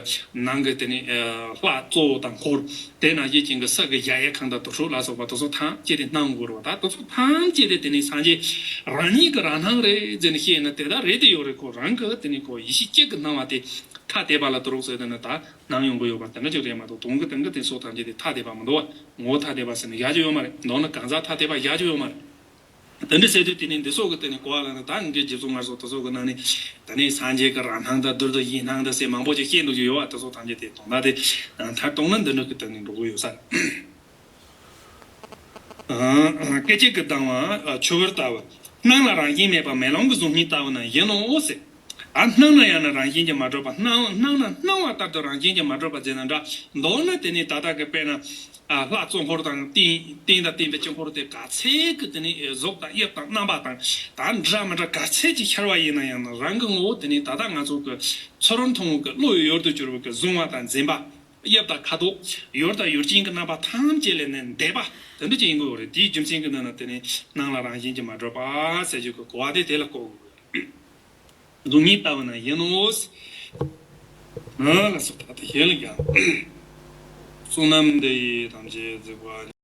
ནང་གི་དེ་ནི་ལྷ་གཙོ་བོ་དང་འཁོར། དེ་ནང་བཞིན་ཅན་གྱི་སྲིད་ཀྱི་གཞལ་ཡས་ཁང་དང་དུར་ཁྲོད་ལ་སོགས་པ་དེ་ཚོ་ཐམས་ཅད་དེ་སྣང་དགོས་རེད་བ། ད་དེ་ཚོ་ཐམས་ཅད་དེ་དེ་ནི་སངས་རྒྱས་རང་ཉིད་ཀྱི་རང་སྣང་རེད་ཟེར་ནས་བཤད་ན་དེ་ད་རེད་དེ་ཡོད་རེད། ཁོ་རང་གི་དེ་ནི་ཁོ་ཡེ་ཤེས་གཅིག་གི་སྣང་བ་དེ་ཐ་དད་པ་ལ་དུ་རུག་ཟེར་དེ་ནི་ད་སྣང་ཡོང་གི་ཡོད་པ་དེ་འདྲ་ཅིག་རེད་མ་གཏོགས། དོན་གྱི་སྟེང་གི་དེ་ཚོ་ཐམས་ཅད་དེ་ཐ་དད་པ་མི་འདུག་བ། ངོ་བོ་ཐ་དད་པ་ཟེར་ནས་བཞག་རྒྱུ་ཡོད་མ་རེད། མདོར་ན་གང་ཟག་ཐ་དད་པ་བཞག་རྒྱུ་ཡོད་མ་རེད། དེ་འདྲ་ཟེར་དུས་དེ་ནི་འདི་ཚོ་གི་དེ་ནི་གོ་བ་ལ་ནི་ད་ངེད་ཀྱི་རྗེ་བཙུན་སྔར་སོགས་དེ་ཚོ་གི་ནང་ནས་དེ་ནི་སངས་རྒྱས་ཀྱི་རང་སྣང་དང་རྡུལ་དང་གཞན་སྣང་དང་ཟེར་མང་པོ་ཅིག་བཤད་འདུག་ཀྱི་ཡོད་བ། དེ་ཚོ་ཐམས་ཅད་དེ་དོན་དག་དེ་མཐར་གཏུགས་ན་འདི་འདྲ་གི་སྟེང་ནས་འགྲོ་གི་ཡོད་ས་རེད། སྐད་ཅིག་གིས་ལྡང་བ་ཆུ་བུར་ལྟ་བུ། སྣང་ལ་རང་བཞིན་མེད་པ་མེ་ལོང་གི་གཟུགས་བརྙན་ལྟ་བུ་ན་ཡིན་ནོ་ཟེར། ཨ་སྣང་ན་ཡང་ན་རང་བཞིན་གྱིས་མ་གྲུབ་པ། སྣང་སྣང་ན་སྣང་བ་ལྟར་དུ་རང་བཞིན་གྱིས་མ་གྲུབ་པ་ཟེར་ན་འདྲ། མདོར་ན་དེ་ནི་ད་ལྟ་གི་དཔེར་ན། ཨ་ལྷ་གཙོ་འཁོར་དང་རྟེན་རྟེན་དང་བརྟེན་པའི་དཀྱིལ་འཁོར་དེ་ག་ཚད་ཀྱི་དེ་ནི་གཟུགས་དང་དབྱིབས་དང་རྣམ་པ་དང་ད་འདྲ་མི་འདྲ་ག་ཚད་ཀྱི་ཤར་བ་ཡིན་ན་ཡང་ན། རང་གི་ངོ་བོ་དེ་ནི་ད་ལྟ་ང་ཚོ་གི་ཚུལ་ཁྲིམས་མཐོང་བའི་གི་བློ་ཡི་ཡུལ་དུ་གྱུར་པའི་གི་གཟུང་བ་དང་འཛིན་པ། དབྱིབས་དང་ཁ་དོག་ཡུལ་དང་ཡུལ་ཅན་གྱི་རྣམ་པ་ཐམས་ཅད་ལས་ནི་འདས་པ་དེ་འདྲ་ཅིག་ཡིན་དགོས་རེད། དེའི་རྒྱུ་མཚན་གྱིས་ནི་ནི་དེ་ནི་སྣང་ལ་རང་བཞིན་གྱིས་མ་གྲུབ་པ་ཟེར་རྒྱུ་གི་གོ་བ་དེ་དེ་ལ་གོ་དགོས་རེད། གཟུགས་བརྙན་ལྟ་བུ་ན་ཡིན་ནོ། ཨ་ལ་སོགས་ད་ལྟ་གཞན་ལ་ཀྱང་། བསོད་ནམས་འདི་ཡིས་ཐམས་ཅད་གཟིགས་པ།